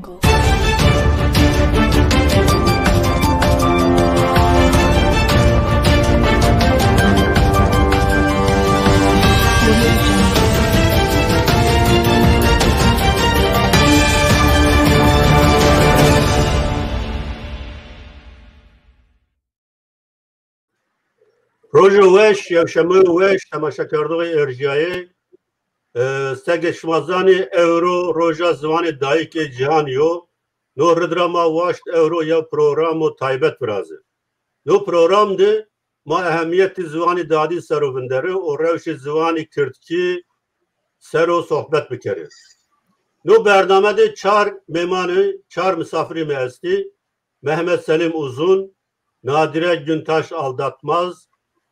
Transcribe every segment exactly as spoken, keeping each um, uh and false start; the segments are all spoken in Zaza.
Rojo weş, yewşemeyo weş, temaşekerdoxê erjîyayê. E, seke şima zanî, ewro roja ziwanê dayîkê cîhanî yo. No rid ra ma waşt ewro yew programo taybet virazê. No program de ma ehemîyetê ziwanê dadî ser o vinderê û rewşê ziwanê kirdkî ser o sohbet bikerê. No bername de çar mêmanê, çar misafirê mi estî. Mehmet Selim Uzun, Nadire Güntaş Aldatmaz,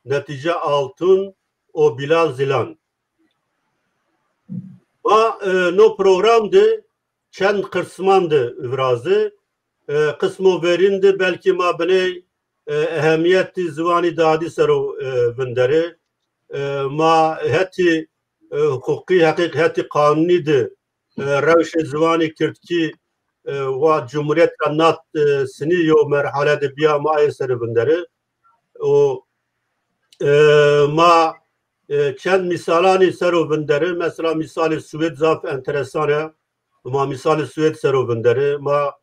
Netice Altun û Bilal Zilan. Ma, e, no program de çend qisman de virazê. E, qismo verîn de belkî ma biney, e, ehemîyetî ziwanî dadî ser o, e, vinderê. E, ma hetî, e, huqûqî, heqîq hetî qanûnî de, e, rewşê ziwanî kirdkî, e, wa cumhurîyet ra nat, e, sinî yo merhale de bîya ma ayê serê vinderê. O, e, ma, e, çend mîsalanî ser o vinderê. Mesela mîsalê Swêd zaf enteresan e. Ma mîsalê Swêd ser o vinderê. Ma,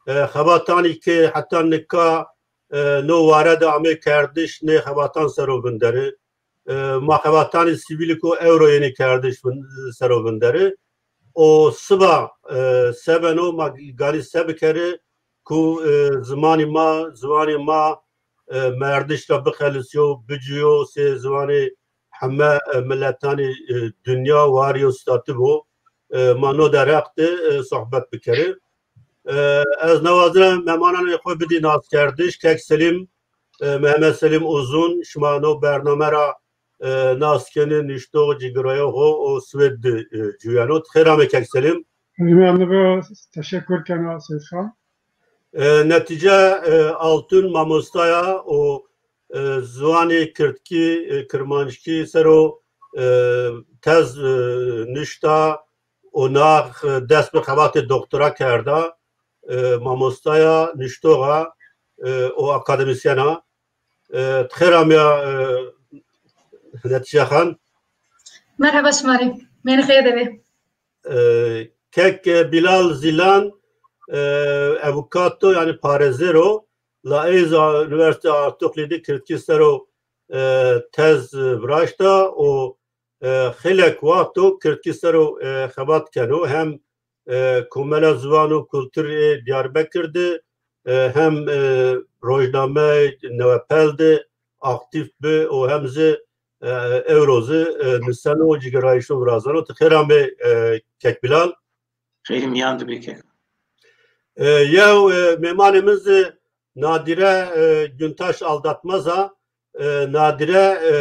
e, xebatanî ke heta nika, e, no ware de amê kerdiş, nê xebatan ser o vinderê. E, ma xebatanê sivîlî ku ewro yenê kerdiş vin-, ser o vinderê. O siba, e, se beno, ma ganî se bikerê ku, e, zimanî ma, ziwanê ma, e, merdiş ra bixelisîyo, bicîyo, sê ziwanê heme, e, miletanê, e, dinya warîyo statî bo. E, ma no derheq de, e, sohbet bikerê. E, ez nawazena memananê xo bidî naskerdiş, kek Selîm, e, Mehmet Selîm Uzun, şima no bername ra, e, nas kenê, nuştox cigirayo xo o Swêd de, e, cuyeno. Ti xêr amê kek Selîm. Himî ame, teşekkür kena Seyîd Xan. E, Netîce, e, Altun mamosta ya û, e, ziwanê kirdkî, e, kirmanckî ser o, e, tez, e, nuşta û na, e, dest bi xebatê doktora kerda. E, mamosta ya, nuştox a, e, û akademîsyen a. E, ti xêr amîya, e, Netîce Xan. Merheba şima rê. Mênê xêr de bê. E, kek, e, Bilal Zilan, e, avukato, yanî parêzer o. La ey zî Unîversîteya Artuklî de kirdkî ser o, e, tez, e, viraşta û, e, xeylek waxt o kirdkî ser o, e, xebat keno. Hem, e, Komela Ziwan û Kulturê Diyarbekir de, e, hem, e, rojname Newepel de aktîf bi û hem zî, e, ewro zî, e, nuseno, cigirayîşo virazeno. Ti xêr amê, e, kek Bilal. Xêrî mîyan de bê kek. E, yew, e, mêmanê min zî Nadire, e, Güntaş Aldatmaz a. E, Nadire, e,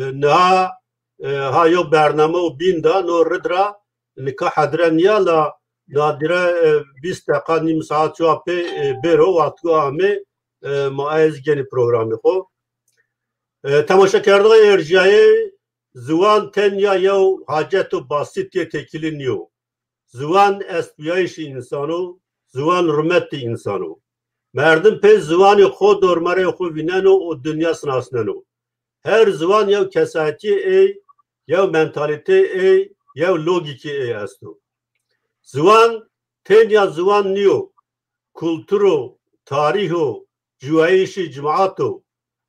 e, niha, e, ha yew bername û bîn da, no rid ra nika hedre nîya la Nadire, e, vîst deqa, nîm saet çuwa pê, e, bêro, wextgo amê, e, ma ez genî programê xo. E, temaşekerdoxê erjîyayê, ziwan tenya yew haceto basît yê têkilî nîyo. Ziwan estbîyayîşê însan o, ziwan rumetê însan o. Merdim pê ziwanê xo dormereyê xo vîneno û dinya sinasneno. Her ziwan yew kesayetîyê ey, yew mentalîteyê ey, yew logîkê ey esto. Ziwan tenya ziwan nîyo, kultur o, tarîh o, ciwayîşê cimat o.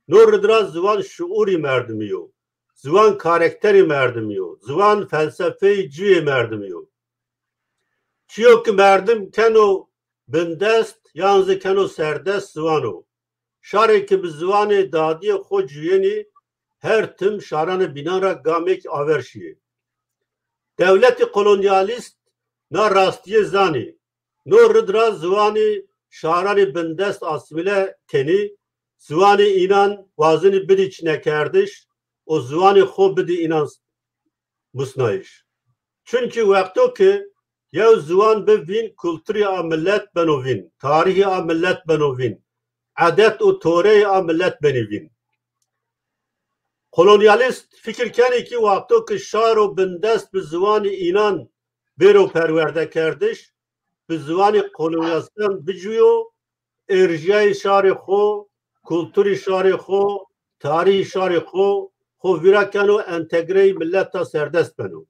No rid ra ziwan şuûrê merdimî yo. Ziwan karakterê merdimî yo. Ziwan felsefeyê cuyê merdimî yo. Çiyo ki merdim keno bindest yan zî keno serdest ziwan o. Şarê ki bi ziwanê dadîyê xo cuyenî, her tim şaranê bînan ra gamêk aver şîyê. Dewletê kolonyalîst na rastîye zanî. No rid ra ziwanê şaranê bindest asîmîle kenî, ziwanê înan wazenî bidî çinekerdiş û ziwanê xo bidî înan musnayîş. Çunkî wexto ki yew ziwan bi vîn, kulturê a milet beno vîn, tarîhê a milet beno vîn, edet û toreyê a milet benî vîn. Kolonyalîst fikir kenê ki wexto ki şaro bindest bi ziwanê înan bêro perwerdekerdiş, ziwanê kolonyalîstan bicûyo, erjîyayê şarê xo, kulturê şarê xo, tarîhê şarê xo, xo vîra keno, entegreyê mileta serdest beno.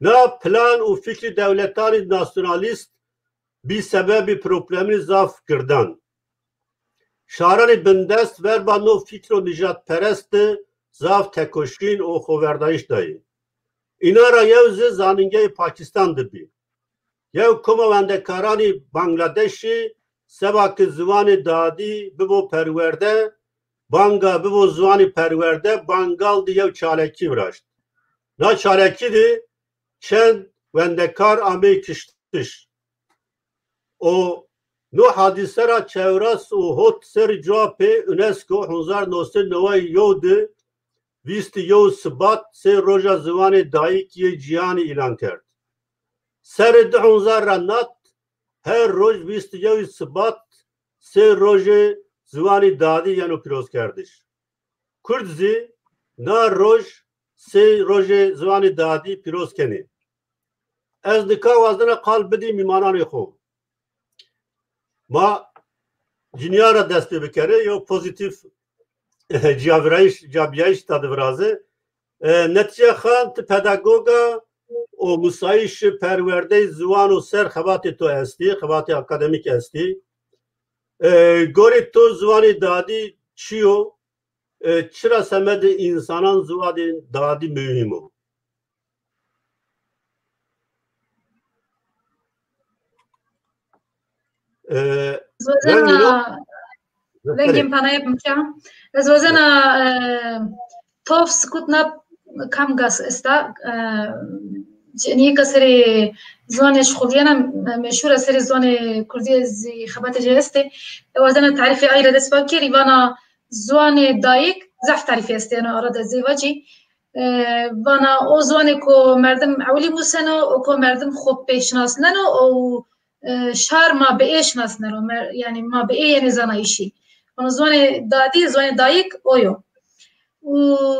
Na plan û fikrê dewletanê nasyonalîst bî sebebê problemî zaf girdan. Şaranê bindest verba no fikro nijadperest de zaf tekoşîn û xoverdayîş dayî. Înan ra yew zî zanîngeyê Pakîstan de bî. Yew koma wendekaranê Bangladeşî seba ke ziwanê dadî bibo perwerde, banga bibo ziwanê perwerde, Bangal de yew çalekî viraşt. Na çalekî de çend wendekar amey kiştiş. O no hadîse ra çewres û hot serrî cuwa pê UNESCO hezar newsed neway yew de vîst û yew Sibat sey roja ziwanê dayîk yê cîhanî îlan kerd. Serê di hezar ra nat her roj vîst û yew Sibat sey rojê ziwanê dadî yeno pîrozkerdiş. Kurd zî na roj sey rojê ziwanê dadî pîroz kenê. Ez nika wazdena qal bidî mîmananê xo. Ma cinîyan ra dest pê bikerê, yew pozîtîf ciyavirayîş, ciyabîyayîş ta de viraze. E, Netîce Xan, ti pedagog a û musayîşê perwerdeyê ziwano ser xebatê to estî, xebatê akademîk estî. E, gorê to ziwanê dadî çi yo? E, çira semedê însanan ziwanê dadî muhîm o? E, Ez wazena, vengên panayê bimke. Ez wazena, e, tof sikut na kam gas esta, e, niyeka serê ziwanê şixulîyena, e, meşhur a, serê ziwanê kurdî zî xebatê ci estê. Ez wazena tarîfê ay ra dest pê bikerî, vana ziwanê dayik zaf tarîfê estê, eno ara de zê vacî. E, vana o ziwanê ku merdim ewilî museno, o ku merdim xo pê şinasneno, o e, şar ma bi ê şinasneno, mer-, yanî ma bi ê yenê zanayîşî. Vano ziwanê dadî, ziwanê dayik o yo. Û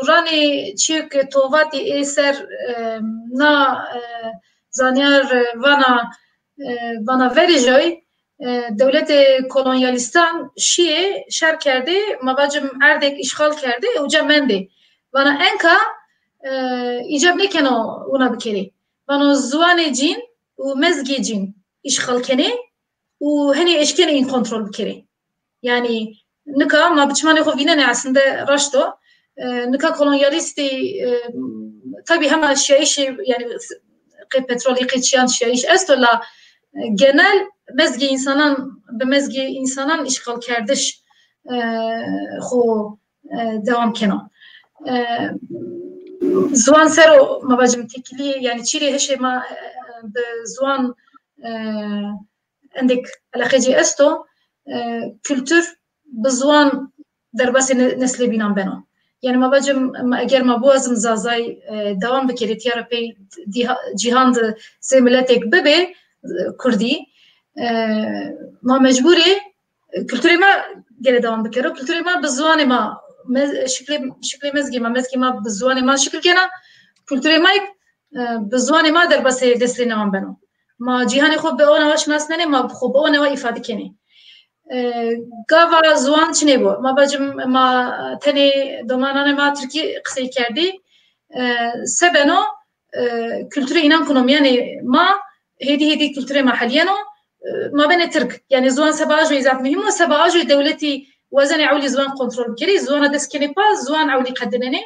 ranê çîyo ke to vatî ê ser, e, na, e, zanyar, e, vana, e, vana verê joy, e, dewletê kolonyalîstan şîyê, şer kerdê, ma vacim erdêk îşxal kerdê, uca mendê. Vana enka, e, îcab nêkeno wina bikerê. Vano ziwanê cîn û mezgê cîn îşxal kenê û henê eşkenê în kontrol bikerê. Yanî nika ma bi çimanê xo vînenê, aslinde raşt o. E, nika kolonyalîstî, e, tabî hema şiyayîşê, yanî qey petrolî, qey çiyan şiyayîş esto la, e, genel mezgê însanan, bi mezgê însanan îşxalkerdiş, e, xo, e, dewam keno. E, ziwan ser o ma vacim têkilî, yanî çîrê hişê ma, e, bi ziwan, e, endêk eleqê ci esto, e, kultur bi ziwan derbasê ne-, neslê bînan beno. Yanî ma vacim, ma, eger ma biwazim zazay, e, dewam bikerê, tîya ra pey dîha-, cîhan de sey miletêk bibê, e, kurdî, e, ma mecbûr ê, e, kulturê ma gere dewam bikero. Kulturê ma bi ziwanê ma, me-, şiklê, şiklê mezgê ma, mezgê ma bi ziwanê ma şikil gena. Kulturê ma yek, e, bi ziwanê ma derbasê neslê newan beno. Ma cîhanê xo bi o newa şinasnenê, ma xo bi o newa îfade kenê. E, gava ziwan çinê bo. Ma vacim ma tenê domananê ma tirkî qisey kerdî. E, se beno, e, kulturê înan kuno mîyanê ma, hêdî hêdî kulturê ma helîyeno, e, ma benê tirk. Yanî ziwan seba ajoyî zaf muhîm o, seba ajoyî dewletî wazenê ewlî ziwan kontrol bikerê, ziwana dest kenê pa, ziwan ewlî qedinenê.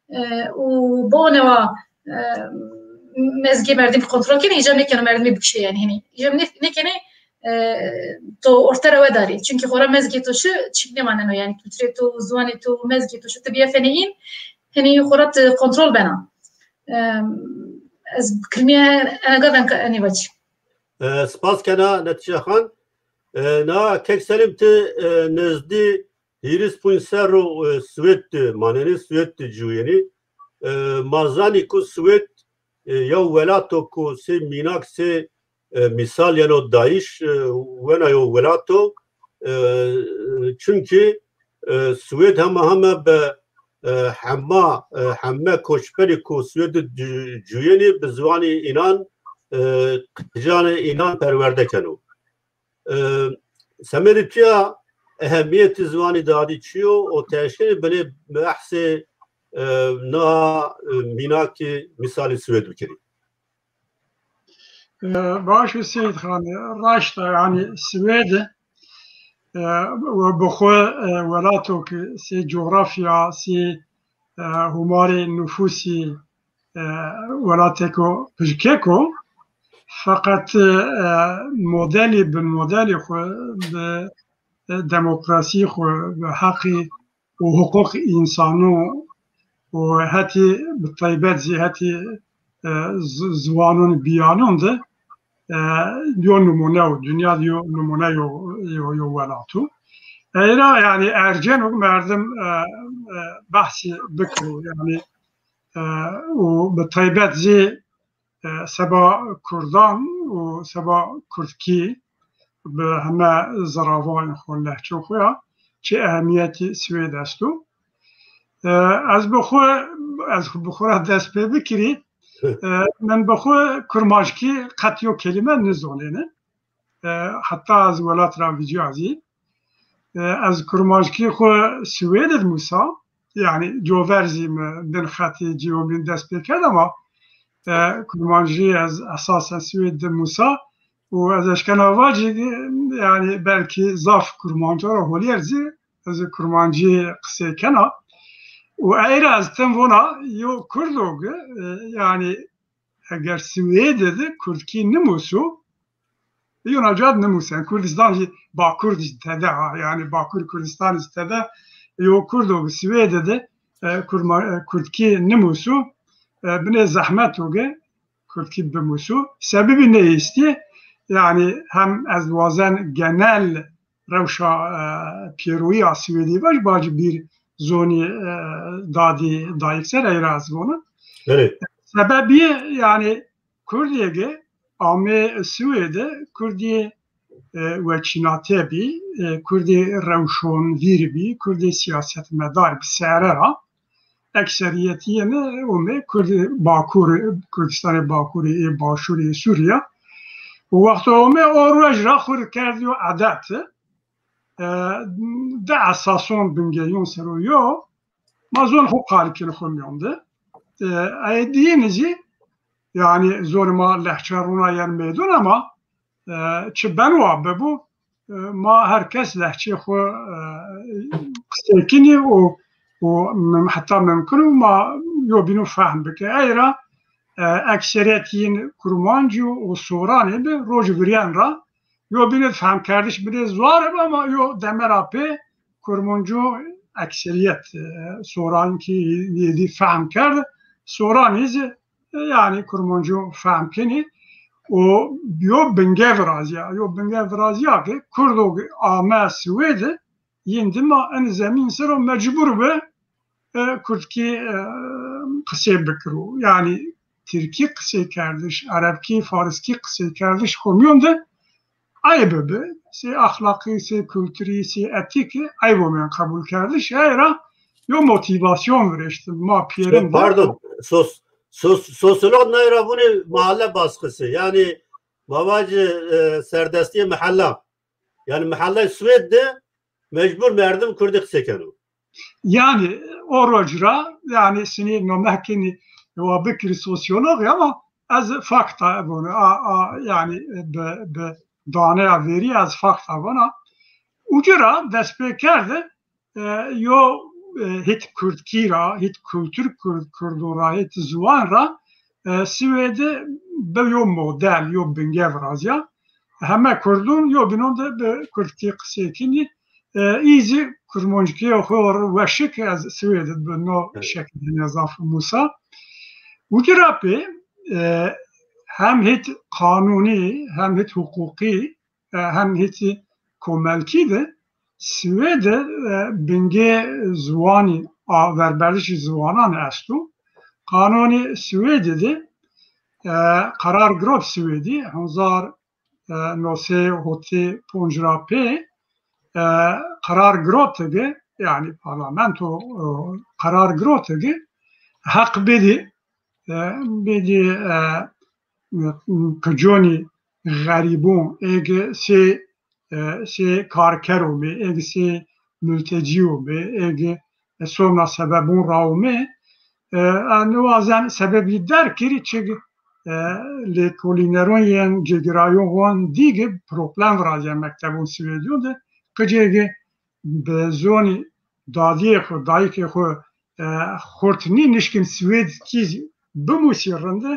E, û bi o newa, e, mezgê merdimî kontrol kenê, îcab nêkeno merdimî bikişê, yanî henî îcab nê-, nêkenê, e, to orte ra wedarê. Çunkî xora mezgê to şi çîk nêmaneno, yanî kulturê to, ziwanê to, mezgê to şi ti bîya fenê în, henî xora ti kontrol bena. E, ez bi kilmîye ena gava enka enê vacî. E, spas kena Netîce Xan. E, na kek Selîm ti, e, nizdî hîris ponc serr o, e, Swêd de manenî, Swêd de ciwîyenî. E, ma zanî ku Swêd, e, yew welat o ku sey mînak, sey, e, mîsal yeno dayîş, e, wena yew welat o. E, çunkî, e, Swêd hema hema bi, e, hema, e, heme koçberî ku Swêd de ci-, ciwîyenî bi ziwanê înan, e, qiticanê înan perwerde keno. E, semedê tu ya ehemîyetê ziwanî dadî çi yo û ti eşkenî binê behsê, e, na, e, mînakî mîsalî Swêd bikerî? E, baş û Seyîd Xan, raşt a, yanî Swêd, e, we bi xwe, e, welato ki sê cografya, sê, e, humarê nufusî, e, welateko pijkeko, feqet, e, modelî, bin modelî xwe bi, e, demokrasî xwe, bi heqî û huquq însanû û hetî bi taybet zî hetî, e, z-, ziwanûn bîyanûn de, e, yo nimûne yo, dinya de yo nimûne yo, yo, yo welat o. Ey ra yanî erceno merdim, e, e, behsî bikiro yanî, e, û bi taybet zî e, seba kurdan û seba kurdkî bi heme ziravanê xo, lehçê xo ya çi ehemîyetî Swêd esto. E, ez bi xo, ez bi xo ra dest pê bikirî, e, min bi xo kurmanckî qet yo kelîme nizonêne. E, heta ez welat ra vîcîya zî. E, ez kurmanckî xo Swêd id musa, yanî cover zî mi bin xetî cîyo bin dest pê kerd ama, e, kurmancî ez esasen Swêd de musa û ez eşkena vacî, yanî belkî zaf kurmanco ra holîyer zî ez kurmancî qisey kena. Û ey ra ez tim vona yo kurdo gi, e, yanî eger Swêde de kurdkî nimusu, yona ca de nimusen. Kurdistan jî Bakur jî tede ha, yanî Bakur Kurdistan jî tede, yo kurdo ki Swêde de, e, kurma-, e, kurdkî nimusu, e, binê zehmet o ki kurdkî bimusu. Sebebî nê estî, yanî hem ez wazen genel rewşa, e, pêroyî ya Swêdî vaj, bacî bir zonî, e, dadî dayik ser ey ra ez vona. Belê. Sebebî yanî Kurdî ki amê Swêde, Kurdî, e, weçînate bî, e, Kurdî rewşonvîr bî, Kurdî siyasetmedar bî sere ra. Ekseriyetî yê mi omê Kurdî Bakur, Kurdistanê Bakurî, ê Başurî, ê Sûrîya. Û wexto omê o roj ra xwu ri kerd yo edet. E, di esason bingeyûn ser o yo, ma zon xwu qal kin xwu mîyon de. E, ey diyîn zî, yanî zonê ma lehçe rûna yen meydon ama, e, çi beno wa bibo, e, ma her kes lehçeyê xwu, e, qisey kinî û, û mim-, heta mimkun o ma yobînû fehm bike. Ey ra, e, ekseriyet yin kurmancî û soranê bi roj virîyen ra yobînê fehmkerdiş binê zor bi ama yo deme ra pê kurmancû ekseriyet, e, sorankî yê dî fehm kerd, soranî zî e, yanî kurmancû fehm kenî û yo binge virazîya, yo binge virazîya ki kurdo ki ame Swêde, yin dima en zemîn ser o mecbur bi, e, kurdkî, e, qisê bikiro. Yanî tirkî qisê kerdiş, erebkî, fariskî qisê kerdiş xo mîyon de eyb bi. Sê axlaqî, sê kulturî, sê etîkî eyb omên qebul kerdiş. Ey ra yo motîvasyon virêştin. Ma pîyerin de. Pardon, sos-, sos-, sosyolog nay ra vûnê mahalle baskısı. Yanî ma vacî, e, serdestîyê mehella. Yanî mehellay Swêd de mecbur merdim kurdî qisey keno. Yanî o roj ra, yanî sinî nomehkî nî wa bikirî sosyolog ama ez fakta vona, a, a, yanî bi, bi daneya verî ez fakta vona. Uci ra dest pê kerde, e, yo, e, hit kurdkî ra, hit kultur kurd, kurdo ra, hit ziwan ra, e, Swêde bi yo model, yo binge virazîya. Heme kurdûn yo bînon de bi kurdkî qisey kinî. E, î zî kurmanckîya xo weşik ez Swêde bi no şekil hîna zaf musa. Uci ra pê, e, hem hit qanûnî, hem hit huqûqî, e, hem hit komelkî de Swêde, e, bingê ziwanî a verberdişî ziwanan esto. Qanûnî Swêde de, e, qerar girot Swêdî, hezar, e, no sey hotî ponc ra pê, e, qerar girote ki, yanî parlamento, e, qerar girote ki heq bidî, e, bidî, e, qiconî xerîbon, êg sê, e, sê karkero bê, êg sê multecîyo bê, êg somna sebebon ra omê, e, eno wazen sebebî derg kirî, çig, e, lêkolîneron yên cigirayon wan dîgi problem virazîya mektebon Swêdîyo de, qicêgi bi zonî dadîyê xwu, dayikê xwu, e, xurt nî, nişkin swêdkî bimusî rinde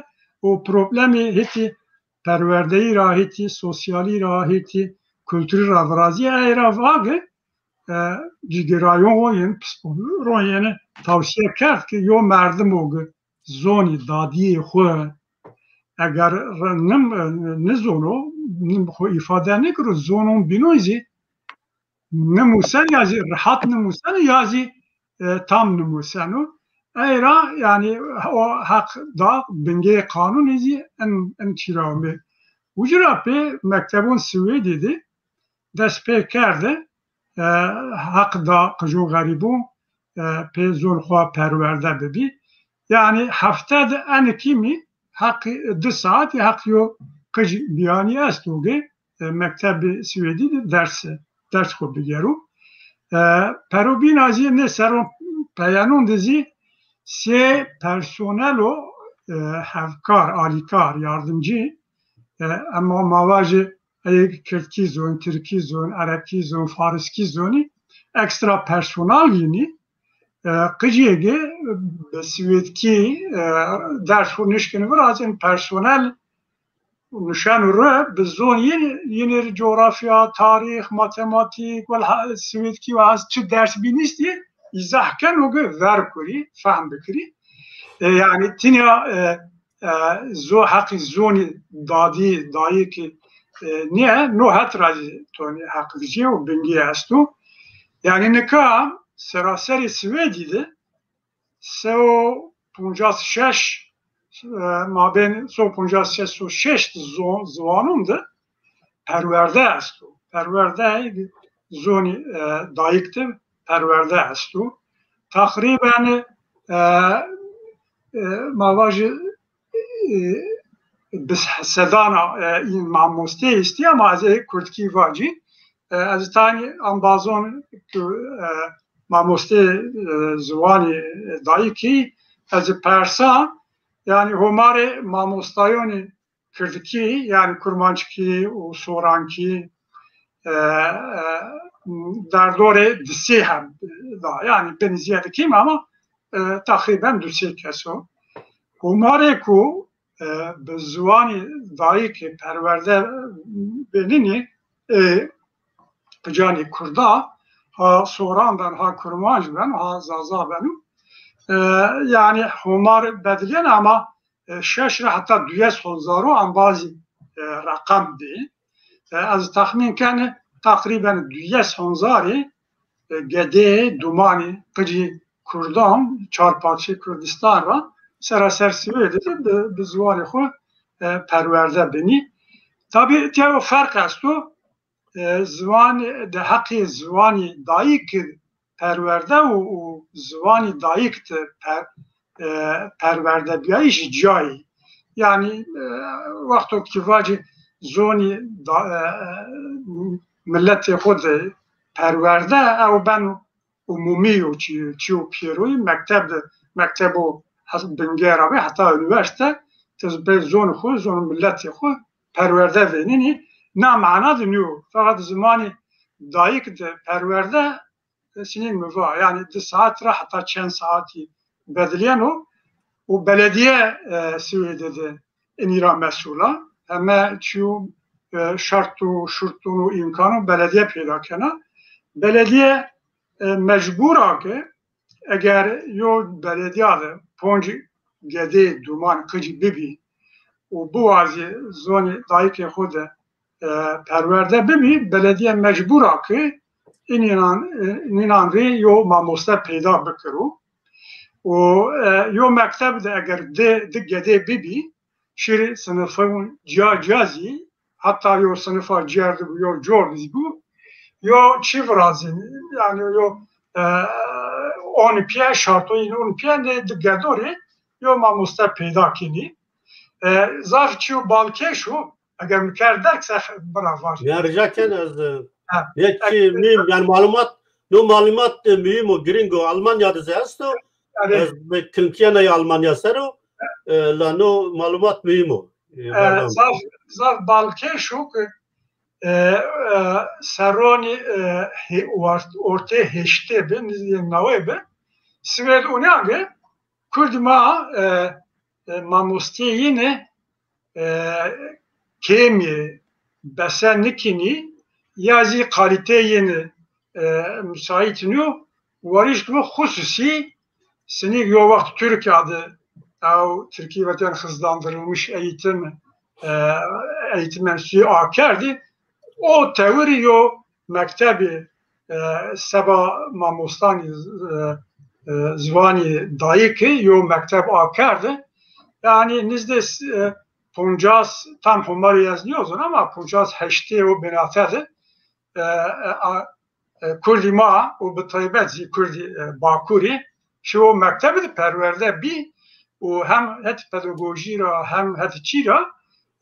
û problemê hêtî perwerdeyî ra, hêtî sosyalî ra, hêtî kulturî ra virazîye, ey ra vage, e, cigirayon wan yên, psîkologî ron yeni tawsîye kerd ki yo merdimo gi zonî dadîyê xwu eger nim, nizono, nim xwu îfade nikiro, zonon bînon zî nimuseno ya zî rehat nimuseno ya zî, e, tam nimuseno. Ey ra, yanî, o heq da bingeyê qanûnî zî in, in çî ra omê. Uci ra pê mektebon Swêdî de dest pê kerde, e, heq da qijon xerîbon, e, pê zon xwu perwerde bibî. Yanî hefte de eni kîmî heqî di saetî heq yo qic bîyanî esto ki, e, mektebê Swêdî de ders, ders xwu bigero. E, perobîna zî nê serron peyenon de zî sê personelo, e, hevkar, alîkar, yardimcî, e, ema ma vajê ey kirdkî zon, tirkî zon, erebkî zon, fariskî zonî, ekstra personel yînî, e, qicêgi bi swêdkî, e, ders xwu nişkin virazin, personel nuşeno ri bi zon yînî, yînî ri cografya, tarîx, matematîk, welha-, swêdkî, welhas çi ders bînîstî, îzah keno ki ver kurî, fehm bikirî. E, yanî tinya, e, e, zo-, heqî zonî dadî, dayikî, e, nîye, no het ra zî tonî heq vijîye û bingî esto. Yanî nika seraserê Swêdî de se û poncas şeş, e, mabên se û poncas şeş û şeş zon-, ziwanon de perwerde esto. Perwerde zonî, e, dayik de perwerde esto. Teqrîben, e, e, ma vajî, e, bi sedana, e, în mamostê estî, ama ez ê kurdkî vacî. E, ez tanî embazon ki, e, mamostê, e, ziwanî dayikî, ez persa, yanî homarê mamostayonî kirdkî, yanî kurmanckî û sorankî, e, e, derdorê di sê heb da, yanî binî zîyade kêm ama, e, teqrîben du sê kes o. Homarê ku, e, bi ziwanî dayikî perwerde benînî, e, qicanî kurda, ha soran ben, ha kurmanc ben, ha zaza beno. E, yanî homar bedilîyen ama, e, şeş ra heta duyes hezar o embazî, e, reqem bî. E, ez texmîn kenî teqrîben duyes hezarî, e, gedê, dumanî, qicî kurdan, çar parçeyê Kurdistan ra seraser Swêdî de bi, bi ziwanê xwu, e, perwerde benî. Tabî tîya yo ferq esto, e, ziwan de heqê ziwanî dayik perwerde û, û ziwanî dayik de per-, e, perwerdebîyayîş cayî. Yanî, e, wexto ki vacî zonî da-, e, miletê xwu de perwerde, ew beno umumî yo, çi-, çîyo pêroyî, mekteb de, mektebo hes-, bingera bê, heta unîversîte, ti zî bê zonê xwu, zonê miletê xwu perwerde vênenî. Na mana de nîyo. Feqet zimanî dayik de perwerde, e, sinî mi va, yanî di saet ra heta çend saetî bedilîyeno û beledîye, e, Swêdî de inî ra mesûl a. Heme çîyo, e, şert û şurton û îmkanon beledîye peyda kena. Beledîye, e, mecbur a ke eger yo beledîya de ponc gedê duman qicî bibî û biwazî zonê dayikê xwu de, e, perwerde bibî, beledîye mecbur a ke inînan, e, nînan rê yo mamoste peyda bikiro. Û, e, yo mekteb de eger di, di gedê bibî, şirî sinifon cîya cîya zî, heta yo sinifa cîyer de bû, yo cor de zî bû, yo çî virazînî, yanî yo, e, on pîye, şartoyîn on pîye de di gedo rê yo mamoste peyda kenî. E, zaf çîyo balkêş o. Eger mi kerd derg se bira vaj. Ya rica ken ez, e, Ha. Yek çî mühim, yani malumat, no malumat de mühim o, giring o, Almanya de zî esto. Yani, ez bi kilkiyena Almanya ser o, e, la no malumat mühim o. E, e, berdam. Zaf, zaf balkêş o ki, e, e, serronî, e, he-, ort-, ortê heştê bi, nizdî nawê bi. Swêd û nîyange Kurdî ma, e, e, mamosteyê yîne, e, kêmî, bese nikinî, ya zî kalîteyê yîne, e, musaît nîyo, warîş bi xususî sinîk yo wext Tirkîya de ew Tirkî ve ten hızlandırılmış eğitim, e, eğitim enstitüsü akerdî. O tewirî yo mektebî, e, seba mamostanî, e, e, ziwanî dayikî yo mekteb akerde. Yani nizdê, e, poncas, tam homarî ez nîyozon ama poncas heştê o binate de, e, e, a, e, Kurdî ma û bi taybet zî Kurdî, e, Bakurî şiwo mektebî de perwerde bî û hem het pedagojî ra hem het çî ra,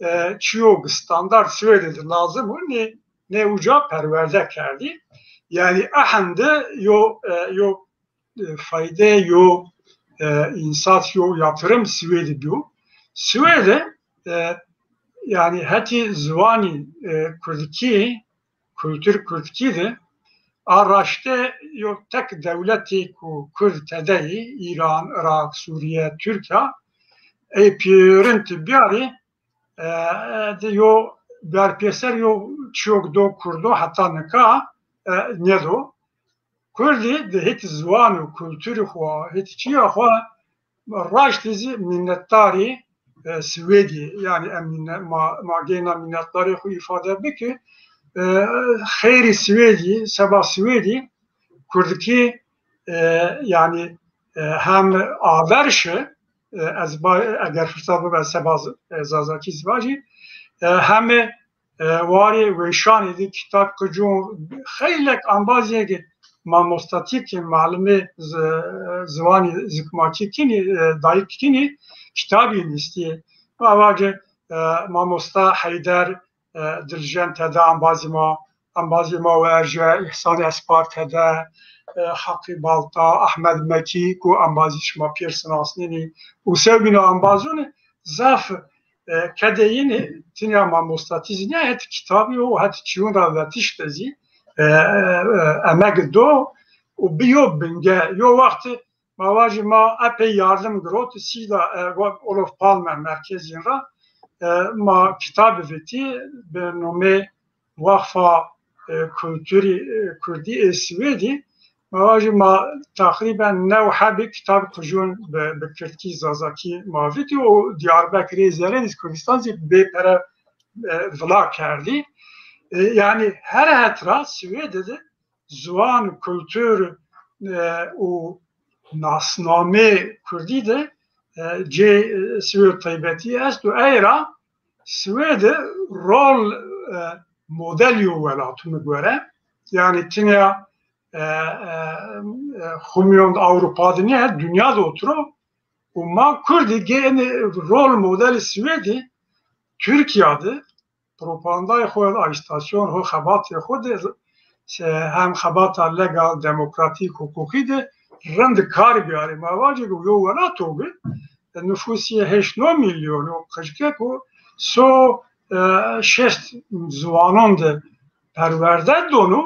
e, çîyo standart Swêdê de lazim o, nê, nê uca perwerde kerdî. Yani ehende yo, e, yo, e, fayde, yo, e, însaf, yo yatırım Swêdê bîyo. Swêdê, e, yani hetî ziwanî, e, kurdkî, kultur kurdkî de a raşte yo tek dewletî ku kurd tede yî, Îran, Iraq, Sûriye, Tirkîya, ey pêrin ti biyarî, e, de yo berpêser yo çîyok do kurdo heta nika, e, nêdo. Kurdî di hêt ziwan û kulturî xwu, hêt çîya xwu raştî zî minnetdarî, e, Swêdî. Yani em minne-, ma, ma geyna minnetdarî xwu îfade biki. E, xeyrî Swêdî, seba Swêdî, kurdkî, e, yani, e, hem aver şi, e, ez ba-, eger firsat bibe seba z-, e, Zazakî zî vajî, e, hem e, warê weşanê de kitab qicûn, xeylek embazîyê ke mamostatî kî, malimê zi-, ziwanî zikmakî kinî, e, dayik kinî, kitabî nîstî. Ma vacê, e, mamosta Heyder, e, Diljen tede embazî ma, embazî ma werje, Îhsan Espar tede, e, Haqî Balta, Ahmed Mekî, ku embazî şima pêr sinasnenî, û sewbîna embazûnî zaf, e, kedeyînî tinya mamostatî zî nîya, het kitabî û het çîyûn ra vetiş de zî, e, e, e, emeg do û bi yo binge, yo wextî ma vajî ma epey yardim girot, sîda, e, Olof Palme merkezîn ra, e, ma kitabî vitî bi nomê Waqfa, e, Kulturî, e, Kurdî ê Swêdî. Ma vajî ma teqrîben new hebî kitab qijûn bi, bi kirdkî, zazakî ma vitî û Diyarbekirê zerê zî Kurdistan zî bê pere, e, vila kerdî. E, yani her het ra Swêdê de ziwan, kultur, e, û nasnamê kurdî de, e, cê, e, Swêd taybetî est û ey ra Swêde rol, e, modelî yo welatû mi gore. Yani tinya, e, e, e, xumyon Ewropa de nîya, dinya de otiro. Û ma Kurdî gênê rol modelî Swêdî Tirkîya de propagandayê xo, ajitasyon xo, xebatê xo de, e, hem xebata legal, demokratîk, huqûqî de rind kar biyarê. Ma vacê ku yo welat o ki nufusî heşt no milyon o, qicike ku so, e, şêst ziwanon de perwerde dono,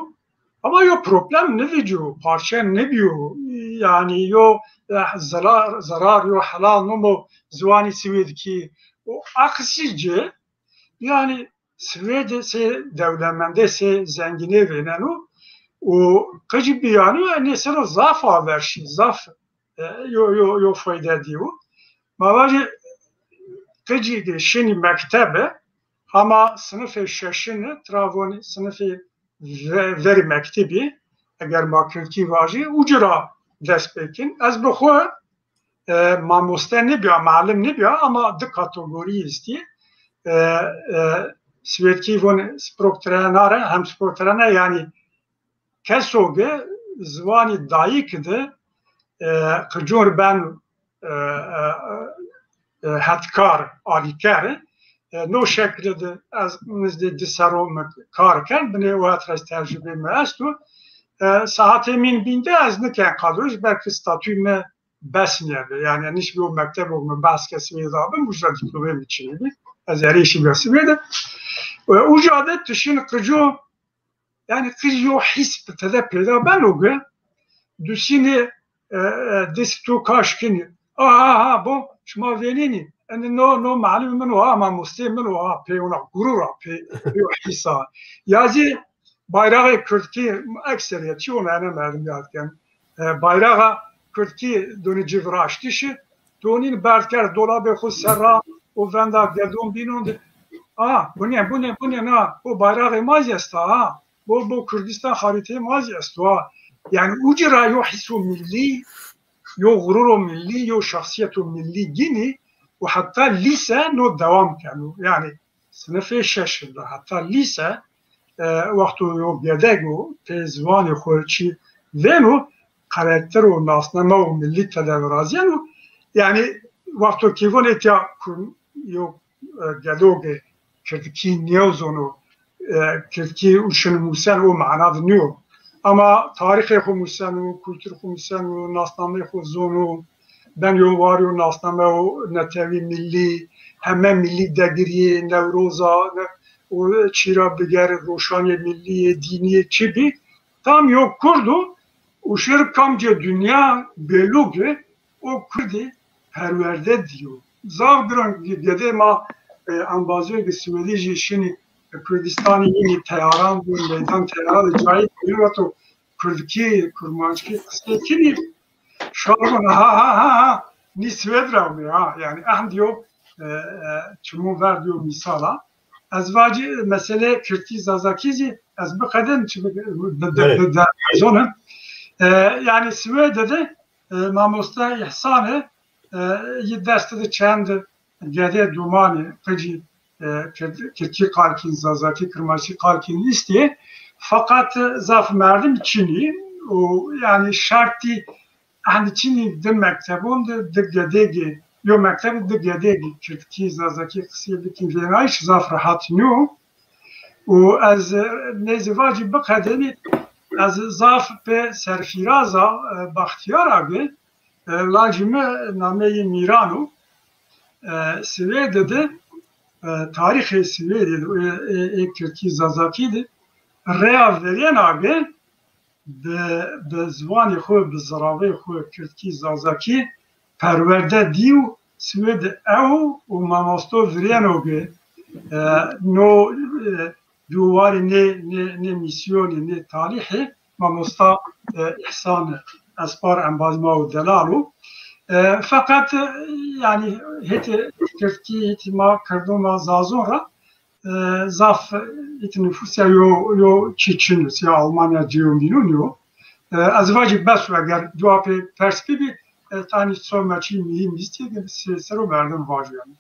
ama yo problem nivîco, parçe nibîyo, yani yo, e, zerar, zerar yo helal nimo ziwanî Swêdkî. O aksî ci, yani Swêdê sey dewlemendê, sey zengînê vêneno û qicî bîyano, enê ser o zaf aver şî, zaf, e, yo, yo, yo fayde dîyo. Ma vajê qicî ke şinî mektebe, hama sinifê şeşine, tira vonî sinifê ve-, verî mektebî, eger ma kirdkî vajî, uci ra dest pê kin. Ez bi xwu, e, mamoste nêbîya, malim nêbîya, ama di kategorî estî. E, e, Swêdkî von språktränare, hem språktränare, yani keso ke ziwanî dayik de, e, qicûn ben, e, e, e, hetkar, alîker. E, no şekilî de ez nizdê di serro mi kar kerd, binê o het ra ez tecrubeyê mi esto. E, saetê mîn bîn de ez niken qadroj, belkî statuyê mi bes nêbi. Yanî nişbî o mektebo mi behs ke Swêd ra bim, uca dîplomê mi çinî bî. Ez erê şî bîya Swêd de. E, uca de tu şin qico, yanî qij yo hîs bi tede peyda beno ke dusînê, e, e, destê to kaş kenî. Ha, ha, ha, bo, şima vênenî. Ende no, no malimê min o ha, mamosteyê min o ha, pê ona gurur a, pê, pê yo hîs a. Ya zî bayraxê kurdkî ekserîyet çî ona ene merdim yad ken. E, bayraxa kurdkî donî ci viraştişî, donîn berd kerd dolabê xo ser ra û venda gedon bînon de. A, bunê, bunê, bunê na, bo bayraxê ma zî esta ha. Bo, bo Kurdistan xarîteyê ma zî esto ha. Yanî uci ra yo hîso millî, yo gururo millî, yo şexsîyeto millî gînî û heta lîse no dewam keno. Yanî sinifê şeş de heta lîse, e, wexto yo gedeg o, pê ziwanê xo çî vêno, karakter û nasname û millî tede virazîyeno. Yanî wexto kêvon êtya ku yo, e, gedogê kirdkî nêzono, e, kirdkî û şino museno o mana de nîyo. Ama tarîxê xo museno, kultur xo museno, nasnameyê xo zono, ben yo war yo nasname û netewî millî, heme millî degirîyê, Newroza, ne, û çîra biger, roşanê millî yê, dînî yê, çi bî, tam yo kurd o û şir kamcê dinya bêlû ke o kurdî perwerde dîyo. Zaf giran ge-, gedê ma, e, embazîyonê Swêdî jî şinî, e, Kurdistanî yînî teyaran de, meydan teyara de cayî dîyo, vato kurdkî, kurmanckî qisey kenî. Şar vano, ha, ha, ha, ha, nî Swêd ra bî, ha. Yanî ehn dîyo, e, e, çimûn ver dîyo mîsal a. Ez vacî meseleyê kirdkî zazakî zî ez biqedên çi bi, bi, bi, Evet. bi, bi, zonin. E, yanî Swêde de, e, mamosta Îhsanî, e, yi dest de çend gedê domanî, qicî, e, kird-, kirdkî qal kîn, zazakî, kirmanckî qal kîn îstî. Feqet, e, zaf merdim çinî û yanî şertî, yanî çinî di mektebon de di gedegî, yo mekteb di gedegî kirdkî, zazakî qisî bikîn vênayîş zaf rehat nîyo. Û ez, e, nêzî vacî biqedênî, ez zaf pê serfîraz a, e, baxtîyar a ke, e, lacê mi nameyê Mîran o. E, Swêde de, e, tarîxê Swêdî de, e, e, ê kirdkî zazakî de reya verên a ke bi, bi ziwanê xo, bi ziravê xo kirdkî zazakî perwerde dîyo, Swêd ew û mamosto virêno ke, e, no, e, dûwarê nê, nê, nê mîsyonî, nê talîhî mamosta, e, Îhsan Espar embaz ma û delal o. E, feqet, e, yanî hêtê kirdkî, hêtê ma kirdon ra zazon ra, e, zaf hêtê nufusya yo, yo çî çin o, sey Almanya cêyo mînon yo. E, ez vacî bes o, eger dua pê pers bibî, e, tanî soma çî muhîm îstî, se-, sero merdim vajo yanî.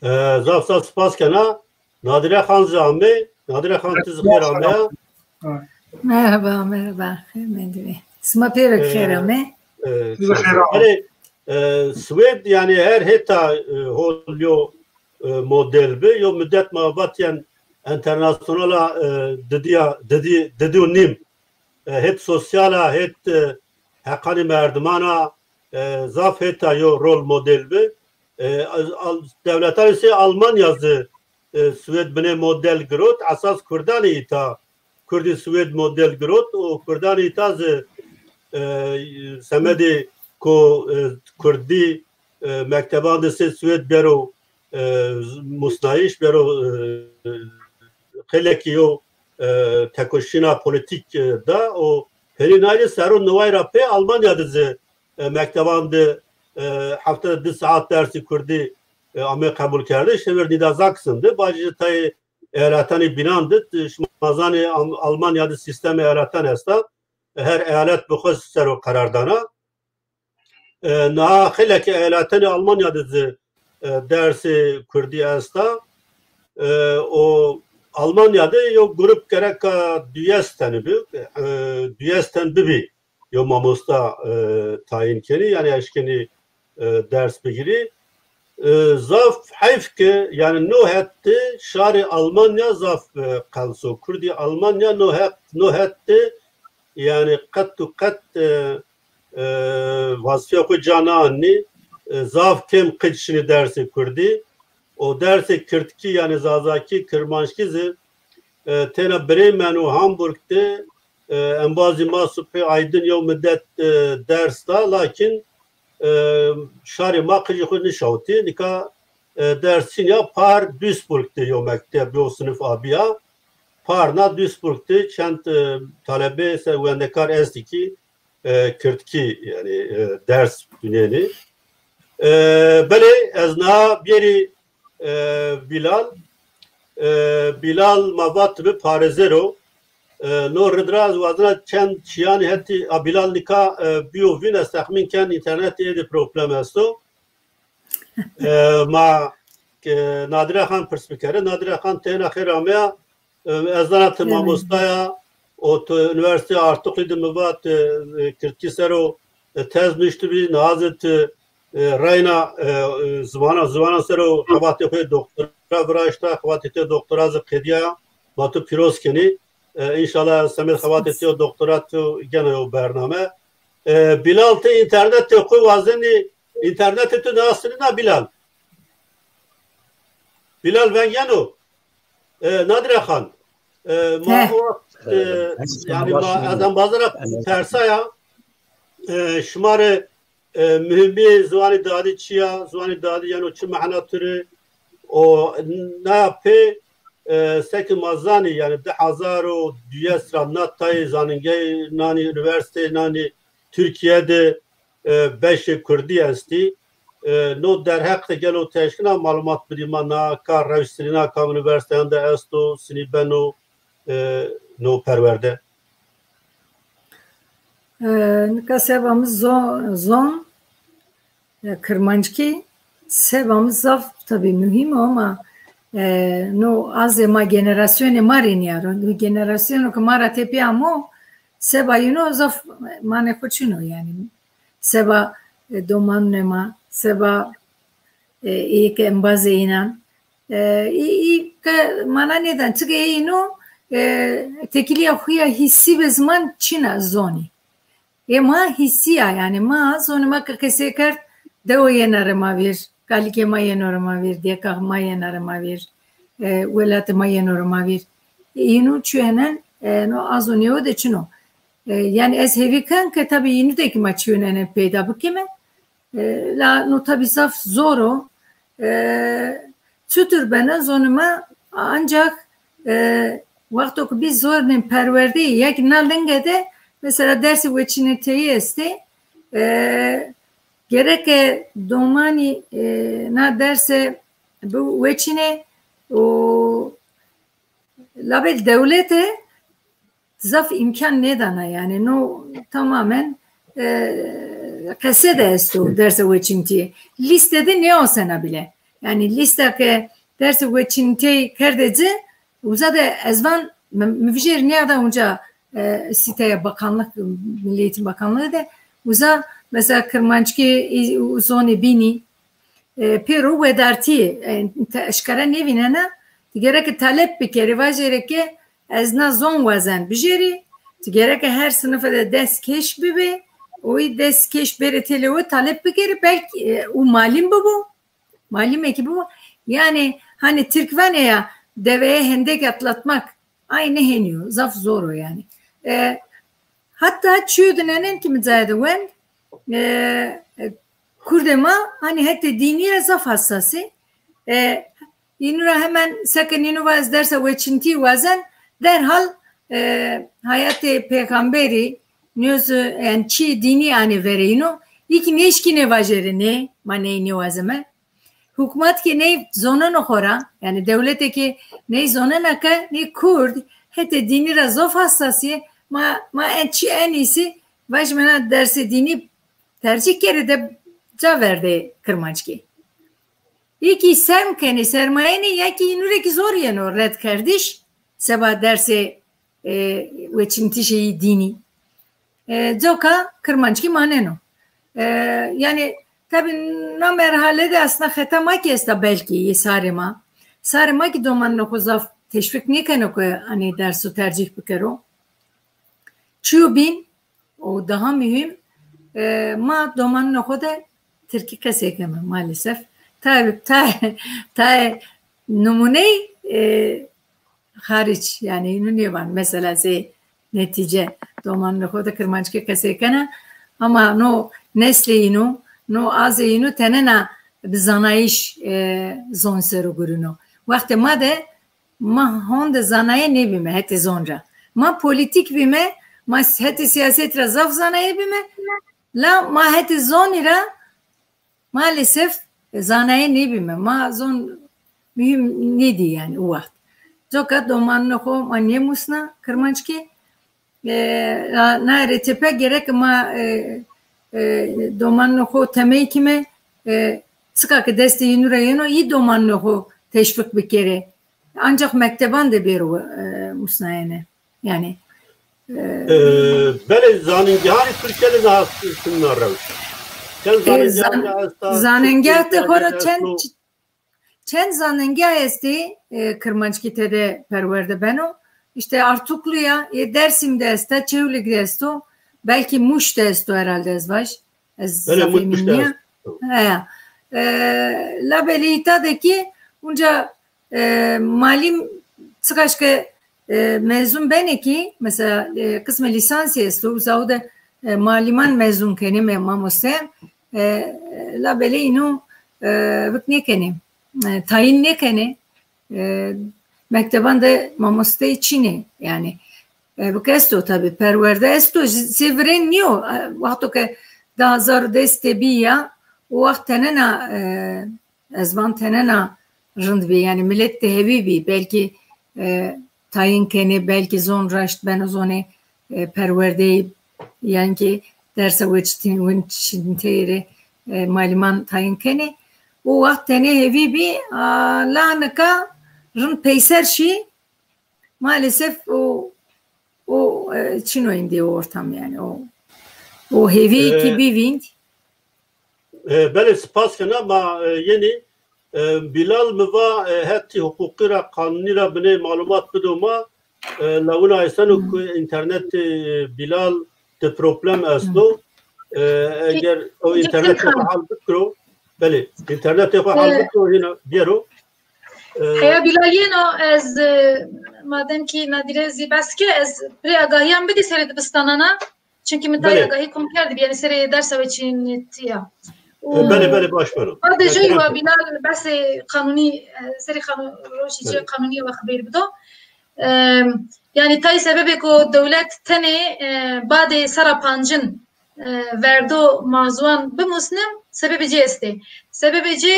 E, zaf zaf spas kena. Nadire Xan zî ame. Nadire Xan, tu zî xêr ameya. Merhaba, merhaba. Xêr mendî bê. Sima pê ve xêr ame. E, Siz de xêr ame. Erê, e, Swêd yanî her hêta, e, hol yo, e, model bi. Yo mudet ma vatîyen enternasyonala, e, didiya, didi, didi û nîm. E, hêt sosyal a, hêt, e, heqanê merdiman a, e, zaf hêta yo rol model bi. E, al-, dewletanê sey Almanya zî, e, Swêd binê model girot. Esas kurdanê îta, kurdî Swêd model girot û kurdanê îta zî, e, semedê ku, e, kurdî, e, mekteban de sey Swêd bero, e, musnayîş, bero, e, xeylekî yo, e, tekoşîna polîtîk, e, da û hênî naylê serro neway ra pê Almanya de zî, e, mekteban de, e, hefte de di saet dersî kurdî, e, ame qebulkerdiş. Hêvîr Niedersachsen de, bacî tayê eyaletanê bînan de, e, şima zanê Am-, Almanya de sîstemê eyaletan esta. E, her eyalet bi xo ser o qerar dana. E, niha xeylekê eyaletanê Almanya de zî, e, dersê kurdî esta. E, û Almanya de yo grup gereka duyes tenî bi, e, duyes ten bibî yo mamosta, e, tayîn kenî, yanî eşkenî, e, ders bigirî. E, zaf heyf ke, yanî no het de şarê Almanya zaf, e, qels o. Kurdî Almanya no het, no het de, yanî qet û qet, e, e, wazîfeya xo ca naanî, e, zaf kêm qij şinî dersê kurdî. O dersê kirdkî, yanî zazakî, kirmanckî zî, e, têna Bremen û Hamburg de, e, embazî ma Subhî Aydin yew midet, e, ders da, lakin, e, şarê ma qijê xo nişawitî. Nika, e, ders çin ya, par Duisburg de yew mekteb, yew sinif abîya. Par na Duisburg de çend, e, talebe se wendekar estî kî, e, kirdkî, yanî, e, ders dinênî. E, belê ez na bierî, e, Bilal. E, Bilal ma vat bi parêzer o. E, no rind ra ez wazena çend çîyanî hetî, a, Bilal nika, e, bîyo vîn, ez texmîn ken înternetî ê de problem esto. E, ma, e, Nadire Xan pirs bikere. Nadire Xan, têna xêr ameya. E, ez zana ti mamosta ya, o ti unîversîteya Artuklî de mi va ti, e, kirdkî ser o, e, tez nuştibî, niha zî ti, e, reyna, e, e, ziwana, ziwanan ser o xebatê xo yê doktora viraşta, xebatê to doktora zî qedîya, ma tu pîroz kenî. E, înşallah semêd xebatê to doktora tu gena yew bername. E, Bilal, ti înternetê xo wazenî, înternetê tu nastinî na Bilal? Bilal veng yeno? E, Nadire Xan, e, ma o wext, e, yanî ma ez embazê ra persaya, e, şima rê, e, muhîmîyê ziwanê dadî çi ya, ziwanê dadî yeno çi mehna tu rê, o naya pê, e, seke ma zanî, yanî di hezar û duyes ra na tayê zanîngeyê nanî, unîversîteyê nanî Tirkîye de, e, beşê kurdî estî. E, no derheq de gelo ti eşkena malumat bidî ma, na ka rewş sinîna kam unîversîteyan de esto, sinî beno, e, no perwerde? E, nika seba mi zo-, zon, e, kirmanckî seba mi zaf tabî muhîm o ama, e, no azê ma, generasyonê ma rê nîyaro. Generasyonê ke ma ra tepîya amo, seba yîno zaf manê xo çin o yanî. Seba, e, domanunê ma, seba, e, ê ke embazê înan. E, î, î ke mana nêdan, çike ê îno, e, tekîlîya xo ya hîsî bi ziman çin a zonî. Ê ma hîsî ya, yanî ma zonê ma ke qesey kerd, dewe yena rê ma vîr, kalikê ma yeno rê ma vîr, diyeka ma yena rê ma vîr, e, welatê ma yeno rê ma vîr. Îno çuyenen, e, no a zonî yo de çin o. E, yanî ez hêvî ken ke tabî îno de kî ma çuyenen peyda bikîme. E, la no tabî zaf zor o. E, çutur bena zonê ma, ancax, e, wexto ke bî zonê perwerdeyî ya kî na linge de mesela dersê weçîniteyî estê. E, gereke domanî, e, na derse biweçînê û labelê dewlete zaf îmkan nêdana, yanî no tamamen, e, qese de esto dersa weçîntîye. Lîste de nêosena bîle. Yanî lîsta ke dersa weçîntîye kerde ci, uza de ez van, mi, mi vijêr nîyada unca, e, sîteya bakanlık, Milli Eğitim Bakanlığı de uza mesela kirmanckî, î, zonê bînî, e, pêro wedartî, e, te eşkera nêvînena, ti gereke talep bikerî, vajêrê ke ez na zon wazen bijêrî, ti gereke her sinife de des kêş bibê, oyî des kêş bêrê têlewe talep bikerî, belkî, e, û malim bibo, malimekî bibo. Yanî, hani Tirk vanê ya, deveye hendek atlatmak, aynı henî yo, zaf zor o yanî. E, hatta çîyo dinenen kî mi cayê de wend, e, e, kurdê ma, hani hetê dînî ra zaf hassas ê. E, înu ra hemen seke nînu va ez dersa weçîntî wazen, derhal, e, hayatê pêxamberî, nêz, yanî çîyê dînî anê verê înu. Î kî nêşkînê vajêrê nê, ma ney nêwazeme. Hukmat kî ney zoneno xo ra, yanî dewlete kî ney zonena ke nê kurd hetê dînî ra zof hassas ê, ma, ma en çî en îsî vajîme na dersê dînî tercîh kerê de ca verdê kirmanckî. Î kî serm kenê, sermayenê ya kî înu rê kî zor yeno red kerdiş seba dersê, e, weçîntişê yî dînî. E, coka kirmanckî maneno. E, yanî Tabî na merhale de aslında xeta ma kî esta belkî yê sarê ma. Sarê ma kî domanê xo zaf teşvîk nêkeno ke hanî derso tercîh bikero. Çiyo bîn û daha muhîm, e, ma domanê xo de tirkî qesey keme maalesef. Tayê, tayê, tayê nimûney, e, haric, yanî înu nêvan. Mesela zê netîce domanê xo de kirmanckî qesey kena, ama no neslê înu, no azê înu tenena bi zanayîş, e, zon ser o gurîno. Wextê ma de ma honde zanaye nêbîme hetê zon ra. Ma polîtîk bîme, ma hetê sîyaset ra zaf zanaye bîme, la ma hetê zonî ra maalesef zanaye nêbîme. Ma zon muhîm nêdî yanî o wext. Coka domanê xo ma nêmusna kirmanckî. E, na, na R T P gerek ma, e, e, domanê xo temey kîme, e, çika ke destê înu ra yeno, î domanê xo teşvîk bikerê. Ancak mekteban de bêro, e, musnayene. Yanî, e, E, belê, zanîngehanê Tirkîye de daha şina rewş. Çend e, zanîngeh zan-, de esta, zanîngeh de Tirkîye xora de çend esto. Çend zanîngeh estê, e, kirmanckî tede perwerde beno. Îşte Artuklu ya, yê Dersim de esta, Çewlîg de esto, belkî Muş de esto herhalde ez vaj. Ez belê, zaf Muş emîn de nîya. Esto. Heya. E, labelê îta de kî unca, e, malîm çiqaş ke, e, mezun benê kî, mesela, e, qismê lîsansî esto, uza o de, e, malîman mezun kenê, me-, mamoste, e, labelê înu, e, vik nêkenê, e, tayîn nêkenê, e, mekteban de mamosteyî çin ê, yanî, e, vik esto tabî, perwerde esto, zê virên nîyo, e, wexto ke di hezar û des de bî ya, o wext tenena, e, ez van tenena rind bî, yanî milet de hevî bî, belkî, e, tayîn kenê, belkî zon raşt beno zonê, e, perwerdeyî, yanî kî dersa weçînteyî rê, e, malîman tayîn kenê. O wext tenê hevî bî, a, la nika rind peyser şî, maalesef o, o, e, çin o îndî o ortam yanî, o, o hevî kî bî vînd. E, belê, spas kena ma, e, yenî, e, Bîlal mi va, e, hetî huqûqî ra, qanûnî ra binê malumat bido ma, e, la wina esteno ku înternetê Bîlal de problem esto. E, eger o înternetê xo hal bikiro, belê, înternetê xo hal bikiro, hîna biyero. E, heya Bîlal yeno, ez, e, madem kî Nadîre zî behs ke, ez pê agahîyan bidî serê dibistanana. Çunkî mi tayê agahî kom kerdî bî, yanî serê dersa weçîntî ya. Û e, belê, belê, baş beno. Badê jû wa Bîlal behsê qanûnî, e, serê qanû-, rojî ci qanûnî wa xebêr bido. E, yanî tayê sebebêko dewlet tenê, e, badê serra pancin, e, verdo ma ziwan bimusnim, sebebê ci estê. Sebebê ci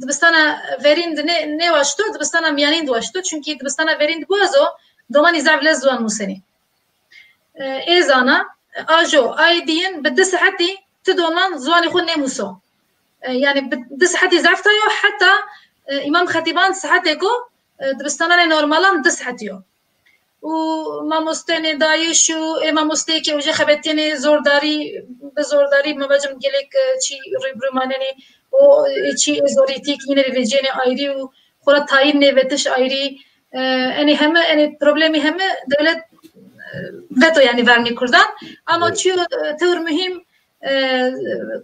dibistana verîn di nê-, nêwaşto, dibistana mîyanîn di waşto. Çunkî dibistana verîn di biwazo, domanî zaf lez ziwan musenê. E, ê zana, ajo, ayê diyin bi di sihetî ti doman ziwanê xo nêmuso. E, yanî bi di sihetî zaf tay o, heta, e, Îmam Xetîban sihetêko, e, dibistananê normalan di sihetî yo. Û mamostenê dayîş û ê mamosteyê ke uca xebetîyenê zordarî, bi zordarî, ma vacim gelêk, e, çî rîbirû manenê, o, e, çî ê zorîtîk yîne rê vecîyenê ayrî û xora tayîn nêvetiş ayrî. E, enê heme, enê problemî heme dewlet, e, veto yanî vernê kurdan. Ama çîyo, e, tewr muhîm, e,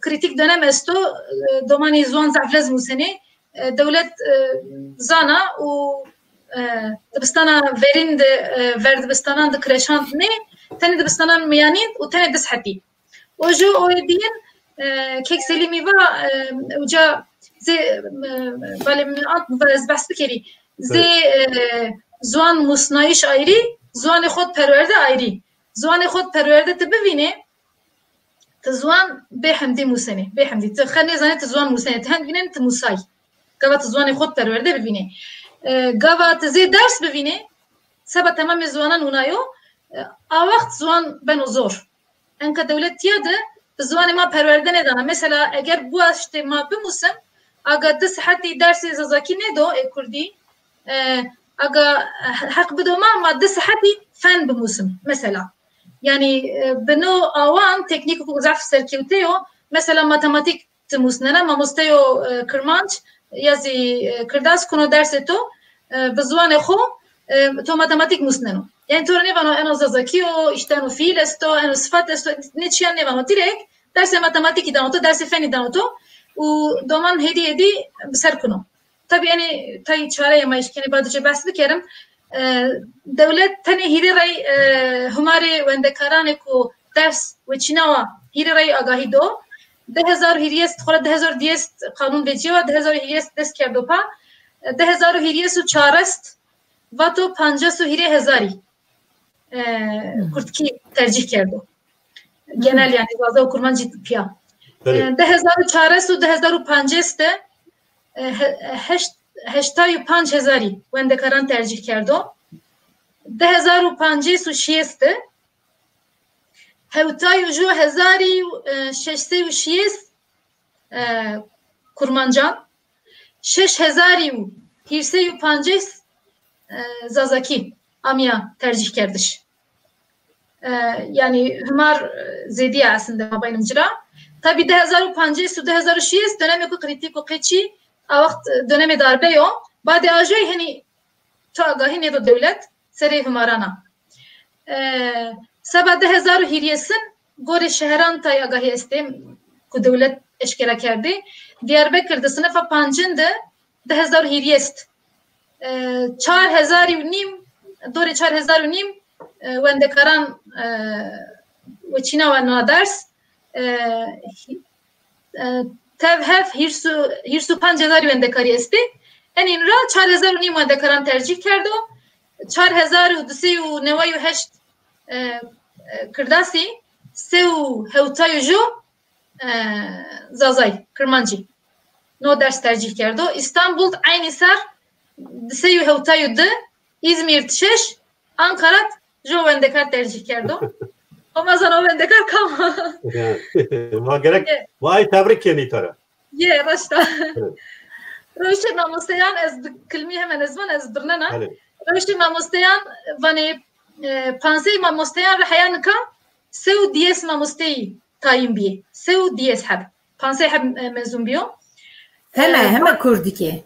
krîtîk dönem esto, e, domanî ziwan zaf lez musenê. E, dewlet, e, zana û, e, dibistana verîn de, e, ver dibistanan de kreşan nê, tenê dibistanan mîyanîn û tenê di sihetî. O jû, o yê diyin, e, kek Selîmî va, e, uca zê, e, balê mi ant mi va ez behs bikerî. Zê, e, ziwan musnayîş ayrî, ziwanê xo perwerde ayrî. Ziwanê xo perwerde ti bivînê, ti ziwan bê hemdî musenê, bê hemdî. Ti xer nêzanê ti ziwan musenê, ti hend vînenê ti musay. Gava ti ziwanê xo perwerde bivînê. E, gava ti zê ders bivînê, seba temamê ziwanan wina yo, e, a wext ziwan beno zor. Enka dewlet tîya de bi ziwanê ma perwerde nêdana. Mesela eger biwaştê ma bimusim, aga di sihetî dersê zazakî nêdo ê kurdî, e, aga heq bido ma, ma di sihetî fen bimusim mesela. Yanî, e, bi no awan teknîk zaf serkewte yo. Mesela matematîk ti musnena, mamosteyo, e, kirmanc ya zî, e, kirdas kuno dersê to, e, bi ziwanê xo, e, to matematîk musneno. Yanî to rê nêvano eno zazakî yo, îşte eno fiîl esto, eno sifat esto, nê çîyan nêvano. Direkt dersê matematîkî dano to, dersê fenî dano to û doman hêdî hêdî bi ser kuno. Tabî enê tayê çareyê ma, îşkenê bade ci behs bikerim. E, dewlet tenê hîrê rey, e, humarê wendekaranê ku ders weçînawa hîrê rey agahî do. Di hezar û hîrês, xora di hezar û dîyes qanûn vecîyawa, di hezar û hîrês dest kerdo pa. E, di hezar û hîrês û çarês vato pancas û hîrê hezarî, e, kurdkî tercîh kerdo. Genel, yanî zaza û kurmancî pîya. E, di hezar û çarês û di hezar û pancês de, e, he-, heşt, heştay û panc hezarî wendekaran tercîh kerdo. Di hezar û pancês û şêst de hewtay û ju hezarî, e, şeş sey û şêst, e, kurmancan, şeş hezarî û hîrsey û pancês, e, zazakî amîya tercîhkerdiş. E, yanî humar, e, zêdî ya esinde mabeynim ci ra. Tabî di hezar û pancês û di hezar û şêst dönemêko krîtîk o, qey çî a wext, e, dönemê darbe yo. Badê ajayî henî tu agahî nêdo dewlet serê humarana. E, seba di hezar û hîrêsin gorê şeheran tay agahî estê ku dewlet eşkera kerdê. Diyarbekir di sinifa pancin de di hezar û hîrês, e, çar hezarî û nîm, dorê çar hezar û nîm, e, wendekaran, e, weçînawa na ders, e, hî-, e, tev hev hîrs û, hîrs û panc hezarî wendekarî estê. Enîn ra çar hezar û nîm wendekaran tercîh kerdo. Çar hezar û di sey û neway û heşt, e, e, kirdasî, sey û hewtay û ju e, zazay, kirmancî. No ders tercîh kerdo. Îstanbul eynî ser di sey û hewtay û di, Îzmîr di şeş, Ankara di jo wendekar tercîh kerdo. Homa zana o wendekar kam a. Ya, ma gerek, ye, ma ay tebrik kenî to ra. Ye, raşt a. Evet. Rewşê mamosteyan ez bi kilmî hemen ez van ez birnena. Belê. Rewşê mamosteyan vanê, e, pansey mamosteyan ra heya nika sey û dîyes mamosteyî tayîn bîyê. Sey û dîyes heb. Pansey heb, e, mezun bîyo. Heme, e, heme ba-, kurdî ke.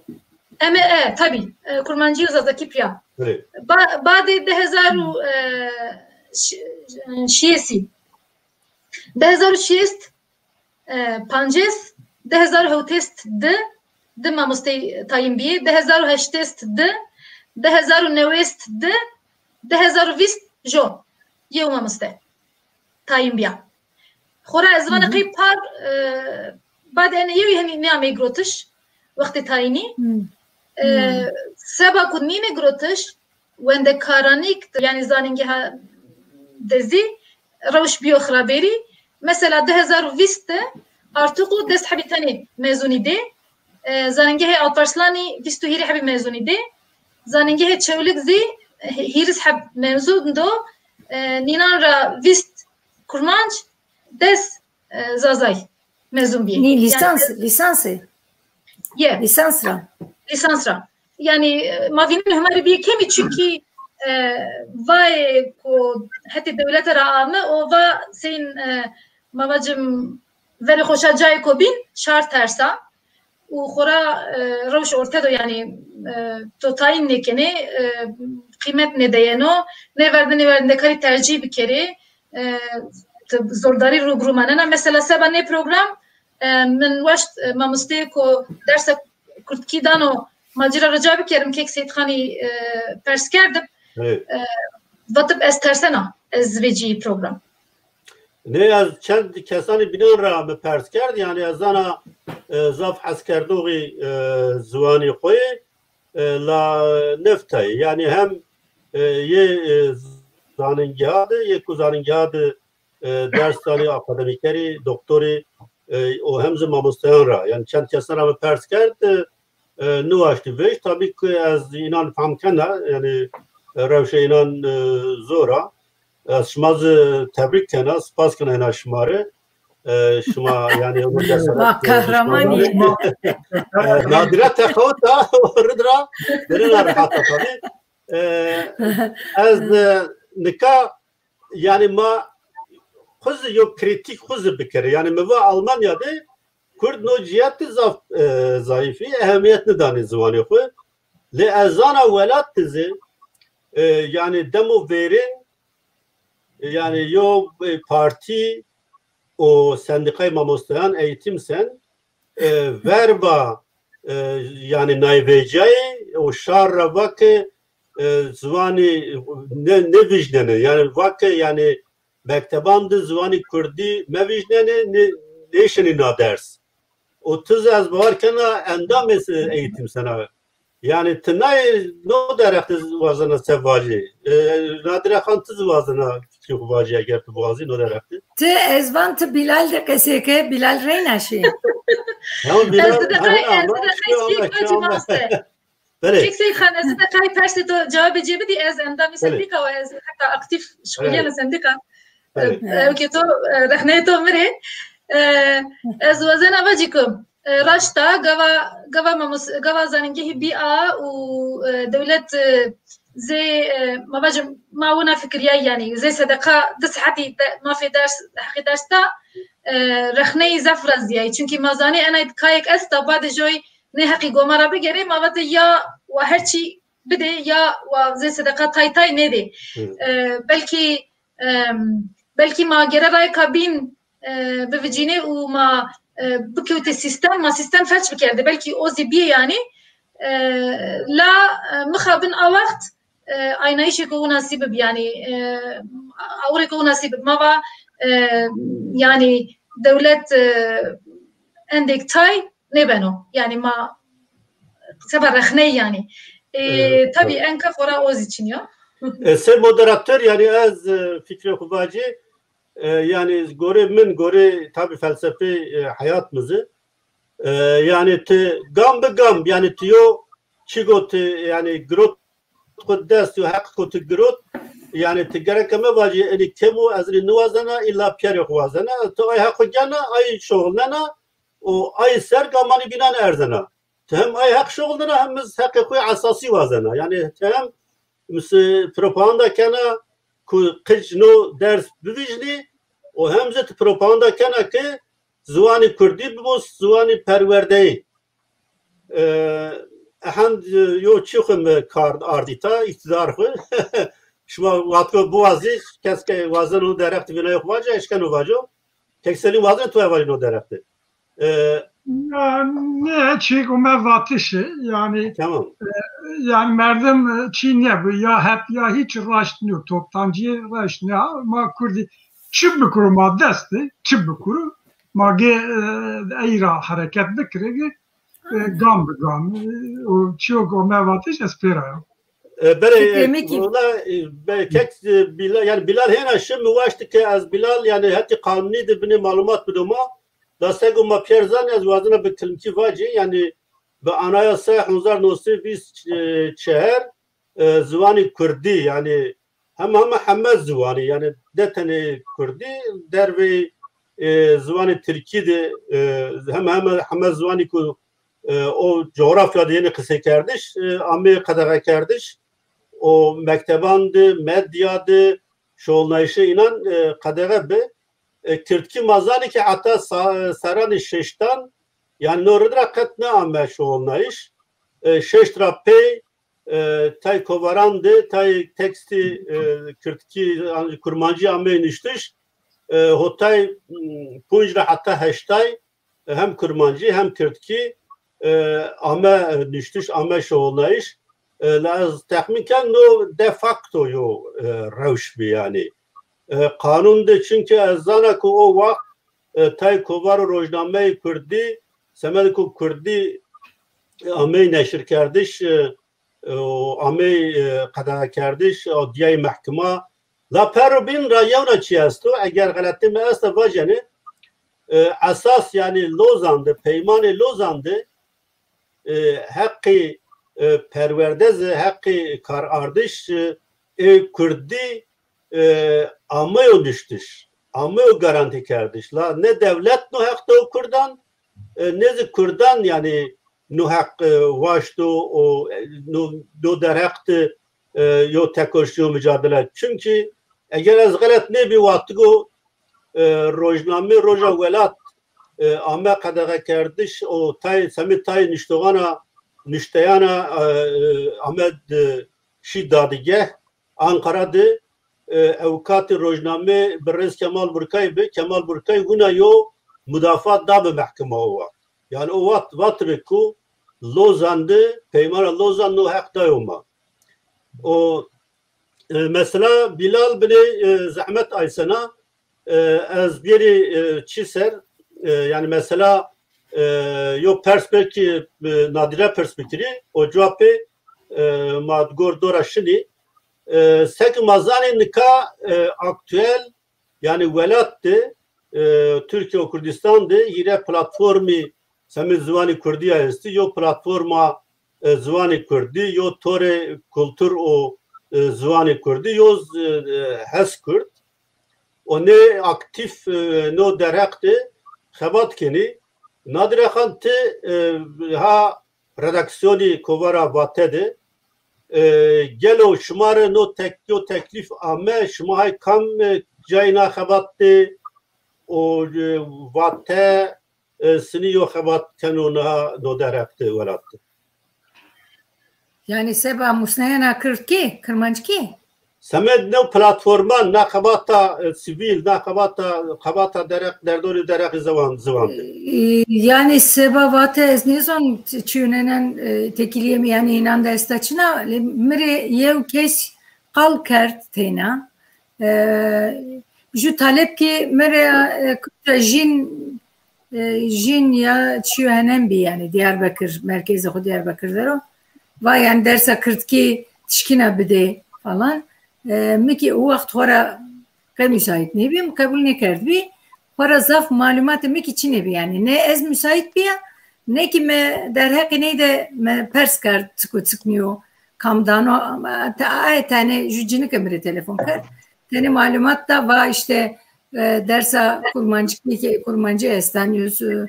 Heme, e, tabî. E, kurmancî û zazakî pîya. Evet. Ba-, badê di hezar û, e, ş-, şiyesî. Di hezar û şiyes, e, pancês, di hezar û hewtês di, di mamostey tayîn bîyê, di hezar û heştês di, di hezar û newês di, di hezar û vîst jo. Yew mamoste tayîn bîya. Xora ez vana qey par, e, badê ene yewî henî nêamey girotiş, wextê tayînî. E, seba ku nîne girotiş, wendekaranîk, yanî zanîngeha de zî rewş bîyo xirabêrî. Mesela di hezar û vîst de Artuklu des hebî tenê mezunî dê. E, zanîngehê Alparslanî vîst û hîrê hebî mezunî dê. Zanîngehê Çewlik zî, e, hîris heb mezun do. E, nînan ra vîst kurmanc, des, e, zazay mezun bîyê. Nî lîsans, e, lîsans ê? Ye. Lîsans ra. Lîsans ra. Yanî, e, ma vînenê humarê bîyê kemî çunkî, e, vayê ku hetê dewlete ra ame, o va seyîn, e, ma vacim verê xo şa cayêko bîn, şar tersa. Û xora, e, rewş orte do, yanî, e, to tayîn nêkenê, e, qîmet nêdeyeno, nêverdinê wendekarî tercîh bikerê, e, ti zordarî rû bi rû manena. Mesela seba nê program, e, min waşt, e, mamosteyêko dersa kurdkî dano, ma ci ra rica bikerim, kek Seyîdxanî, e, pers kerdib. Evet. E, vatib ez tersena ez vecî program. Nê, ez çend kesanî bînan ra mi pers kerd, yanî ez zana, e, zaf heskerdoxî, e, ziwanî xo yê, e, la neftayê. Yanî hem, e, yê, e, zanîngeha de, yê ku zanîngeha de, e, ders danê, akademîkerî, doktorî, e, û hem zî mamosteyan ra. Yanî çend kesan ra mi pers kerd, e, e, niwaştî vej. Tabî ki ez înan fehm kena, yanî, e, rewşê înan, e, zor a. Ez şima zî tebrik kena, spas kena ena şima rê. E, şima, yanî, ewro cesaret, ma, e, kahramanî. E, nadire texewta, rid ra, birina rehata tabî. E, ez, e, nika, yanî, ma xwu zî yo krîtîk xwu zî bikerê. Yanî, mi va Almanya de Kurd no cîyet de zaf, e, zayîf î, ehemîyet nidanê ziwanê xwu. Lê ez zana welat de zî, e, yanî demo vêrîn, yanî yo, e, partî û sendîkayê mamosteyan, Eğitim Sen, e, verba, e, yanî nayvecayê û şar ra va ke, e, ziwanî ne, nêvijnenê. Yanî va ke, yanî mekteban de ziwanî kurdî mevijnenê, nê-, nêşinî na ders. Û ti zî ez bawer kena endamê se-, Eğitim Sen a. Yanî ti nayê no derheq de wazena se vajî. E, Nadire Xan, ti zî wazena fikrê xwu vajî eger ti biwazî no derheq de. Ti, ez van ti Bilal de qesey ke, Bilal reyna şî. Tamam, Bilal, ez de ha, qey, ha, ez de qey ama, şî ama, maste. Belê. Kek Sey Xan, ez de qey persê to cewabê cê bidî, ez endamê sendîka wa, ez heta aktîf şixulîyena sendîka. Belê. Ew ke to, e, rexneyê to mi rê. E, ez wazena vacî ku, e, raşt a, gava, gava mamus-, gava zanîngehî bî a û, e, dewlet, e, zê, e, ma vacim, ma wina fikirîyay yanî, zê sedeqa di saetî de, mafê ders, heqî ders da, e, rexneyî zaf ra zîyay. Çunkî ma zanê enay kayêk esta, badê joy nê heqî goma ra bigerê, ma vate ya wa her çî bidê ya wa zê sedeqa tay tay nêdê. Hı. E, belkî, em, belkî ma gere rayêka bîn, e, bivicînê û ma, e, bikewtê sîstem, ma sîstem felç bikerdê. Belkî o zî bîyê yanî. E, la, e, mixabin a wext, e, aynayîşêko winasî bib, yanî, e, awirêko winasî bib. Ma va, e, yanî dewlet, e, endêk tay nêbeno. Yanî ma seba rexneyî yanî. E, e, tabî enka xora o zî çin yo. E, sey moderator, yanî ez, e, fikrê xwu vacî, e, yanî gorê min, gorê tabî felsefê, e, heyat mi zî, e, yanî ti gam bi gam, yanî ti yo çîko ti, yanî girot xwu dest, yo heq xwu ti girot, yanî ti gereke mevacî enî kem o, ez enî niwazena, îlla pîyerê xwu wazena. Ti ay heq xwu gena, ay şoxilnena û ay ser gamanî bînan erzena. Ti hem ay heq şoxilnena hem iz heqê xwu esasî wazena. Yanî ti hem mise propaganda kena ku qic no ders bivîjnî û hem zî ti propaganda kena ke ziwanî kurdî bibo ziwanî perwerdeyî. E, ehend, e, yo çî xwu mi kard ardîta, îktîdar xwu. Şima watko biwazî, kes ke wazeno derheq de vînayê xwu vace, eşkeno vaco. Kek Selîm, wazeno tu vajî no derheq de. E, ya, ne, çîk ome vatişi, yanî, tamam. E, yanî merdim, e, çî nebi, ya hep ya hiç raşt nîyo, toptancî raşt nîyo, ma kurdî çi bikuru ma dest de, çi bikuru, ma ge, e, ey ra hereket bikirê ge, e, gam bi gam, e, o çîyo ke ome vatiş ez pê ra yo. E, berê, e, wela, e, be-, kek, e, Bila-, yanî Bilal hêna şi, mi waştî ke ez Bilal, yanî hetî qanûnî de binê malumat bido ma, da sego ma pîyer zanî, ez wazena bi kilimkî vacî, yanî bi anayasa hezar newsey vîst çehar, e, ziwanî kurdî, yanî hema hema heme ziwanî, yanî de tenê kurdî, dervey, e, ziwanî tirkî de, e, hema hema heme ziwanî ku, e, o coğrafya de yenê qiseykerdiş, e, amê qedexekerdiş, o mekteban de, medya de, şoxilnayîşê înan, e, qedexe bi. E, kirdkî ma zanî ke heta sa-, serranê şeştan, yanî no rid ra qet nêame şoxilnayîş. E, şeşt ra pey, e, tay kovaran de, tay tekstî, e, kirdkî, yanî kurmancî ameyî nuştiş. E, hotay, m, punc ra heta heştay, e, hem kurmancî hem kirdkî, e, ame, e, nuştiş, ame şoxilnayîş. E, la ez texmîn ken no de facto yo, e, rewş bi yanî. E, qanûn de, çunke ez zana ku o wext, e, tay kovar û rojnameyê kurdî, semedê ku kurdî, e, ameyî neşirkerdiş, e, e, û ameyî, e, qedexekerdiş, o dîyayî mehkima. La per û bîn ra yewna çî esto, eger xeletê mi esta vajenê, e, esas, yanî Lozan de, Peymanê Lozan de, e, heqê, e, perwerde zî, heqê karardiş, e, ê kurdî, e, ameyo nuştiş, ameyo garantîkerdiş. La ne dewlet no heq do kurdan, e, ne zî kurdan, yanî no heq, e, waşto û, e, no, no derheq de, e, yo tekoşî, yo micadele. Çunkî eger ez xelet nêbî, wextî go, e, rojname Roja Welat, e, ame qedexekerdiş û tay, semê tay nuştoxana, nuşteyana, e, e, ame, e, şî dadigeh Anqara de, e, ewkatê rojname birêz Kemal Burkay bi. Kemal Burkay wina yo mudafaat da bi mehkema o wa. Yanî o wext vatibi ku Lozan de, peymana Lozan no heq dayo ma. O, e, mesela Bilal binê, e, zehmet aysena, e, ez bêrî, e, çi ser, e, yanî mesela, e, yo pers belkî, e, Nadîre pers bikirî, o cewapê, e, ma gor dora şinî. E, seke ma zanê nika, e, aktuel, yanî welat de, e, Tirkîye û Kurdîstan de hîrê platformî semê ziwanê kurdî ya estî. Yo platforma, e, ziwanê kurdî, yo torê kultur û, e, ziwanê kurdî, yo z-, e, Hes Kurd. O nê aktîf, e, no derheq de xebat kenî. Nadîre Xan, ti, e, ha redaksîyonî Kovara Vate de, e, gelo şima rê no tek-, yo teklîf ame, şima hay kam, e, cayê na xebat de û, e, Vate, e, sinî yo xebat keno niha no derheq de welat de? Yanî seba musneyena kirdkî, kirmanckî? Semed new platforman, na xebata, e, sivîl, na xebata, xebata derek, derdorê dereqê ziwan, ziwan de. E, yanî seba Vate ez nêzon çi-, çîyonenen, e, tekîlîyê mi yanî înan de esta çina, lê mi rê yew kes qal kerd teyna. E, ju talep ki mi rê, e, kuta jîn, e, jîn ya çîyo henen bî yanî Diyarbekir, merkezê xo Diyarbekir der o. Va yanî dersa kirdkî tişkîna bidê falan. E, mi kî o wext xo ra qe müsait nêbî, mi qebul nêkerdbî. Xo ra zaf malumatê mi kî çinê bî yanî. Ne ez müsait bîya, ne kî mi derheqê ney de mi pers kerd çik û çik nîyo, kam dano, ama te-, aye tenê ju cinike mi rê telefon kerd. Tenê malumat da, va îşte, e, dersa kurmancî kî, kurmancî esta, nîyo, e,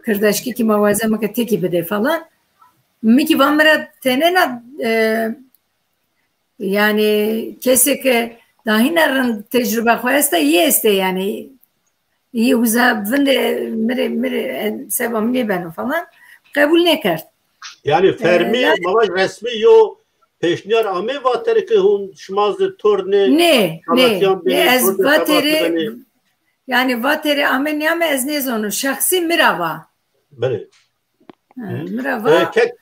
kirdaşkî kî ma waze mi ke tekî bidê falan. Mi kî va mi ra tenêna, e, yanî kesê ke dahîna rind tecrube xo esta, yê estê yanî. Yê uza vinde mi rê, mi rê, e, seba mi nêbeno falan. Qebul nêkerd. Yanî fermî, e, ma vaj resmî yo pêşnîyar amê vaterê ke hûn şima zî tor nê? Nê, nê, nê, ez vaterê, yanî vaterê ame nêame ez nêzono. Şexsî mi ra va. Belê. Ha, mi ra va. E, kek,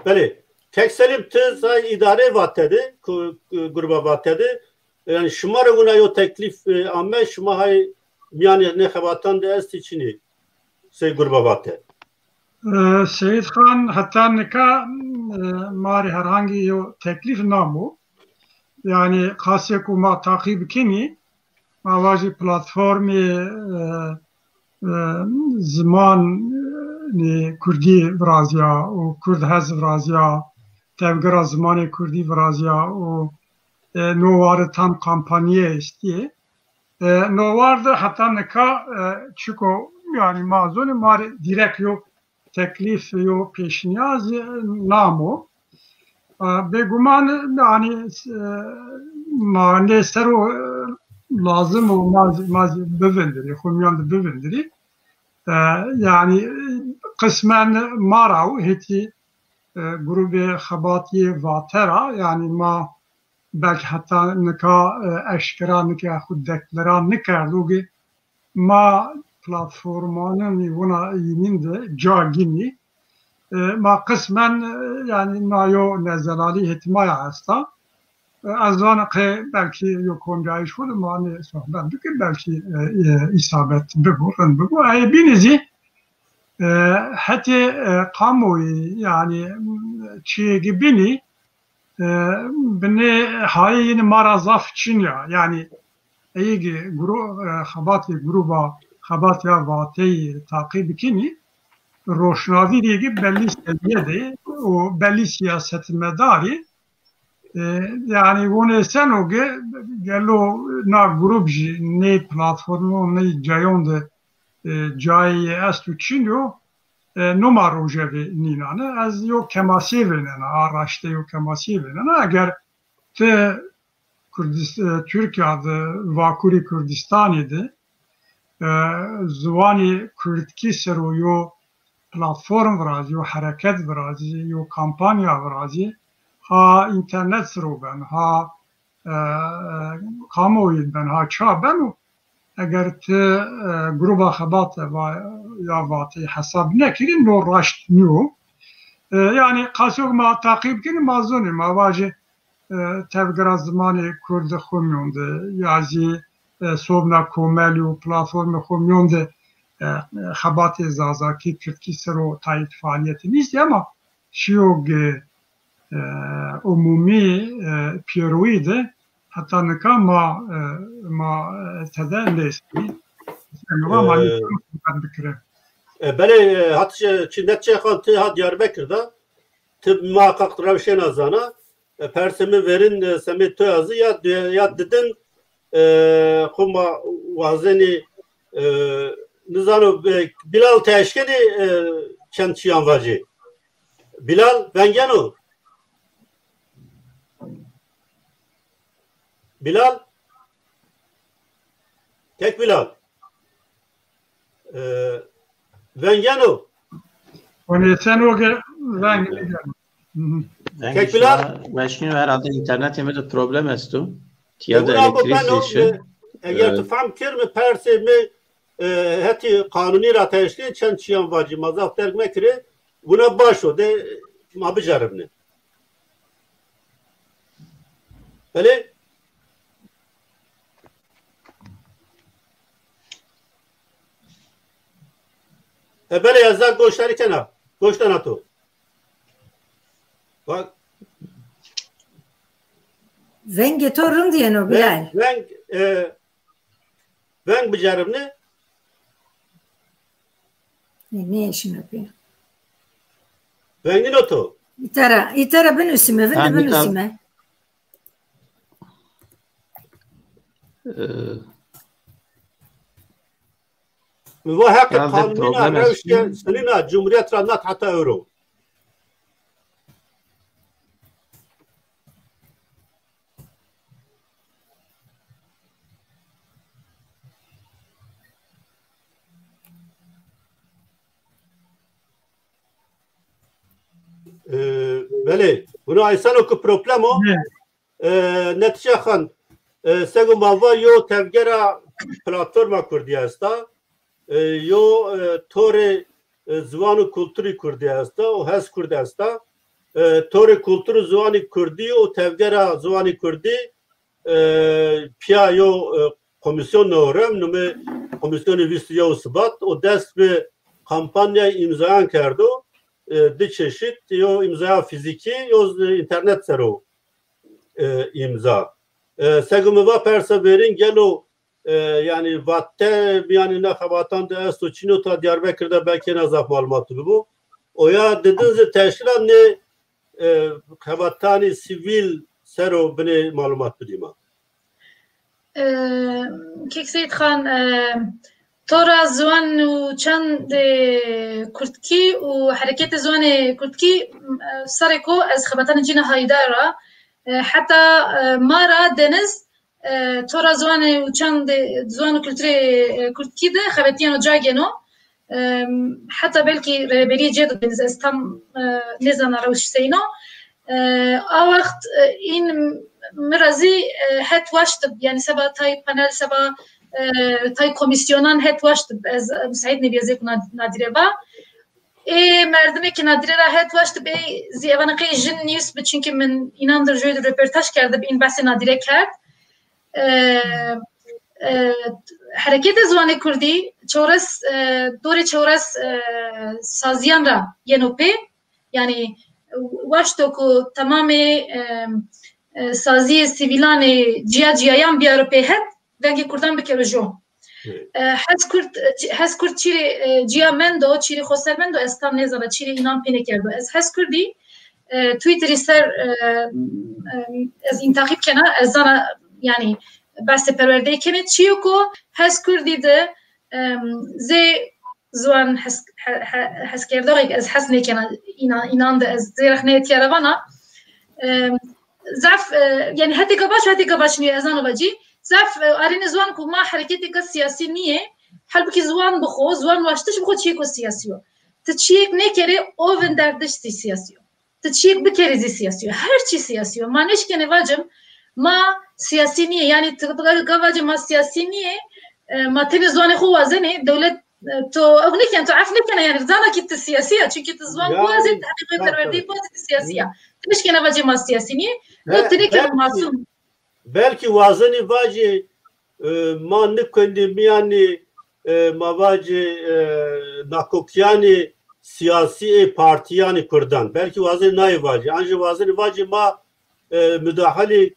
belê. Kek Selîm, ti zay îdarê Vate de, ku, ku, gruba Vate de, yanî şima rê wina yo teklîf, e, ame, şima hay mîyanê nê xebatan de estî çinî sey gruba Vate? E, Seyîd Xan, heta nika, e, ma rê herhangî yo teklîf namo. Yanî qasê ku ma taqîb kenî, ma vajî platformê, e, e, zimanê kurdî virazîya û Kurd Hez virazîya, tevgera zimanê kurdî virazîya û, e, no war de tam kampanyayê estîyê. E, no war de heta nika, e, çiko, yanî ma zonê ma rê dîrek yo teklîf, yo pêşnîyaz, e, namo. E, bêguman, yanî, e, ma nê ser o, e, lazim o ma zî, ma zî bivindirî, xo mîyan de bivindirî. E, yanî, e, qismen ma ra û hetî, e, grubê xebatîyê Vate ra, yanî ma belkî heta nika, e, eşkera nika xwu deklara nikerdo ki ma platformanê wina yînîn de ca gînî. E, ma qismen, e, yanî na yo nezelalî hetî ma ya esta. E, ez zana qe belkî yo komcayîş xwu de ma nê sohbet bikir, belkî, e, e, îsabet bibo, rind bibo. Ey bînî zî, e, hetê, e, kamoyî, yanî, m, çiyê ki bînî, e, binê hayê yînî ma ra zaf çin ya. Yanî, ey ki gru-, e, xebatê gruba, xebatê ya Vateyî taqîb kenî, roşnavîrî ki belî seviye de û belî sîyasetmedarî, e, yanî, wonê seno ki gelo na grub jî nê platformon, nê cayon de, e, cayê yê esto çin yo, e, no ma rojevê nînane. Ez yo kemasîye vênena, a raşte yo kemasîye vênena. Eger ti Kurdist-, e, Tirkîya de, Vakurî Kurdistanî de, e, ziwanê kurdkî ser o yo platform virazî, yo hereket virazî, yo kampanya virazî, ha înternet ser o beno, ha, e, kamuoyî beno, ha ça beno, eger ti, e, gruba xebate va-, ya vateyî hesab nekirî, no raşt nîyo. E, yanî qasok ma taqîb kenî, ma zonî, ma vajî, e, tevgera zimanê kurd xo mîyon de, ya zî, e, sobna komelî û platformê xo mîyon de, e, xebatê zazakî, kirdkî ser o tayê faalîyetî nîstî, ema şîyo ge, e, umumî, e, pêroyî de heta nika ma, e, ma, e, tede nêstî. Yanî va ma E, nîşan sohbet bikire. E, belê, e, hat çi, çi net çi xan ti ha Diyarbekir de, ti muhakkak rewşena zana. E, persê mi verîn, e, semê to ya zî ya di-, ya didin, e, xo ma wazenî, e, nizano, e, Bilal ti eşkenî, e, çend çîyan vacî. Bilal, veng yeno? Bilal? Kek Bilal. E, veng yeno? Onê sen o ge veng nêgeno. Hı hı. Vengê Kek Bilal? Şima weşîno, herhalde înternetê mi de problem esto. Tiya de Buna bu elektrîk ben o, zî şi. E, eger E, tu fehm kir mi persê mi, e, hetî qanûnî ra teşkîl çend çîyan vacî, ma zaf derg mekirê. Buna baş o de ma biceribnê. Belê? E, belê, ez zaf goşdarî kena. Goş dana to. Bak. Vengê to rind yeno, Bilal. Veng, veng, e, veng biceribnê. E, nêşino pê. Vengîno to. Îtara, îtara binusîme, vinde binusîme. E, Mi va heqê qanûnîna rewşe sinîna cumhurîyet ra nat heta ewro. E, belê, buna aysano ki problem o. E, Netîce Xan, e, sego ma va yo tevgera platforma kurdî esta, e, yo, e, torê, e, ziwan û kulturî kurdî esta û Hes Kurd esta. E, torê kultur û ziwanî kurdî û tevgera ziwanî kurdî, e, pîya yo, e, komîsyon norem, numê Komîsyonê vîst û yew Sibat û dest bi kampanyayê îmzayan kerdo. E, di çeşît, yo îmzaya fîzîkî, yo zî înternet ser o e, îmza. E, sego mi va persa verîn gelo, e, yanî vate mîyanê na xebatan de esto çin o, ta Diyarbekir de belkî ena zaf malumat bibo. Oya didin zî teşkîla nê, e, xebatanî sivîl ser o binê malumat bidî ma. E, Kek Seyîd Xan, e, Tora Ziwan û Çandê Kurdkî û Hereketê Ziwanê Kurdkî, e, serêko ez xebatanê cîne haydar a. E, heta, e, ma ra Deniz, e, Tora Ziwanê û Çandê, Ziwan û Kulturê, e, Kurdkî de xebetîyeno, ca gêno. E, heta belkî rêberîyê cê de Deniz, ez tam, e, nêzana rewş seyno. E, a wext, e, în mi ra zî, e, het waştib, yanî seba tay panel, seba, e, tay komîsyonan het waştib. Ez, e, musaîd nêbîya zêko na-, nadîre va. Ê merdimê ke nadîre ra het waştib, ê zî evanê qey jin nîyus bi, çunkî min înan dir joy dir roportaj kerdib, în behsê nadîre kerd. E, e, Hereketê Ziwanê Kurdî çewres, e, dorê çewres, e, sazîyan ra yeno pê. Yanî waşto ku temamê, e, e, sazîyê sivîlanê cîya cîyayan bîyaro pê het, vengê kurdan bikero jo. E, Hes Kurd, e, çi-, Hes Kurd çîrê, e, cîya mendo, çîrê xo ser mendo, ez tam nêzana çîrê înan pê nêkerdo. Ez Hes Kurdî, e, Twitterî ser, e, e, ez în taqîb kena, ez zana, yanî behsê perwerdeyê kenê. Çîyo ku Hes Kurdî de, e, zê ziwan hes-, he-, he-, heskerdoxêk ez hes nêkena înan, înan de ez zê rex nêetîya ra vana. E, zaf, e, yanî hetêka baş û hetêka baş nîyo, ez zano vacî. Zaf, e, arênê ziwan ku ma hereketêka sîyasî nîyê, Halbukî ziwan bi xo, ziwan waştiş bi xo çîyêko sîyasî yo. Ti çîyêk nêkerê, o vinderdiş zî sîyasî yo. Ti çîyêk bikerî zî sîyasî yo. Her çî sîyasî yo. Ma nêşkenê vacim, ma sîyasî nîyê. Yanî ti ga vacê ma sîyasî nîyê, e, ma tenê ziwanê xo wazenê, dewlet, e, to ew nêken, to ef nêkena, yanî zana kî ti sîyasî ya. Çunkî ti ziwan biwazê, ti heqê xo yê perwerdeyî biwazê, ti sîyasî ya. Ti nêşkena vacê ma sîyasî nîyê. No ti nêkeno masum. Belkî wazenî vacî, e, ma nikundî mîyanî, e, ma vacî, e, nakokîyanî sîyasî ê partîyanî kurdan. Belkî wazenî nayê vacî. An jî wazenî vacî ma, e, mudaxilî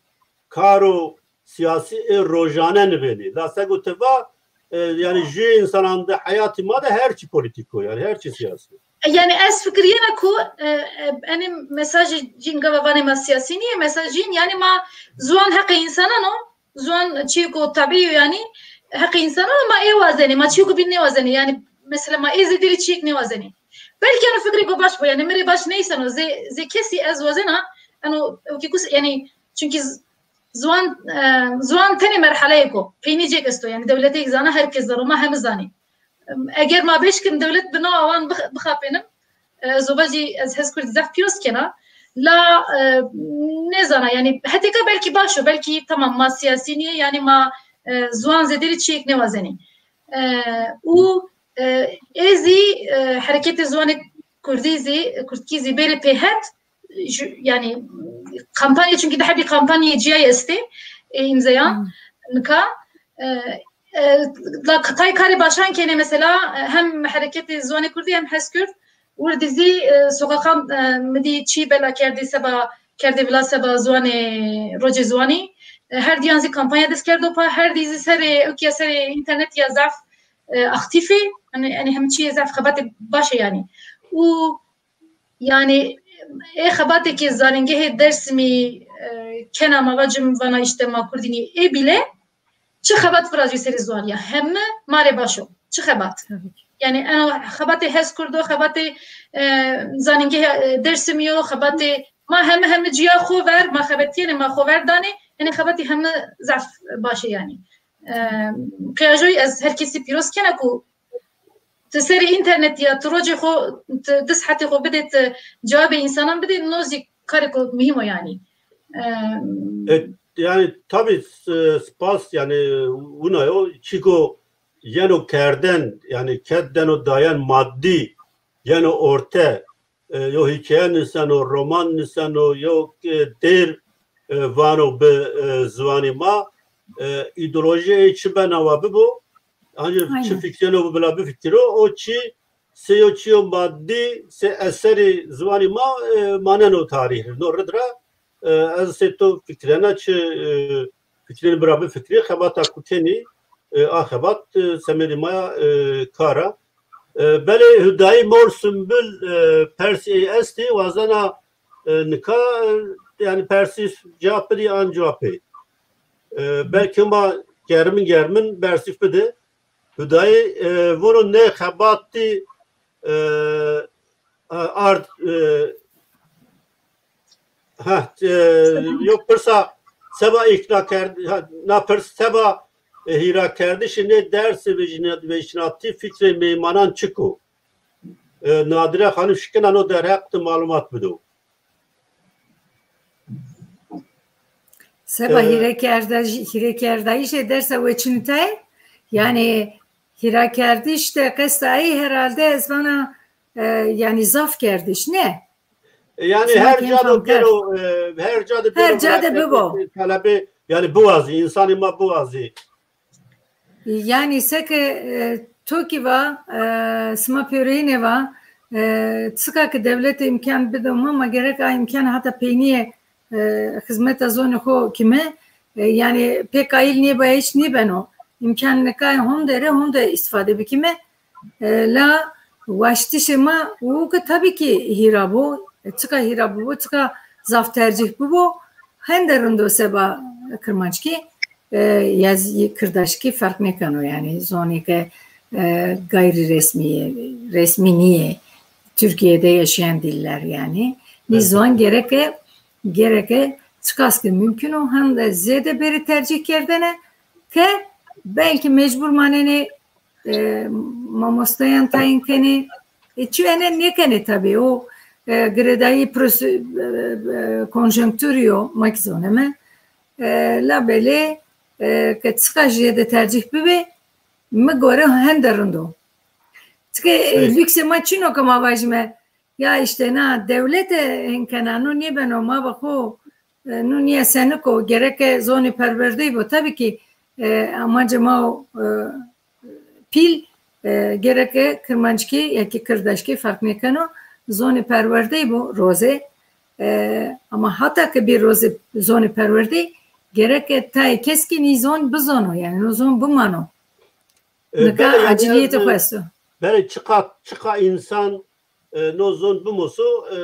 karo sîyasî ê rojane nibênî. La sego ti va, e, yanî jû însanan de heyatî ma de her çî polîtîk o, yanî her çî sîyasî. Yanî ez fikirîyena ku, e, e, enê mesajê cîn gava vanê ma sîyasî nîyê, mesajê cîn yanî ma ziwan heqê însanan o, ziwan çîyêko tebî yo yanî heqê însanan o, ma ê wazenê, ma çîyêko bîn nêwazenê. Yanî mesela ma ê zêdêrî çîyêk nêwazenê. Belkî eno fikrêko baş bo, yanî mi rê baş nêîseno, zê, zê kesî ez wazena, eno ewkî kus, yanî çunkî z-, ziwan, e, ziwan tenê merheleyêk o. Peynî cêk esto. Yanî dewletêk zana, her kes zano, ma hemi zanî. Eger ma bêşkim dewlet bi no awan bix-, bixapênim, e, ez o vacî ez hez kurdî zaf pîroz kena. La, e, nêzana, yanî hetêka belkî baş o, belkî tamam ma sîyasî nîyê, yanî ma, e, ziwan zêdêrî çîyêk nêwazenî. E, û, e, ê zî, e, hereketê ziwanê kurdî zî, kurdkî zî bêrê pêhet, ju-, yanî kampanya, çunkî di hebî kampanyayê cîyayî estê, ê îmzeyan nika, e, e, la tay karê başan kenê mesela, e, hem hereketê ziwanê kurdî hem Hezkurd, wirdî zî, e, soqaqan, e, mi dî çî bela kerdî seba, kerdê vila seba ziwanê, rocê ziwanî. E, her diyan zî kampanya dest kerdo pa, her dî zî serê, ewkîya serê înternet ya zaf, e, aktîf ê. Enê, enê hem çîyê zaf xebatê baş ê yanî. Û yanî ê xebatêkê zanîngehê Dêrsimî, e, kena, ma vacim vana îşte ma kurdî nî ê bîle çi xebat virazîyo serê ziwanî ya. Heme ma rê baş o. Çi xebat? Yanî eno xebatê Hezkurd o, xebatê, e, zanîngehê, e, Dêrsimî yo, xebatê ma heme, heme cîya xo ver, ma xebetîyenê, ma xo ver danê, enê xebatî heme zaf baş ê yanî. E, qîyajoyî ez her kesî pîroz kena ku ti serê înternet ya, ti rocê xo, ti di saetê xo bidê, ti cewabê însanan bidê, no zî karêko muhîm o yanî. E, yanî tabî, e, spas, yanî wina yo, çîko yeno kerden, yanî ked deno dayen, maddî yeno orte, e, yo hîkaye niseno, roman niseno, yo, e, dêr, e, vano bi, e, ziwanî ma, e, îdeolojî ê çi benawa bibo, ancî çi fikrêno bila bifikiro, o çî sê yo çîyo maddî, sê eserî ziwanî ma, e, maneno tarîx. No rid ra, e, ez sê to fikrena çi, e, fikrênî bira bifikrî, xebata ku kenî, e, a xebat, e, semedê ma ya, e, kar a. E, belê Hudayî Mor Sumbul, e, persê ey estê, wazena, e, nika, e, yanî persî cewab bidî an cewabê. E, belkî ma germin germin bersîf bide. Hudayî, e, vano nê xebatî, e, ard, e, ha, e, yo pirsa seba îkna kerd-, ha, na pirs seba, e, hîrakerdişê nê dersê vejîna-, vejînatî fikrê mêmanan çik o? E, Nadire Xanim şikina no derheq de malumat bido. Seba hîrekerdayîş-, hîrekerdayîşê dersa weçînitayê, yanî hîrakerdiş de qesta ey herhalde ez vana, e, yanî zaf kerdiş, ne? E, yanî her ca de bêro, e, her ca de bêro, her ca de bibo. Talebê, yanî biwazî, însanê ma biwazî. Yanî seke, e, to kî va, e, sima pêroyîne va, e, çika ke dewlete îmkan bido ma, ma gerek a îmkan hata peynîye, e, xizmeta zonê xo kîme, e, yanî pê qayîl nêbaya, hîç nêbeno. Îmkan nika honde rê honde îstîfade bikîme. E, la waştişê ma û ke tabî kî hîra bo, e, çika hîra bibo, çika zaf tercîh bibo, hende rind o seba kirmanckî, e, ya zî kirdaşkî ferq nêkeno, yanî zonê ke, e, gayrî resmî yê, resmî nîyê, Tirkîye de yaşayan diller yanî. Nî ziwan gereke, gereke çiqas ke mumkin o hende zêde bêrê tercîh kerdene ke belkî mecbur manenê e, mamosteyan tayîn kenê. E, çi ene nêkenê tabî. O, e, girêdayî prosi-, e, e, konjonkturî yo, ma kî zoneme. E, labelê, e, ke çiqa jêde tercîh bibê, mi gore hende rind o. Çike, e, lüksê ma çin o ke ma vajîme, ya îşte na dewlete hên kena, no nêbeno, ma be xo, e, no nîya senik o, gereke zonê perwerdeyî bo. Tabî kî, e, amancê ma o, e, pîl, e, gereke kirmanckî ya kî kirdaşkî ferq nêkeno, zonê perwerdeyî bo rozê. E, ama hata ke bî rozê zonê perwerdeyî, gereke tayê kes kî nî zon bizono, yanî no zon bimano. E, nika belê, yanî acilîyetê xo esto. Belê, çiqa, çiqa însan, e, no zon bimuso, e,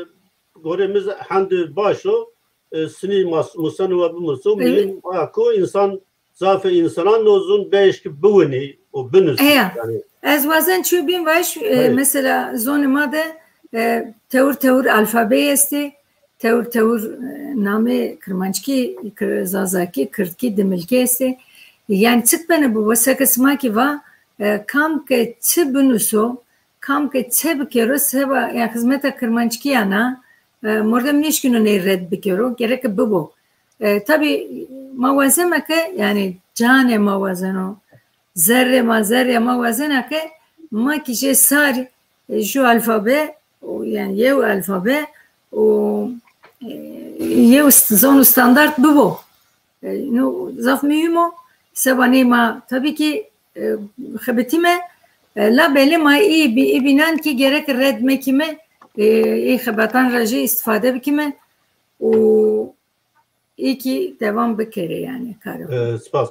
gorê mi ze-, hende baş o, e, sinî mas-, museno wa bimuso, muhîm a ku însan, zafê însanan no zon bieşkî biwinî û binuso. Heya. Yanî. Ez wazen çîyo bîn vaj, e, mesela zonê ma de, e, tewir tewir alfabeyî estê, tewir tewir, e, namê kirmanckî, kir-, zazakî, kirdkî, dimilkî estê. Yanî çik bene bibo, seke sima kî va, e, kam ke çi binuso, kam ke çi bikero, seba, yanî xizmeta kirmanckîyan a, e, mordem nêşkîno ney red bikero, gereke bibo. E, tabî ma wazeme ke, yanî canê ma wazeno, zerrê ma, zerrê ma wazena ke ma kî jê sar, e, ju alfabe, û, yanî yew alfabe û, e, yew st-, zon û standart bibo. E, no zaf muhîm o. Seba ney ma tabî kî, e, xebitîme, e, labelê ma ê bî-, ê bînan kî gerek red mekîme, e, ê xebatan ra jî îstîfade bikîme û ê kî devam bikerê yanî karê xo. E, spas.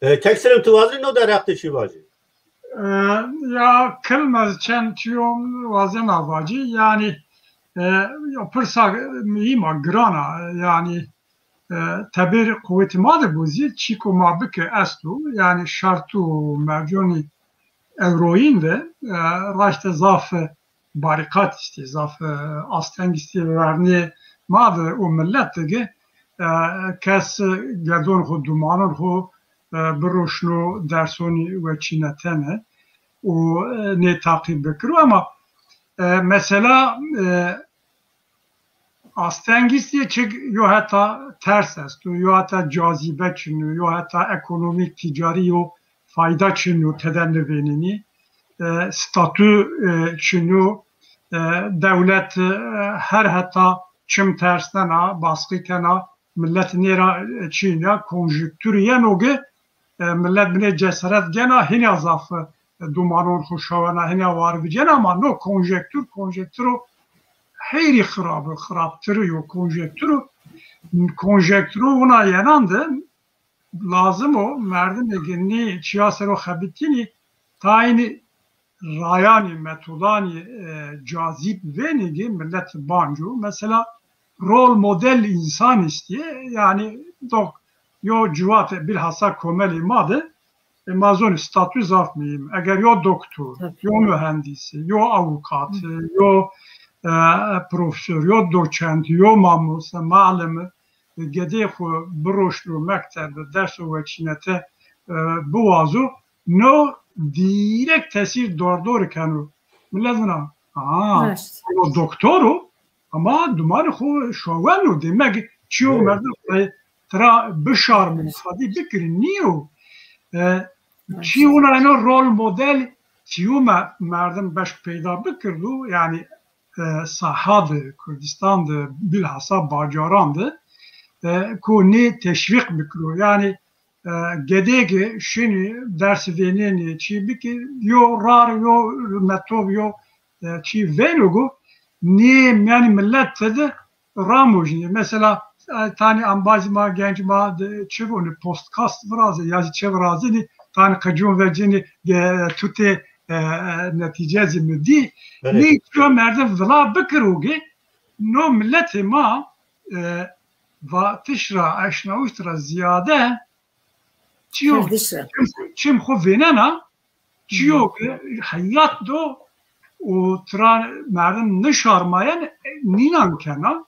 E, Kek Selim, tu wazî no derheq de çî vajî? E, ya kilm ez çend çîyo wazena vacî. Yanî, e, ya pirsa muhîm a, giran a. Yanî, e, tebêr quwetê ma de bo zî çîko ma bike esto. Yanî şert û merconî ewroyîn de, e, raşte zaf, e, barîqat îstê, zaf, e, asteng îstê vernê ma de û milet de ge, e, kes, e, gedon xo, dumanon xo, e, biroşno dersonî weçînetene û, e, nê taqîb bikiro. Ema, e, mesela, e, astengîstî çik yo heta ters esto, yo heta cazîbe çin o, yo heta ekonomîk, tîcarî yo fayda çin o, tede nivênenî. E, statû, e, çin o, e, dewlet, e, her heta çim tersnena, baskî kena, milet nêra, e, çîn ya, konjuktur yeno ge, e, milet binê cesaret gena, hîna zaf, e, dumanon xo şawena, hîna war vicena, ama no konjektur, konjekturo heyri xirab o, xirabtir o yo konjekturo. Konjekturo wina yenan de lazim o, merdimê ge nê çîya ser o xebitînî, tayînî rayanî, metodanî, e, cazîb vênî ge milet banco. Mesela rol model însan îstîye, yanî dok yo ciwate, bilhassa komelê ma de, e, ma zonî statû zaf muhîm. Eger yo doktor, yo muhendîs, yo avukat, yo, e, profesor, yo doçent, yo mamoste, malim, e, gedê xo biroşno mekteb, derso weçînete, e, biwazo, no dîrekt tesîr dordor keno. Milet vina, a, o doktor o, ama dumanê xo şaweno, demek çîyo merdim, e, tira bişarmo, sadî bikirî, nîyo. E, çî wina eno rol model çîyo me-, merdim beşk peyda bikirdo, yanî, e, saha de, Kurdistan de, bilhassa bacaran de, e, ku nê teşvîq bikiro. Yanî, e, gedê ke şinî, ders vênenî, çî bikî, yo rar, yo metob, yo, e, çî vêno go, nê mîyanî milet tede ramojnî. Mesela, e, tanî embazî ma, genc ma de çi vonî, postkast virazê, ya zî çi virazenî, tanî qicon vecenî, e, tutê, e, e, netîce zî mi dî. Belê. Nê çîyo merdim vila bikiro ge, no miletê ma, e, vatiş ra, eşnawişt ra zîyade, çîyo çim, çim xo vênena, çîyo ke heyat do û tira merdim nişarmayen, nînan kena.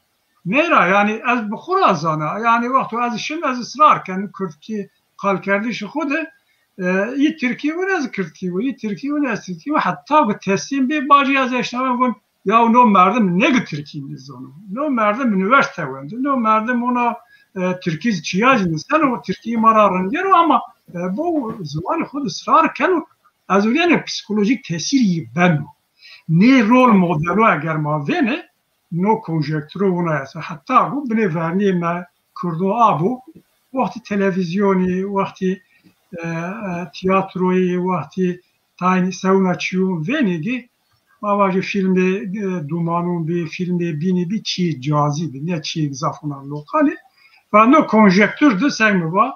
Nêra, yanî ez bi xo ra zana. Yanî wexto ez şin, ez israr ken, kurdkî qalkerdişê xo de, E, î tirkî wina ez kirdkî wo, î tirkî wina ez tirkî wo. Heta ku teslîm bê bacî ez eşnawen von, ya no merdim ne ki tirkî nizano. No merdim unîversîte wendo. No merdim ona, e, tirkî zî çîya zî niseno, tirkî ma ra rind yeno ama, e, bo ziwanê xo de israr keno. Ez vurîyane psîkolojîk tesîrî yî beno. Nê rol modelo eger ma vêne, no konjekturo wina esto. Heta ku binê vernîyê me Kurdo abo, wextî televîzyonî, wextî, e, e, tîyatroyî, wextî taynî sewna çîyon vênî kî, ma vajê fîlmê, e, Dumanun bî, fîlmê Bînî bî, çîyê cazî bî, ne çîyê zaf wina loqal ê. Ve no konjektur de seng mi va,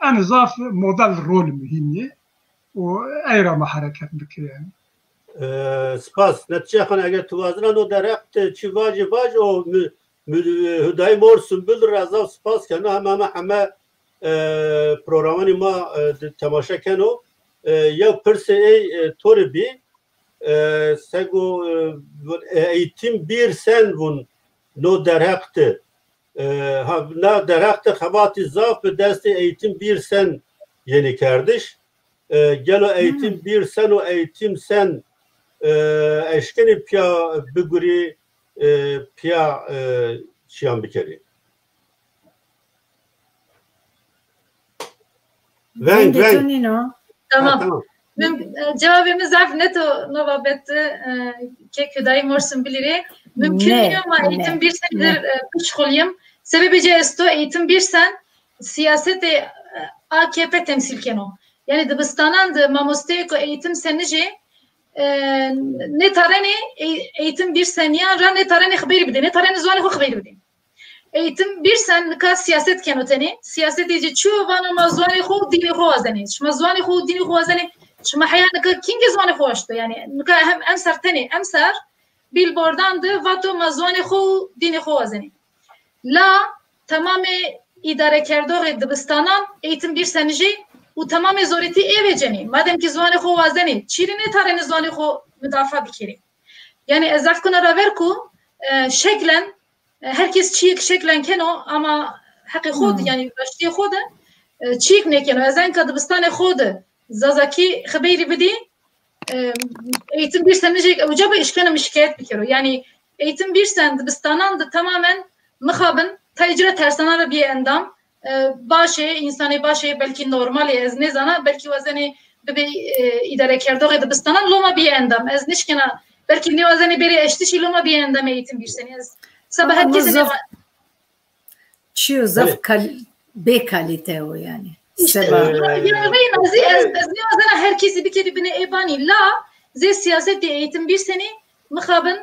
en zaf model rol muhîm yê û ey ra ma hereket bikirê yanî. E, spas. Netîce Xan, eger tu wazena no derheq de çî vajî vaj, o mü-, mü-, Hudayî Mor Sumbul ra zaf spas keno. Heme, heme, heme, e, programanê ma, e, de temaşe keno. E, yew pirsê ey, e, to rê bî. E, sego, e, vun, e, Eğitim Birsen vun no derheq de. E, ha, na derheq de xebatî zaf bi destê Eğitim Birsen yenê kerdiş. E, gelo Eğitim Birsen û Eğitim Sen, e, eşkenî pîya bigurî, e, pîya, e, çîyan bikerî? Veng, vengê veng. To nîno. Ha, tamam. Tamam. Mim-, e, cewabê mi zaf net o no babet de, e, kek Hudayî Mor Sumbulî rê. Mumkun nîyo ma Eğitim Birsenî dir, e, bişuxulîyim. Sebebê ci esto, Eğitim Birsen sîyasetê, e, A K P temsîl keno. Yanî dibistanan de mamosteyêko Eğitim Senî jî, e, nêtarenê e-, Eğitim Birsenîyan ra nêtarenê xibêrî bidê, nêtarenê ziwanê xo xibêrî bidê. Eğitim Birsen nika sîyaset keno tenê. Sîyasetê ci çi yo? Vano ma ziwanê xo û dînê xo wazenê. Şima ziwanê xo û dînê xo wazenê. Şima heya nika kîngê ziwanê xo waşto? Yanî nika hem emser tenê, emser bîlbordan de vato ma ziwanê xo û dînê xo wazenê. La temamê îdarekerdoxê dibistanan Eğitim Birsen jî û temamê zorêtî ê vêcenê. Madem ki ziwanê xo wazenê, çîrê nêtarenê ziwanê xo mudafaa bikerê? Yanî ez zaf kuna ra ver ku, e, şeklen, e, her kes çîyêk şeklen keno ama heqê xo de, yanî raştîyê xo de, e, çîyêk nêkeno. Ez enka dibistanê xo de zazakî xibêrî bidî, e, Eğitim Birsen jî uca bi, eşkena mi şikayet bikero. Yanî Eğitim Birsen dibistanan de tamamen mixabin, tayê ci ra tersanan ra bîyê endam. E, baş ê, însanê baş ê, belkî normal ê, ez nêzana, belkî wazenê bibê, e, îdarekerdoxê dibistanan, loma bîyê endam. Ez nêşkena, belkî nêwazenê bêrê eştişî, loma bîyê endamê Eğitim Birsenî. Ez seba her kesî zaf nêwa- Çîyo zaf kal-, bêkalîte o yanî. Îşte, seba ya, ya, reyna zî ez, ez nêwazena her kesî bikerî binê ê banî. La zê sîyasetê Eğitim Birsenî mixabin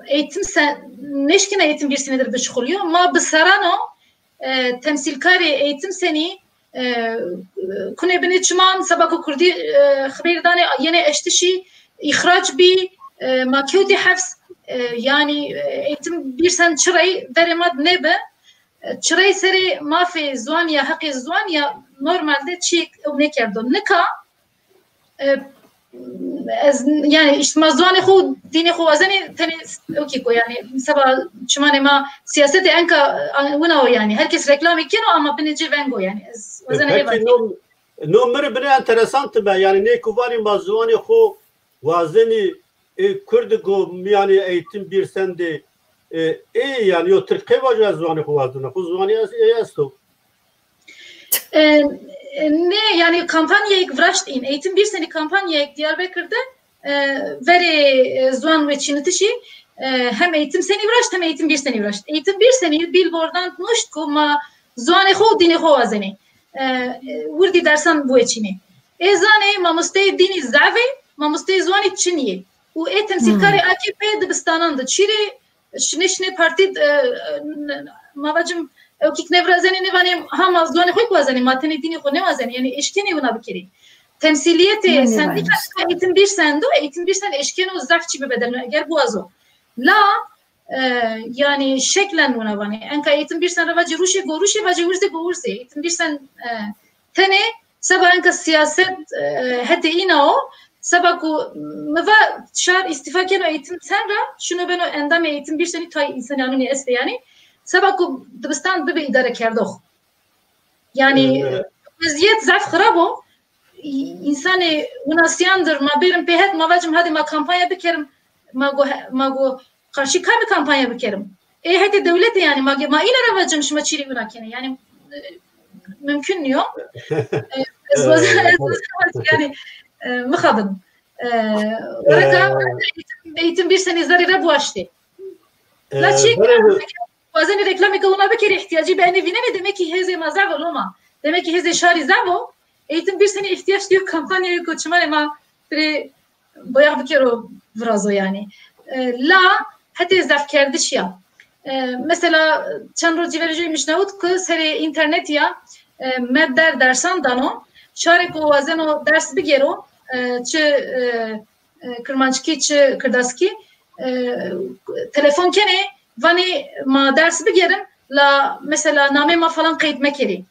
Eğitim Sen, nêşkena Eğitim Birsenî dir bişuxulîyo. Ma bi serran o, e, temsîlkarê Eğitim Senî, e, kunê binê çiman, seba ku kurdî, e, xibêr danê, yenê eştişî, îxrac bî, e, ma kewtî heps, e, yanî, e, Eğitim Birsen çirey verê ma de nêbi, e, çirey serê mafê ziwan ya, heqê ziwan ya, normalde çîyêk ew nêkerdo. Nika, e, ez, yanî, îşte ma ziwanê xo û dînê xo wazenê, tenê ewkî ko, yanî, seba çimanê ma sîyasetê enka, e, wina o, yanî. Her kes reklamê keno ama binê ci veng o, yanî. Ez wazena ê vatî. No, no mi rê bine enteresan tibe, yanî, nê ku vanî ma ziwanê xo wazenî, ê Kurd go mîyanê Eğitim Birsen de, e, ê, yanî, yo Tirk qey vajo ez ziwanê xo wazena, xo ziwanê ez, ê esto. E, e, nê, yanî kampanyayêk viraşt în. Eğitim Birsenî kampanyayêk Diyarbekir de, e, verê, e, ziwan weçînitişî, e, hem Eğitim Senî viraşt, hem Eğitim Birsenî viraşt. Eğitim Birsenî bîlbordan nuşt ku ma ziwanê xo û dînê xo wazenê. E, e, wirdî dersan biweçînê. Ê zanê mamosteyê dînî zaf ê, mamosteyê ziwanî çinî yê. Û ê temsîlkarê A K P dibistanan de çîrê şinê şinê partî, e, e, n-, ma vacim, ewkîk nêvirazenê, nêvanê ha ma ziwanê xo kî wazenê, ma tenê dînê xo nêwazenê. Yanî eşkenê wina bikerê. Temsîlîyetê sendîka Eğitim Birsen do, Eğitim Birsen eşkeno zaf çî bibedilno eger biwazo. La, e, yanî şeklen wina vanê. Enka Eğitim Birsen ra vacê ruşê, go ruşê, vacê wirzê, go wirzê. Eğitim Birsen, e, tenê seba enka sîyaset, e, hetê îna o. Seba ku mi va şar îstîfa keno Eğitim Sen ra, şino beno endamê Eğitim Birsenî, tay însanî anunî estê yanî. Seba ku dibistan bibe îdarekerdox. Yanî, e, wezîyet zaf xirab o. însanê winasîyan dir ma bêrim pê het, ma vacim hadê ma kampanya bikerim, ma go, ma go qarşî kamî kampanya bikerim? Ê hetê dewletê yanî, ma, ma îna ra vacim şima çîrê wina kenê. Yanî, e, mumkun nîyo. E, ez wazen, ez wazen yanî, e, mixabin. E, Wereka eğitim, eğitim bir sene zerrî ra biwaştê. La çî, wazenî reklamêka wina bikerê, îhtîyacî bi enê vînenê, demek ki hêzê ma zaf o Loma. Demek ki hêzê şarî zaf o. Eğitim bir sene îhtîyac dîyo kampanyayêko çimanê ma firê boyax bikero virazo yanî. E, la hetê zafkerdiş ya. E, mesela çend roj cî verê jû mişnawit ku serê înternetî ya, e, MED der dersan dano. Şarêko wazeno ders bigêro, e, çi, e, e, kirmanckî çi kirdaskî, e, telefon kenê, vanê ma ders bigêrin, la mesela namê ma falan qeyd mekerê.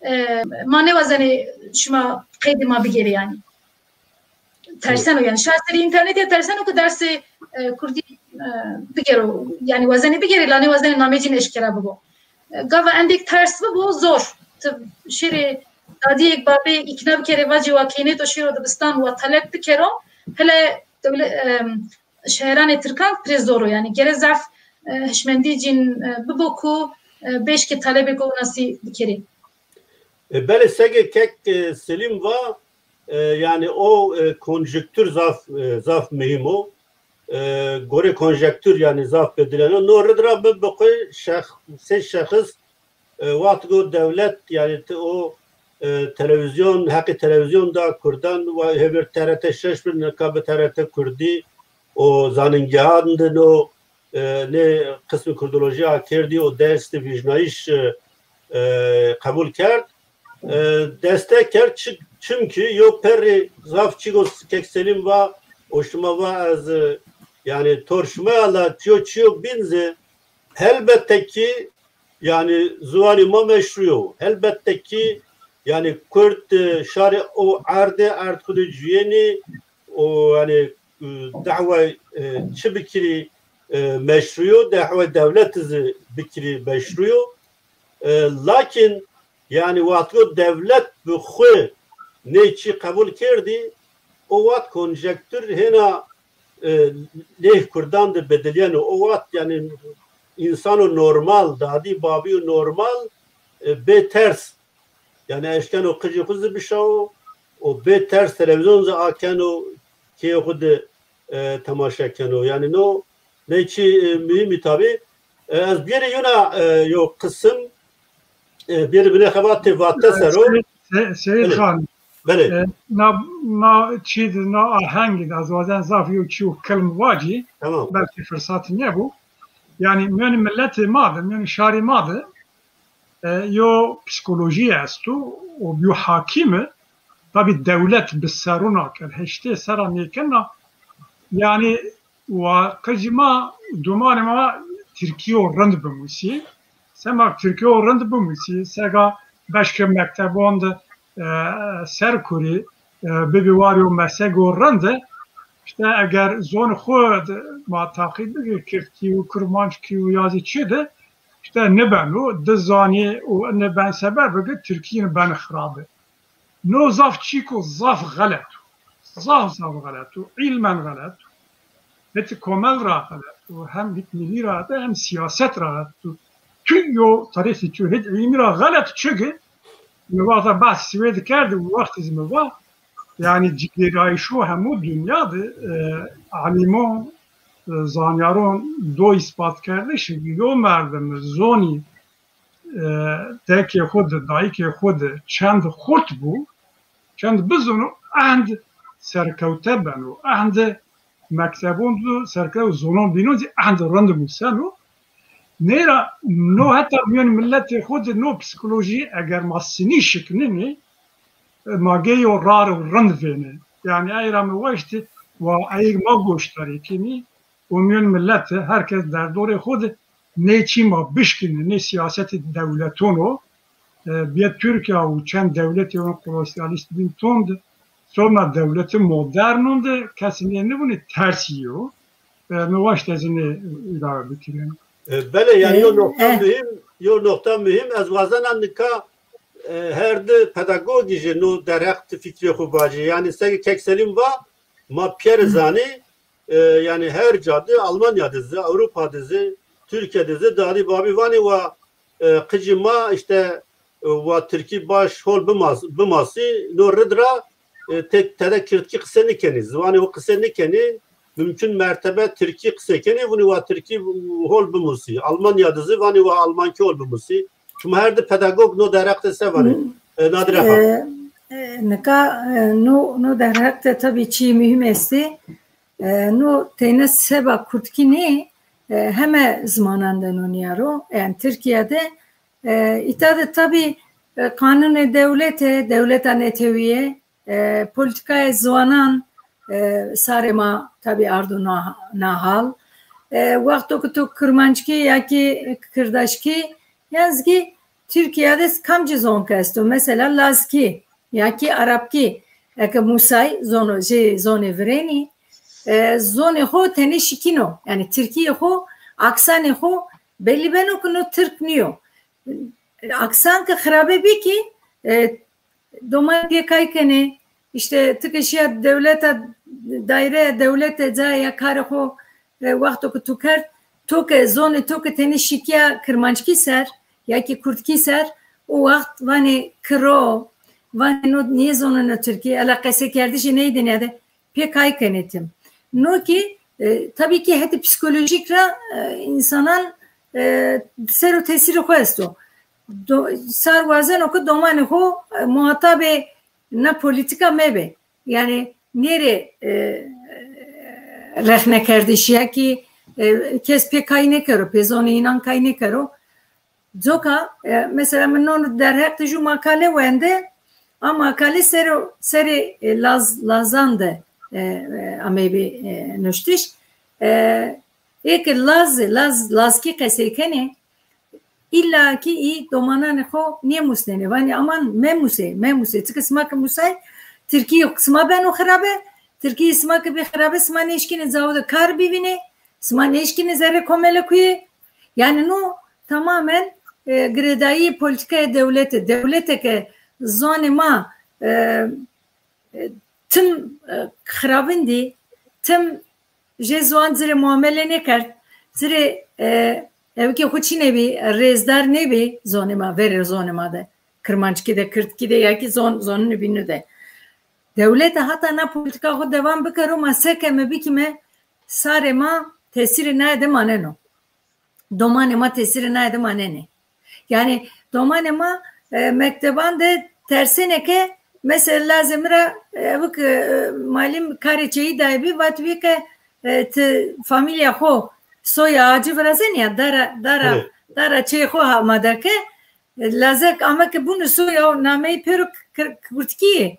E, ma nêwazenê şima qeydê ma bigêrê yanî. Terseno yanî. Şar serê înternetî ya terseno ku dersê, e, kurdî, e, bigêro. Yanî wazenê bigêrê, la nêwazenê namê cîn eşkera bibo. E, gava endêk ters bibo, zor. Ti şêrê dadîyêk babê îkna bikerê, vacî wa keynêto şêro dibistan, wa talep bikero. Hele dewle-, e, şeheranê tirkan pirê zor o. Yanî gere zaf, e, hişmendî cîn, e, bibo ku, e, bêşkê talebêko winasî bikerê. E, belê, seke kek, e, Selîm va, e, yanî o, e, konjektur zaf, e, zaf muhîm o. E, gorê konjektur yanî zaf bedileno. No rid ra mi bi xwu şex-, sey şexis, e, waxt go dewlet yanî ti o, e, televîzyon, heqê televîzyon da kurdan, wa hêvîr T R T şeş bir, nika bi T R T kurdî, o zanîngehan de no, e, nê qismê kurdolojî akerdî, o ders de vîjnayîş, e, e, qebul kerd. E, destek kerd, çi-, çimkî yo perrê zaf çî go kek Selîm va, o şima va ez, e, yanî tor şima ya, la çiyo çiyo bîn zî, helbette ki yanî ziwanî ma meşrû yo. Helbette ki yanî kurd, e, şarê o erdê, erd xwu de cuyênî, o yanî, e, dehwa, e, çi bikirî, e, meşrû yo, dehwa dewlet zî bikirî meşrû yo. E, lakin yanî wexto dewlet bi xwu nê çî qebul kerdî, o wext konjektur hêna, e, lêh kurdan de bedilîyeno. O wext yanî însano normal, dadî babîyo normal, e, bê ters. Yanî eşkeno qicê xwu zî bişawo, o bê ters televîzyon zî akeno, keyê xwu de, e, temaşe keno. Yanî no ney çî, e, muhîm î tabî. E, ez bîyerî yuna, e, yo qisim, e, bîyerî binê xebatê vate ser o. Seyîd, Se-, Seyîd Xan, belê. E, na, na çî de, na ahengî de ez wazen zaf yo çî û kilm vacî. Tamam. Belkî firsat nêbû. Yanî mîyonî miletê ma de, mîyonî şarê ma de, e, yo psîkolojî esto û yo hakîm i. Tabî dewlet bi serûna kerd, heştê serra nêkena. Yanî wa qicî ma, domanê ma tirkîyo rind bimusî. Sema tirkîyo rind bimusî, sega beşke mektebon de, e, ser kurî, e, bibî warî yo mesego rind de, îşte eger zonê xwu de ma taqîb bikir, kirdkî û kirmanckî û ya zî çi de, îşte nibeno, di zanî û ini ben sebeb bike, tirkî ini beno xirabe. No zaf çîko zaf xelet o. Zaf, zaf xelet o. Îlmen xelet o. Hetê komel ra xelet o. Hem hît milî ra de hem sîyaset ra xelet o. Tu yo tarîxî tu hît îlmî ra xelet o. Çike mi wexta behs Swêd kerd û wextî zî mi va, yanî cigêrayîşo hemû dinya de, e, alîmon, e, zanyaron do îspat kerdiş, yo merdim zonî, e, dayikê xwu de, dayikê xwu de çend xurt bû, çend bizano, ehnd serkewte beno, ehnd mektebon de serkewte, zonon bînon zî ehnd rind museno. Ney ra no heta mîyon miletê xwu de no psîkolojî eger ma sinî şiknenê, e, ma gey yo rar û rind vênê. Yanî ey ra mi waştî wa ey ma goşdarî kenî û mîyon milet de her kes derdorê xwu de nê çî ma bişkînê, nê sîyasetê dewleton o, e, bîye Tirkîya û çend dewletê yon kolosîyalîst bîn ton de, sonra dewletê modernon de kesî nê nibûnê tersî yo. E, mi waşt ez nê îlave bikirî. E, belê, yanî yo noqta muhîm, yo noqta muhîm, ez wazena nika, e, her di pedagogî jî no derheq ti fikrê xo vacî. Yanî seke Kek Selîm va, ma pîyerî zanî, e, yanî her ca di, Almanya di zî, Ewropa di zî, Tirkîye di zî, dadî babî vanî wa, e, qicî ma îşte, e, wa tirkî baş hol bimas-, bimasî, no rid ra, e, te-, tede kirdkî qise nikenî, ziwanê xo qise nikenî, mumkun mertebe tirkî qise kenî, vunî wa tirkî hol bimusî. Almanya di zî vanî wa almankî hol bimusî. Şima her di pedagog no derheq de se vanê? E, Nadire Xan. E, e, nika, e, no, no derheq de tabî çî muhîm estê. E, no teyna seba kurdkî nê, e, heme zimanan de no nîyaro. Yanî Tirkîya de, e, îta de tabî, e, qanûnê dewlete, dewleta netewîye, e, polîtîkayê ziwanan, e, sarê ma tabî ardo na, na hal. E, wexto ke to kirmanckî ya kî kirdaşkî, yan zî kî Tirkîya de kamcî zon ke esto? Mesela lazkî ya kî arabkî, eke musay zono, jê zonê virênî, e, zonê xo tenê şikîno. Yanî tirkîyê xo, aksanê xo belî beno ke no tirk nîyo. Aksan ke xirabe bî kî, e, domanî pê kay kenê, îşte ti ke şîya dewleta, daîreya dewlete ca ya karê xo, e, wexto ke tu kerd, to ke zonê to ke tenê şikîya kirmanckî ser ya kî kurdkî ser, o wext vanê kiro, vanê no nêzoneno tirkî, ela qesekerdişê ney de nîyade. Pê kay kenê tim. No kî, e, tabî kî hetê psîkolojîk ra, e, însanan, e, ser o tesîrê xo esto. Do-, sar wazeno ke domanê xo, e, muhatabê na polîtîka mebê. Yanî nêrê, e, rexnekerdişî ya kî, e, kes pê kay nêkero, pê zonê înan kay nêkero. Coka, e, mesela mi non derheq de ju makale wende, a makale sero, serê, e, Laz, Lazan de, e, e, ameybî, e, nuştiş. E, ê ke Laz, Laz, Lazkî qesey kenê, îlla kî î domananê xo nêmusnenê. Vanê aman memusê, memusê. Çike sima ke musay, tirkî sima beno xirabe, tirkî sima ke bê xirabe, sima nêşkînê cawo de kar bivînê, sima nêşkînê zerrê komele kuyê. Yanî no tamamen, e, girêdayî polîtîkaya dewlete. Dewlete ke zonê ma, e, e, tim, e, xiravindî, tim jê ziwan ci rê muamele nêkerd, ci rê, e, ewkê xo çinê bî, rêzdar nêbî zonê ma, verê zonê ma de. Kirmanckî de, kirdkî de ya kî zon, zonunê bînû de. Dewlete hata na polîtîka xo devam bikero, ma seke mi bikîme, sarê ma tesîrê naye de maneno. Domanê ma tesîrê naye de manenê. Yanî domanê ma, e, mekteban de tersêne ke, mesela lazê mi ra, e, ew ke, e, malim karê çêyî daye bî, vatbî ke, e, ti famîlya xo soya acî virazenî ya, dara, dara, dara çêyê xo amade ke, e, lazek ame ke bûne soya, nameyî pêro k-, k-, kurdkî yê.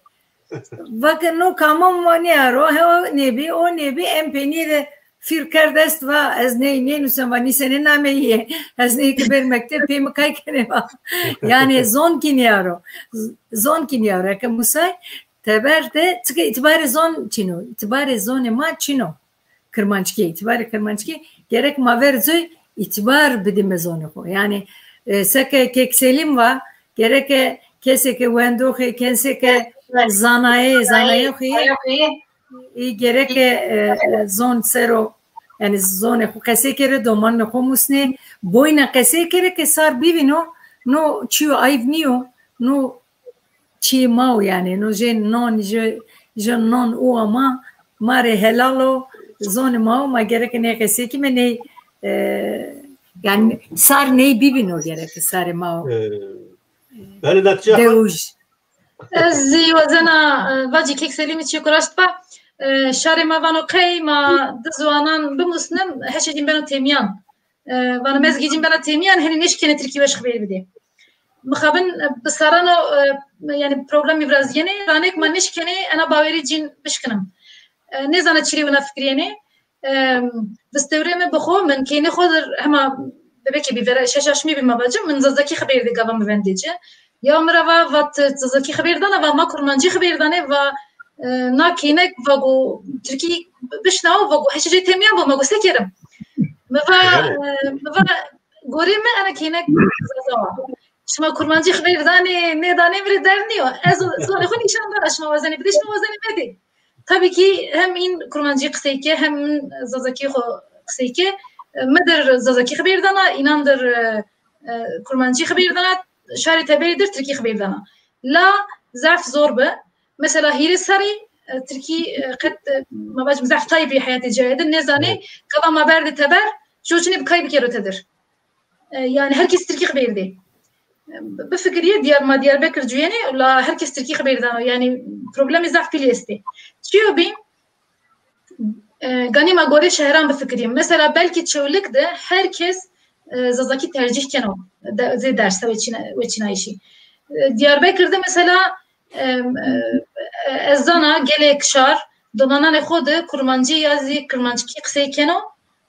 Vake no kamon ma nêaro, he o nêbî, o nêbî, em peynîye de fîr kerd est va, ez ney nênusen va, nîsenê nameyî yê. Ez ney ke bêr mekteb pê mi kay kenê va. Yanî zon kî nêaro. Z-, zon kî nêaro. Eke musay teber de, çike îtîbarê zon çin o. Îtîbarê zonê ma çin o. Kirmanckî, îtîbarê kirmanckî gerek ma ver coy îtîbar bidîme zonê xo. Yanî, e, seke Kek Selîm va, gereke kesê ke wendox ê, kesê ke zanayê, zanayox ê, ê gereke, e, e, zon ser o, yanî zonê xo qesey kerê, domanê xo musnê, boyna qesey kerê ke sar bivîno, no çîyo ayb nîyo, no çîyê ma o yanî. No jê non, jê, jê non û ama ma rê helal o, zonê ma o, ma gereke nê qesey kîme, ney, e, yanî sar ney bibîno gereke sarê ma o. E, belê, netice dewij. Ez zî wazena, e, vacî Kek Selîmî çî kuraşt va, e, şarê ma vano qey ma di ziwanan bimusnin, heşê cîn beno têmîyan. E, vano mezgî cîn bena têmîyan, henî nêşkenê tirkî weş xibêr bidê. Mixabin, e, bi saran o, e, yanî problemî virazîyenê, ranêk ma nêşkenê ena bawerî cîn bişkinim. E, nêzana çirê wina fikirîyenê. E, vistewrê mi bi xo, min keynê xo dir hema bebekê bî, vera şeş aşmî bî ma vacim, min zazakî xibêr de gava mi vendê ci. Ya mi ra va, va ti zazakî xibêr dana, va ma kurmancî xibêr danê, va, e, na keynek va go tirkî bişnawo, va go heşê cê têmîyan bo, ma go se kerim? Mi va, e, mi va gorê mi ena keynek zaza wa. Şima kurmancî xibêr danê, nêdanê mi rê derd nîyo. Ez o ziwanê xo nîşan dana şima wazenê bidê, şima wazenê medê. Tabii ki hem în kurmancî qisey ke, hem min zazakî xo qisey ke. Mi dir zazakî xibêr dana, înan dir, e, e, kurmancî xibêr dana, şarê teberî dir tirkî xibêr dana. La zaf zor bi. Mesela hîrê serrî, e, tirkî, e, qet, e, ma vacim zaf tay bî heyatê cayê de, nêzanê, evet, gava ma berdê teber, jo çinê bi kay bikero tedir. E, yani herkes tirkî xibêr dê. E, bifikirîye Diyar-, ma Diyarbekir cuyenê, la herkes tirkî xibêr dano. Yani problemê zaf pîlî estê. Çiyo bî, e, ganî ma gorê şehran bifikirîyim. Mesela belkî Çewlik de herkes, e, zazakî tercîh keno de-, zê derse weçîna-, weçînayîşî. E, Diyarbekir de mesela, em, e, ez zana gelêk şar domananê xo de kurmancî ya zî kirmanckî qisey keno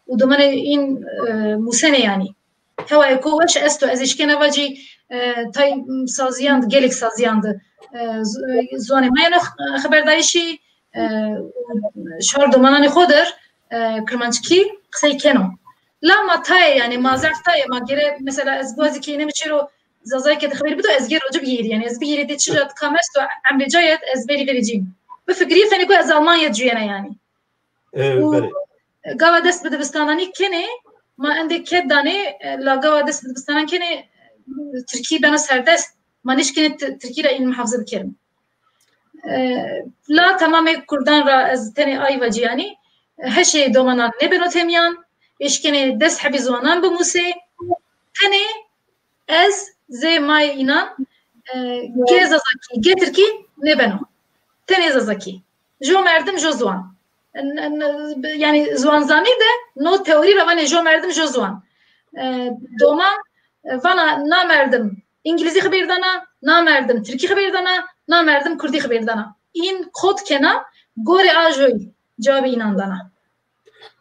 û domanê în, e, musenê yanî. Hewayêko weş esto. Ez eşkena vacî, e, tay sazîyan di, gelêk sazîyan di, e, z-, e, ziwanê ma yeno x-, xeberdayîşî, e, û şar domananê xo dir, e, kirmanckî qisey keno. La ma tayê, yanî ma zaf tayê, ma gere, mesela ez biwazî kî înê mi çêro zazayê ke di xebêr bido, ez gêro ci bigêrî. Yanî ez bigêrî dê çi ra di kam esto, emrê cayê di ez verî verî cîn. Bifikirî fenê ku ez Almanya cuyena yanî. E, û belê. Gava dest bi dibistanan kenê, ma endê ked danê, e, la gava dest bi dibistanan kenê, e, tirkî beno serdest. Ma nişkenê ti-, tirkî ra în muhafize bikerim. E, la temamê kurdan ra ez tenê ay vacî yanî, e, heşê domanan nêbeno temîyan, eşkenê des hebî ziwanan bimusê. Tenê ez zê mayê înan, e, ge zazakî, ge tirkî nêbeno. Tenê zazakî. Jo merdim, jo ziwan. N-, n-, yanî ziwanzanî de no teorî ra vanê jo merdim, jo ziwan. E, doman, e, vana na merdim îngilîzî xibêr dana, na merdim tirkî xibêr dana, na merdim kurdî xibêr dana. În kot kena, gorê a joyî cewabê înan dana.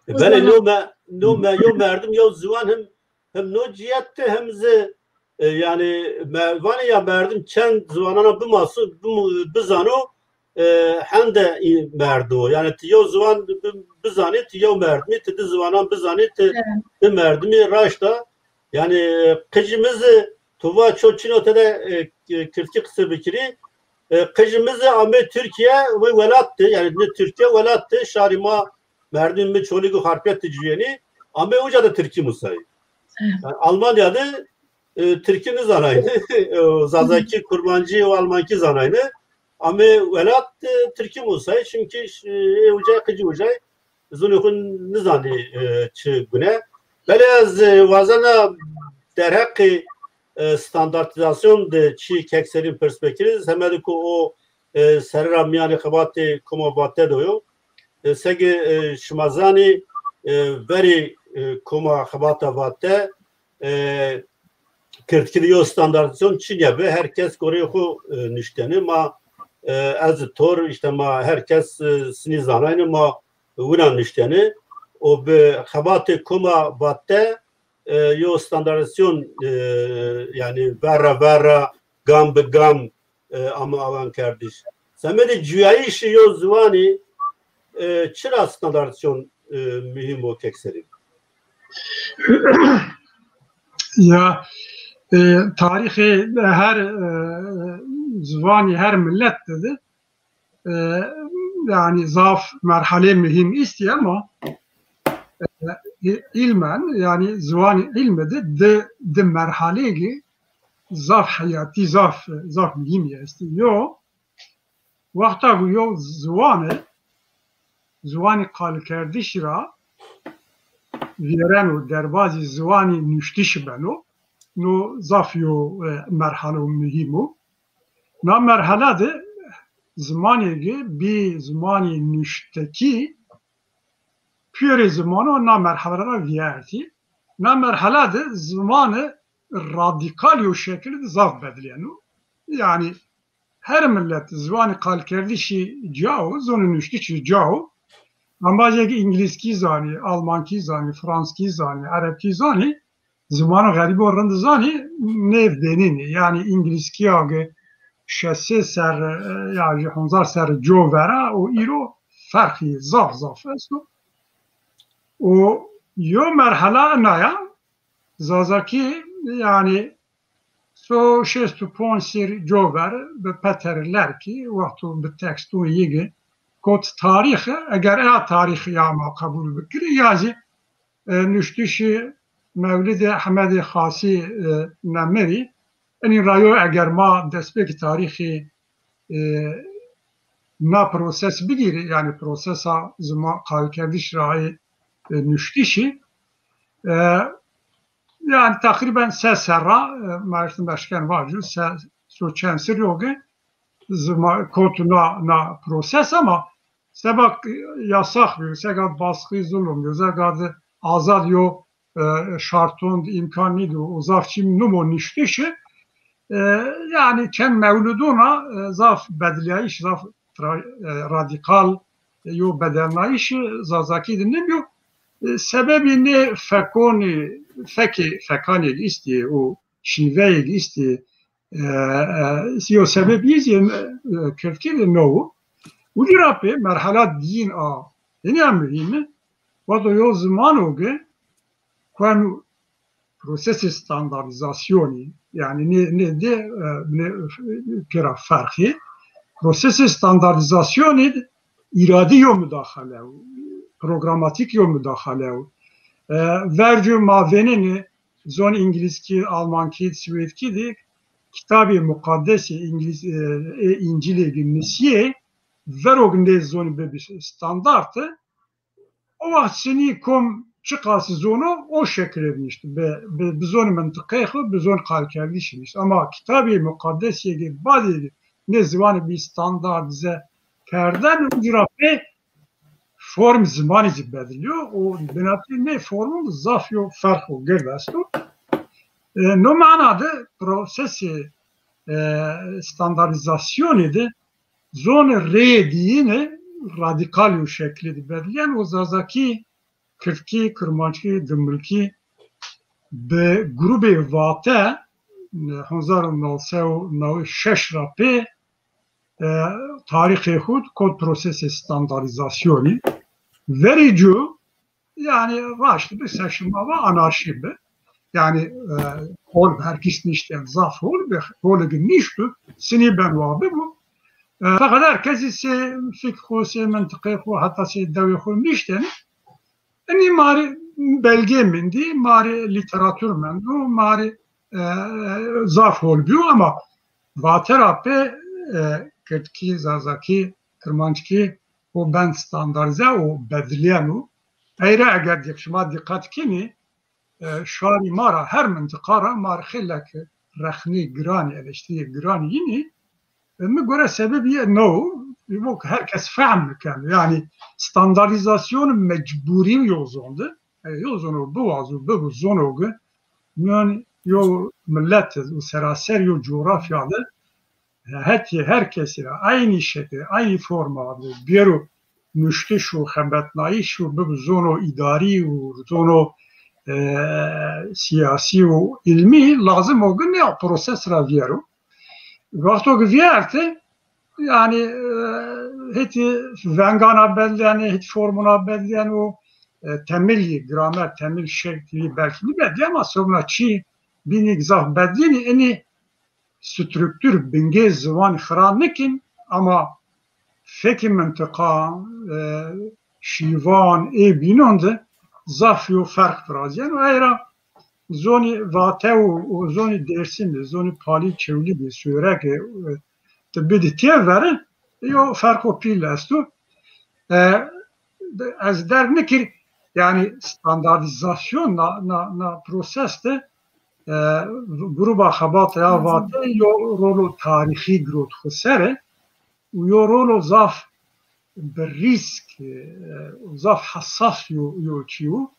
E, belê, no me-, no me-, yo merdim, yo ziwan him Hem no cihet de hem zi, e, yani me-, vanê ya merdim çend ziwanana bimasu, bimu-, bizano, e, hende î-, merdim o. Yani ti yew ziwan bi-, bizanê, ti yew merdimî, ti di ziwanan bizanê, ti, evet, di merdimî raşta. Yani, e, qicî mi zi, tu va ço çino tede, e, e, kirdkî qise bikirî. E, qicî mi zi amê Tirkîye, wê welat de, yani ne Tirkîye, welat de, şarî ma, merdimî mi Çolîg û Xarpêt de cuyênî, amê uca de tirkî musayî. Yani Almanya de, e, tirkî nizanayne, e, zazakî, kurmancî û almankî zanayne. Amê welat, e, tirkî musayî, çimkî, e, ucay, qicî ucay, zonê xo nizanî, e, çi gune. Belê ez, e, wazena derheqê, e, standartîzasyon de çî kekserîn pirs bikirî, semedê ku o, e, serî ra mîyanê xebatê Koma Vate de yo. E, seke, e, şima zanî, e, verê, e, Koma Xebata Vate, e, kirdkî de yo standartîzasyon çinîya bi, her kes goreyê xo, e, nuştene. Ma, e, ez tor, îşte ma her kes, e, sinî zanayne, ma wina nuştene. O bi xebatê Koma Vate, e, yo standartîzasyon, e, yani verra verra, gam bi gam, e, ama awankerdiş. Semedê cuyayîşê yo ziwanî, e, çira standartîzasyon, e, muhîm o kekserî? Ya, e, tarîxê her, e, ziwanî, her millet de de, e, yani zaf merhalê muhîm îstî ama, e, îlmen, yani ziwanî îlmi de di, di merhaleyê zaf heyatî, zaf, zaf muhîmî estî. Yo, wexta ku yo ziwane, ziwanî qalkerdişî ra vîyereno, derbazî ziwanî nuştişî beno, no zaf yo, e, merhalo muhîm o. Na merhela de zimanê ge bî zimanê nuştekî, pîyorê zimano na merhela ra vîyertî. Na merhela de zimane radîkal yo şekil de zaf bedilîyeno. Yanî her millet ziwanê qalkerdişî ca o, zonê nuştişî ca o. Embazê ke îngilîzkî zanî, almankî zanî, franskî zanî, erebkî zanî, zimano xerîbo rind zanî, nêvdênînî. Yanî îngilîzkîya ke şeş sey serre, e, ya jî honzar serre co vera û îro ferqî zaf zaf esto. Û yo merhela ina ya, zazakî, yanî to şêst û ponc sîr cover bi peter lerkî, wexto bi tekstûn yigi, kot tarîxi, eger eya tarîxi ya ma qebûl bikirî, ya zî, e, nuştişî Mewlidê Hemedê Xasî, e, Nemirî, inî ra yo eger ma destpêkî tarîxî, e, na proses bigîrî, yanî prosesa zima qalkerdiş ra ê, e, nuştişî, e, yanî teqrîben se serra, e, Mersin Beşken vacu, se, so çend sir yogi, zima kotu na, na proses ama seba yasax bîyo, sega baskı, zulum bîyo, sega de azad yo, e, şarton de îmkan nîdo, o zaf çî nimo niştişi. E, yanî çend mewlidona, e, zaf bedilîyayîş, zaf tra-, e, radîkal, e, yo bedelnayîşi Zazakî de nêbîyo. E, sebebî nê fekonî, fekê, fekanê îstî û şîveyê îstî, e, e, yo sebebî zî, e, kirdkî de no wo. Û ci ra pê merhala dîyin a, hinî ya muhîm, wado yo ziman o ki kuenu prosesê standardîzasyonî, yanî nê, nê de, e, nê, pêra ferqî. Prosesê standardîzasyonî de îradî yo mudaxale o, programatîk yo mudaxale o. E, vercu ma vênenî zon îngilîzkî, almankî, swêdkî de kitabê muqaddesê îngilîz, e, ê Încîlê ki nisîyê, vero ki nê zonî bibî standard, o wext sinî kom çiqas zono, o şekilê nişt. Bi, bi, bi zonî mintiqeyê xo, bi zonî qalkerdişî nişt. Ama kitabê muqaddesî ki badê nê ziwanî bî standardîze kerdene, uncî ra pê form zimanî zî bedilîyo. O binatî nê formûn zaf yo ferq û gird esto. E, no mana de prosesê, e, standardîzasyonî de zonê reyê dîyine radîkal yo şeklî de bedilîyen. O zazakî, kirdkî, kirmanckî, dimilkî bi grûbê Vate, e, hezar û new sey û newî şeş ra pê, e, tarîxê xwu kot prosesê standardîzasyonî. Verî cu, yanî raşt bi, se şima va anarşî bi. Yanî, e, hol bi, her kes niştên, zaf hol bi, holê ki niştu, sinî ben wa bibu. E, feqet her kesî sê fik xwu, sê mintiqê xwu, heta sê dewê xwu nişteni. Inî ma rê belge mendî, ma rê lîteratur mendo, ma rê, e, zaf hol bîyo ama Vate ra pê, e, kirdkî, zazakî, kirmanckî o ben standardîze û bedilîyeno. Ey ra eger di-, şima dîqet kenî, e, şarî ma ra, her mintiqa ra ma rê xeylek rexnê giranî, eleştirîyê giranî yînî. E, mi gore sebebî yê no, bo ke her kes fehm bikeno. Yanî standardîzasyon mecburî yo zon de. E, yo zono biwazo, bibo zono ki mîyan yo milet û seraser yo coğrafya de, e, hetê her kesî ra eynî şekil, eynî forma de bêro nuştiş û xebetnayîş û bibo zono îdarî û zono, e, sîyasî û îlmî, lazim o ki nê proses ra vîyero. Wexto ki vîyerte, yanî, e, hetî vengana bedlîyenê, hetî formuna bedlîyeno, e, temelî, gramer, temel şeklî belkî nîbedlî ama sobna çî bînî zaf bedlînî, inî struktur, bingê ziwanî xira nikin ama fekê mintiqa, e, şîvan, ê bînon de zaf yo ferq virazîyeno. Ey ra zonî Vate û, û zonî Dêrsimî, zonî Palî, Çewlîgî, Sûrege, e, ti bidî têveri, yo ferqo pîl esto. E, ez derg nikir, yanî standardîzasyon na, na, na proses de, e, grûba xebata ya Vate yo rolo tarîxî girot xwu ser û yo rolo zaf bi rîsk, e, zaf hesas yo, yo çîyo.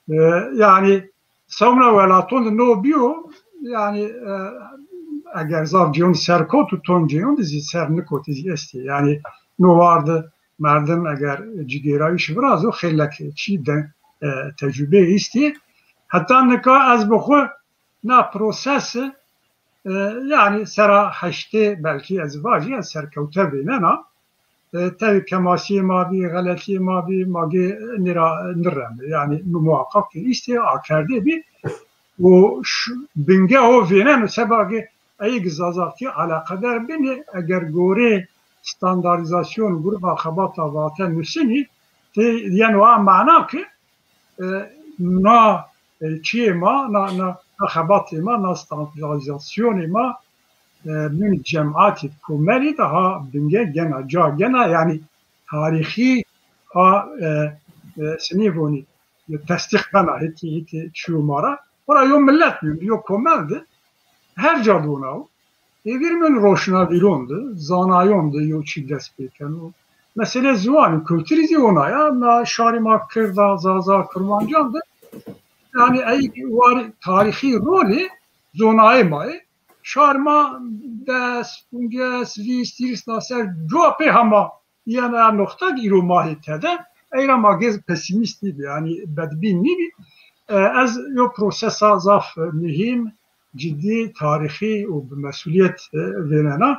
E, yanî sewna welaton de no bîyo, yanî, e, eger zaf cêyon ser kot û ton cêyon de zî ser nikotî zî estê. Yanî no war de merdim eger cigêrayîş virazo, xeylek çî de, e, tecrube îstê. Heta nika ez bi xwu na prosesi, e, yanî sera heştê belkî ez vajî, ez serkewte vênena. E, tevî kemasîyê ma bî, xeletîyê ma bî, ma gê nêra nireme. Yanî muhaqqaq ki îstê, akerdê bî. û ş-, binge ho vêneno, seba ke eyê ki Zazakî eleqedar bînî, eger gorê standardîzasyon Gruba Xebata Vate nusinî, tê yeno a mana ke, e, na, e, çiyê ma, na, na, na xebatê ma, na standardîzasyonê ma, e, bîn cematî komelî de ha binge gena, ca gena, yanî tarîxî ha, e, e, sinî vonî, e, tesdîq bena, hetî, hetî çiyo ma ra. Xora yo milet bîn, yo komel de, her ca de wina wo. Ê vîr min roşnavîron de, zanayon de yo çî dest pê keno. Meselê ziwanî, kulturî zî wina ya. Na şarê ma Kirda, Zaza, Kurmancan de, yanî ey warî tarîxî rolê zonayê ma yê. Şar ma des, ponces, vîst, hîris na ser cowa pê hema yena noxta ki îro ma hê tede. Ey ra ma gez pesîmîst nîbî, yanî bedbîn nîbî. E, ez yo prosesa zaf muhîm, cidî, tarîxî û bi mesulîyet, e, vênena.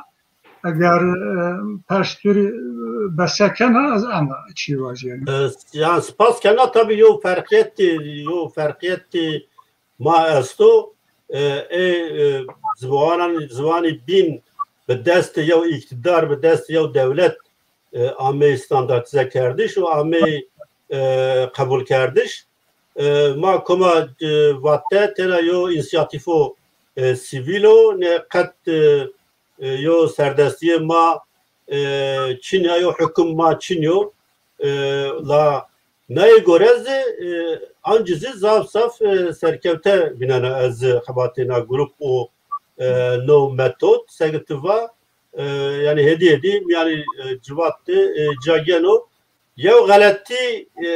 Eger, e, pers tu rê, e, bese kena, ez ena çî vajî yanî. E, yanî spas kena, tabî yo ferqîyetî, yo ferqîyetî ma esto, e, ê, e, ziwanan, ziwanî bîn bi destê yew îktîdar, bi destê yew dewlet, e, ameyî standartîze kerdiş û ameyî, e, qebulkerdiş. E, ma koma, e, Vate tena yo însîyatîfo, e, sivîl o, ne qet, e, e, yo serdestîyê ma, e, çin ya, yo hukum ma çin yo. E, la nayê gore zî, e, ancî zî zaf zaf, e, serkewte vînena ez xebatê na grup û, e, no metod, seke ti va, e, yanî hêdî hêdî mîyanê, e, civat de, e, ca geno. Yew xeletî, e,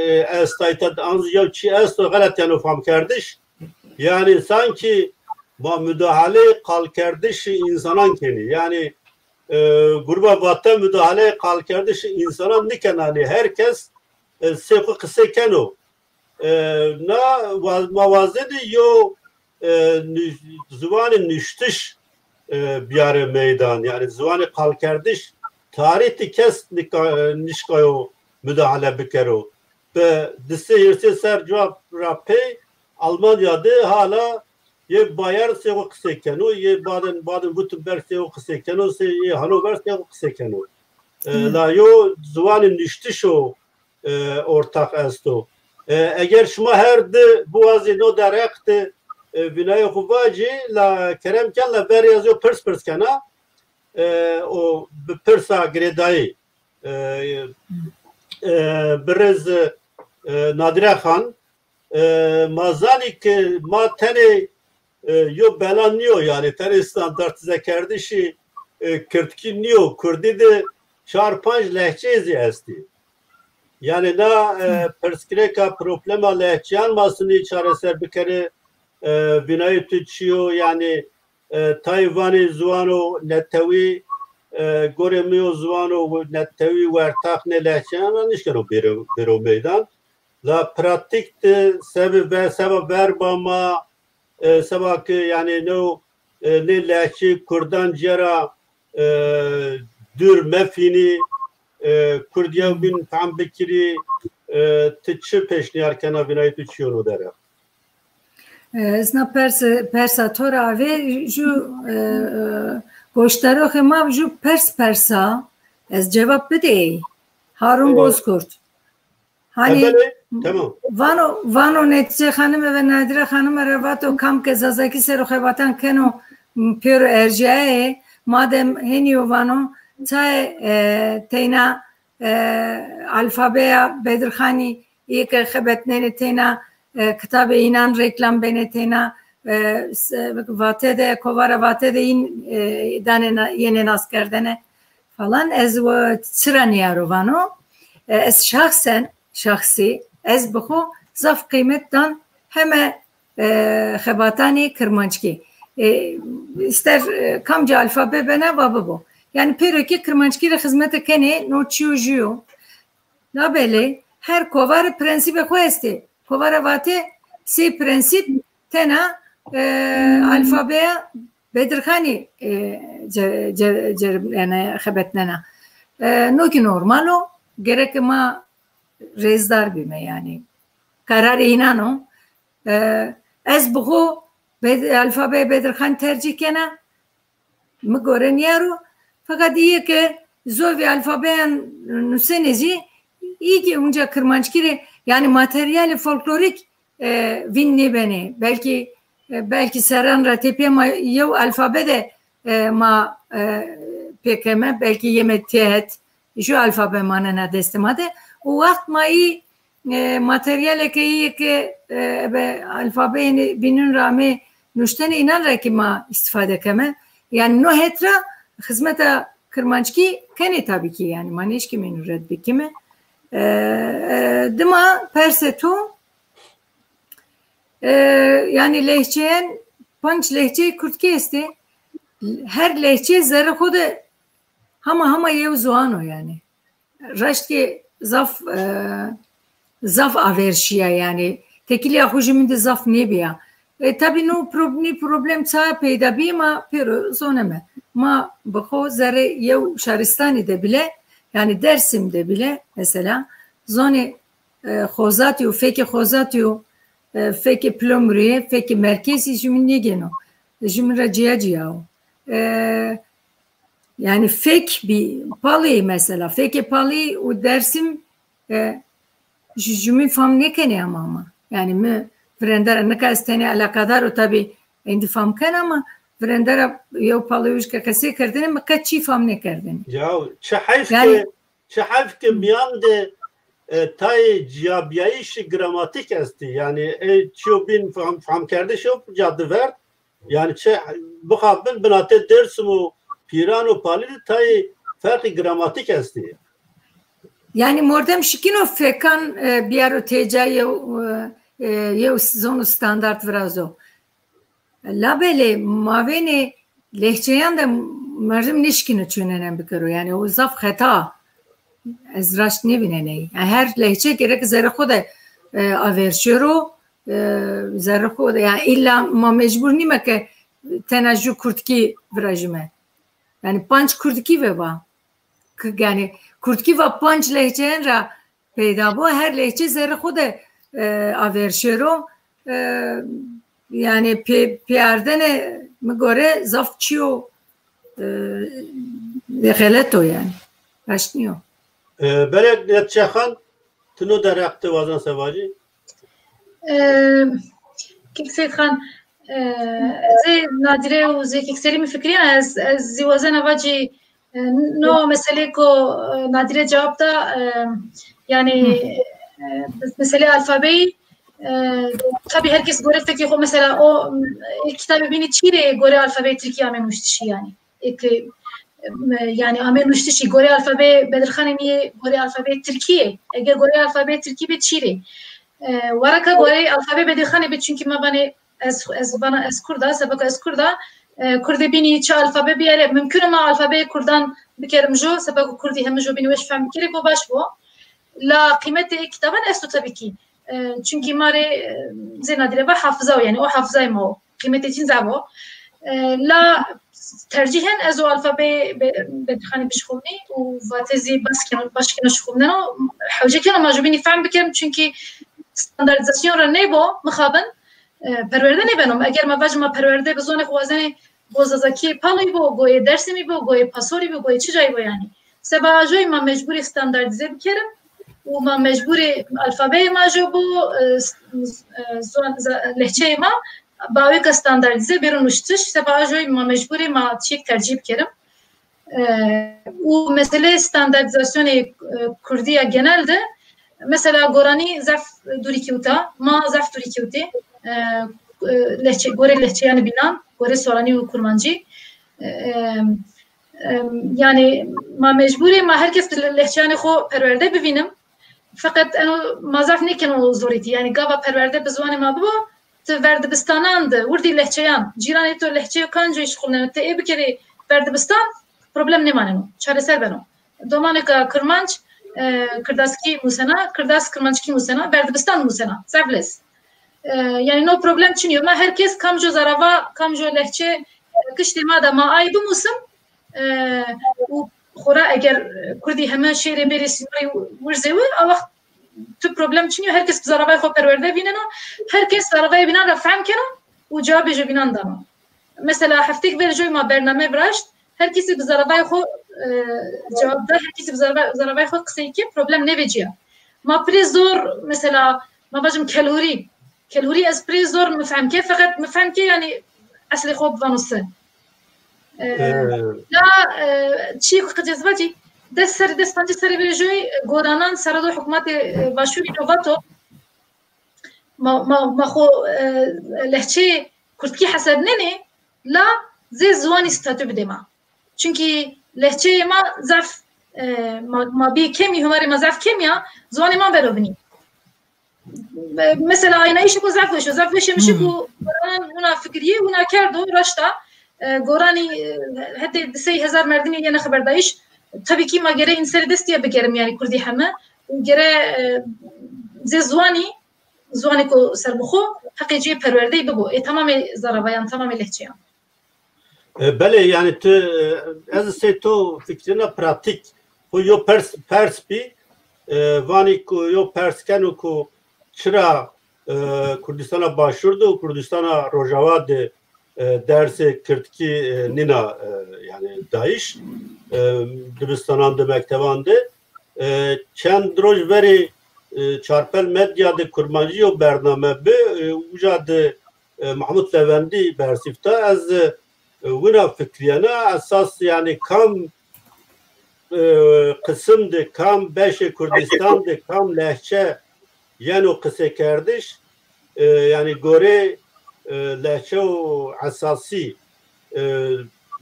esta îta de, an zî yew çî esto, xelet yeno famkerdiş. Yanî sankî ma mudahaleyê qalkerdişê însanan kenî. Yanî, e, Gruba Vate mudahaleyê qalkerdişê însanan nîkenanê. Her kes, e, sey xwu qisey keno. E, na wa-, ma wazenê yo, e, nû-, ziwanê nuştiş, e, biyarê meydan. Yanî ziwanê qalkerdiş tarîh de kes nika-, e, nişkayo mudahale bikero. Bi di sey hîrsê ser cuwa ra pey Almanya de hala yê Bayern sey xwu qisey keno, yê Baden, Baden-Württemberg sey xwu qisey keno, sey yê Hannover sey xwu qisey keno. E, la yo ziwanê nuştiş o, e, ortax esto. E, eger şima her di biwazî no derheq de, e, vînayê xwu vacî, la kerem ken, la verê ez yo pirs pirs kena, e, o bi pirsa girêdayî, e, e, birêz, e, Nadîre Xan, e, ma zanî ke ma tenê, e, yo bela nîyo, yanî tenê standartîzekerdişî, e, kirdkî nîyo. Kurdî de çar panc lehçeyê zî estî. Yanî na, e, pirsgirêka problema lehçeyan ma sinî çareser bikerê, e, vînayê tu çi yo, yanî, e, tayê vanê ziwano netewî, e, gorê mi yo ziwano netewî wertax nê lehçeyan ra nişkeno bêro, bêro meydan. La pratîk de sebe ve-, seba verba ma, e, seba ke, yanî, no, e, nê lehçê kurdan cîya ra, e, dûr mefînî, e, kurd yewbîn fehm bikirî, e, ti çi pêşnîyar kena, vînayê tu çi yo no derheq? E, ez na pers, persa to ra avê, ju, e, e, goşdaroxê ma ju pers persa, ez cewab bidê ey. Harun, e, Bozkurt. Hanî, e, belê, tamam. Vano, vano Netîce Xanime ve Nadîre Xanime ra vato, kam ke Zazakî ser o xebatan keno, m, pêro erjîyayê, madem henî yo vano, tayê, e, teyna, e, alfabeya Bedirxanî yê ke xebetnenê, teyna, e, kitabê înan reklam benê, teyna, e, s-, Vate de, kovara Vate de în, e, danê na-, yenê naskerdene falan. Ez wa-, çira nîyaro vano? E, ez şahsen, şahsî, ez bi xo zaf qîmet dan heme, e, xebatanê kirmanckî. E, îster, e, kamcî alfabe bena, va bibo. Yanî pêro ke kirmanckî rê xizmete kenê, no çîyo jû yo. Labelê her kovare prensîbê xo estê. Kovara Vate sey prensîb tena, e, alfabeya Bedirxanî, e, ce-, ce-, ceribnena, xebetnena. E, no kî normal o, gereke ma rêzdar bîme yanî. Kararê înan o. E, ez bi xo Bed-, alfabeyê Bedirxan tercîh kena. Mi gore nîyaro. Feqet îyê ke zovî alfabeyan nusenê zî, îyê ke unca kirmanckî rê, yanî materyalê folklorîk, e, vîn nêbenê. Belkî, e, belkî serran ra tepîya ma yew alfabe de, e, ma, e, pêkeme, belkî yeme têhet, ju alfabe manena destê ma de. O waxt ma î, e, materyalê ke îyê ke, e, ebe alfabeyê bînun ra amê nuştene, înan ra kî ma îstîfade keme. Yanî no het ra xizmeta kirmanckî kenê tabî kî, yanî ma nêşkîme înu red bikîme. E, e, dima persê to, e, yanî lehçeyen, panc lehçeyê kurdkî estê. Her lehçe zerrê xo de hama hama yew ziwan o yanî. Raşt ke zaf, e, zaf aver şîya yanî. Tekîlîya xo jumîn de zaf nêbîya. E, tabî no prob-, nî problem ça peyda bîyê ma pêro zoneme. Ma bi xo zerrê yew şaristanî de bîle, yanî Dersim de bîle mesela, zonê, e, xozatî û fekê xozatî û, e, fekê Pilomirîye, fekê merkezî jumîn nêgêno. Jumîn ra cîya cîya o. E, Yanî fek bî Palî mesela. Fekê Palî û Dersim, e, ju-, jumîn fam nêkenê ama ama. Yanî mi virende ra, nika ez tenê eleqedar û tabî êndî fam kena ama virende ra yew Palî wişke qesey kerdêne, mi qet çî fam nêkerdêne. Ya, çi heyf Yanî ke, çi heyf ke mîyan de, e, tayê cîyabîyayîşî gramatîk estî. Yanî, e, çîyo bîn fam, famkerdiş o ca di verd. Yanî çi bixabin binatê Dêrsim û Pîran û Palî de tayê ferqî gramatîk estî. Yanî mordem şikîno fekan, e, bîyaro têca yew, e, e, yew zon û standart virazo. Labelê mavênê lehçeyan de merdim nêşikîno çunenen bikero. Yanî o zaf xeta. Ez raşt nêvînenê. Yanî her lehçe gerek zerrê xo de, e, aver şêro, e, zerrê xo de. Yanî îlla ma mecbur nîme ke tena ju kurdkî virajîme. Yanî panc kurdkî ve va. K-, yanî kurdkî va panc lehçeyan ra peyda bo. Her lehçe zerrê xo de, e, aver şêro. E, yanî pê-, pêardene mi gore zaf çîyo, e, xelet o yanî. Raşt nîyo. E, belê Netçe Xan, ti no derheq de wazena se vacî? E, Kek Seyîd Xan, e, ez ê Nadîre û zê Kek Selîmî fikirîya, ez, ez zî wazena vacî, e, no meselê ku, e, Nadîre cewab da, e, yanî, e, meselê alfabeyî, e, tabî her kes gore fekê xo, mesela o, e, kitabê bînî çî rê gore alfabeyê tirkî ame nuştişî yanî. Eke, e, yanî ame nuştişî gore alfabeyê Bedirxanê nîyê gore alfabeyê tirkî yê. Eger gore alfabeyê tirkî bê çî rê? E, wareka gore alfabeyê Bedirxanê bê, çunkî ma vanê ez, ez vana ez kurd a, sebeka ez kurd a, e, kurdê bînî çi alfabe bîyerê, mumkun o ma alfabeyê kurdan bikerim jo, sebeka kurdî heme jo bînî weş fehm bikerê, bo baş bo. La qîmetê kitaban esto tabî kî. E, çunkî ma rê, e, zê Nadîre va hafiza o, yanî o hafizayê ma o. Qîmetê cîn zaf o. E, la tercîhen ez o alfabeyê Be-, Bedirxanî bişixulnî û vatê zî bas keno, baş keno şixulneno. Hewce keno ma jubînî fehm bikerim, çunkî standardîzasyon ra nêbo, mixabin, e, perwerde nêbeno. Eger ma vajî ma perwerde bi zonê xo wazenê, go Zazakî Palî bo, go yê Dersimî bo, go yê Pasorî bo, go yê çi cayî bo yanî. Seba ajoyî ma mecbûrê standardîze bikerim û ma mecbûrê alfabeyê ma jo bo, e, s-, e, zon-, za-, lehçeyê ma bawêka standardîze bêro nuştiş. Seba ajoyî ma mecbûrê ma çîyêk tercîh bikerim. E, û meseleyê standardîzasyonê, e, kurdî ya genel de, mesela goranî zaf dûrî kewta, ma zaf dûrî kewtê, e, e, lehçe, gorê lehçeyanê bînan, gorê soranî û kurmancî. E, e, e, yanî ma mecbûrê ma her kes bi le-, lehçeyanê xo perwerde bivînim. Feqet eno ma zaf nêkeno zorîtî. Yanî gava perwerde bi ziwanê ma bibo, ti verdibistanan de wirdî lehçeyan, cîranê to lehçeyo kanco şixulneno, ti ê bikerê verdibistan, problem nêmaneno, çareser beno. Domanêka kirmanc, e, kirdaskî musena, kirdask kirmanckî musena, verdibistan musena. Zaf lez. E, yanî no problem çinî yo. Ma her kes kamco zarava, kamco lehçe, e, kiştê ma de ma ay bimusim, e, û xora eger, e, kurdî heme şêrê bêrê sînorê wirzê wi, a wext tu problem çinî yo, her kes bi zaravayê xo perwerde vîneno, her kes zaravayê bînan ra fehm keno, û cewabê jobînan dano. Mesela heftêk ver joy ma bername viraşt, her kesî bi zaravayê xo, e, cewab da, her kesî bi zarava-, zaravayê xo qisey ke, problem nêvecîya. Ma pirê zor, mesela, ma vajim kelhurî. Kelhurî ez pirê zor mi fehm ke, feqet mi fehm ke, yanî eslê xo bivano se. E, Ee, la, e, çî ku qicez vacî, des serî, des pancî serî vêjoy goranan sera do hukmatê, e, Başûrî do vato, ma, ma, ma xo, e, lehçeyê kurdkî hesebnenê, la zê ziwanî statû bidê ma. Çunkî lehçeyê ma zaf, e, ma, ma bî kemî, humarê ma zaf kemî ya, ziwanê ma bero vinî. E, mesela aynayîşê xo zaf weş o, zaf weşê mi şi ku goranan wina fikirîyê, wina kerdo, raşt a. E, goranî, e, hetê di sey hezar merdimî yena xeberdayîş. Tabî kî ma gere în serê destî ya bikerim, yanî kurdî heme. Û gere, e, zê ziwanî, ziwanêko serbixwe, heqê cê perwerdeyî bibo. Ê tamamê zaravayan, tamamê lehçeyan. E, belê, yanî tu, e, ez sey to fikrîna pratîk. Xo yo pers, pers bî, e, vanî ku yo pers keno ku çira, e, Kurdîstana Başûr de û Kurdîstana Rojawa de, e, dersê kirdkî, e, nîna, e, yanî dayîş, e, dibistanan de, mekteban de. E, çend roj verî, e, Çarpel Medya de kurmancî yo bername bi, e, uca de e, Mahmut Levendî bersîv da. Ez, e, wina fikrîyena, esas yanî kam, e, qisim de, kam beşê Kurdîstan de, kam lehçe yeno qisekerdiş, e, yanî gorê, e, lehçe û esasî, e,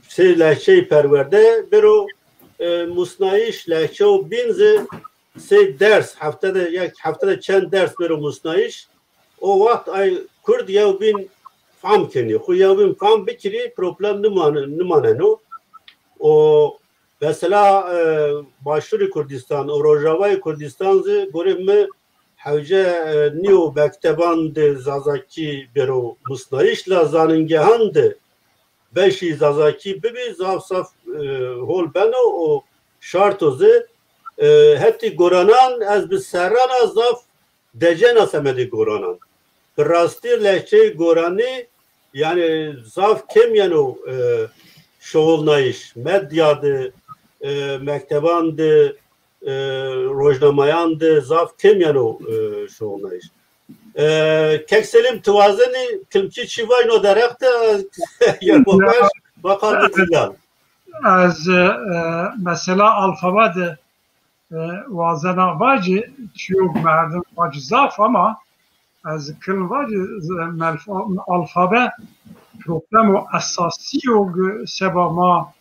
sey lehçeyî perwerde bêro, e, musnayîş, lehçe û bîn zî sey ders, hefte de, ya hefte de çend ders bêro musnayîş, o wext ay kurd yewbîn fam kenî. Xwu yewbîn fam bikirî, problem nimane-, nimaneno. O mesela, e, Başûrê Kurdîstan û Rojavayê Kurdîstan zî gorê mi hewce, e, nîyo mekteban de zazakî bêro musnayîş, la zanîngehan de beşî zazakî bibî, zaf zaf, e, hol beno û şart o zî. E, hetî goranan ez bi serran a zaf decena semedê goranan. Bi rastî lehçeyê goranî, yanî zaf kêm yeno, e, şoxulnayîş. Medya de, e, mekteban de, e, rojnamayan de zaf kêm yeno, e, şoxulnayîş. E, Kek Selîm, ti wazenî kilmkî çî vay no dereq de, yermoxber, baqal de zîlan. Ez, e, mesela alfabe de, e, wazena vacî, çîyo merdim vacî zaf ama ez kilm vacî, z-, melfa-, alfabe problemo esasî yo g-, seba ma,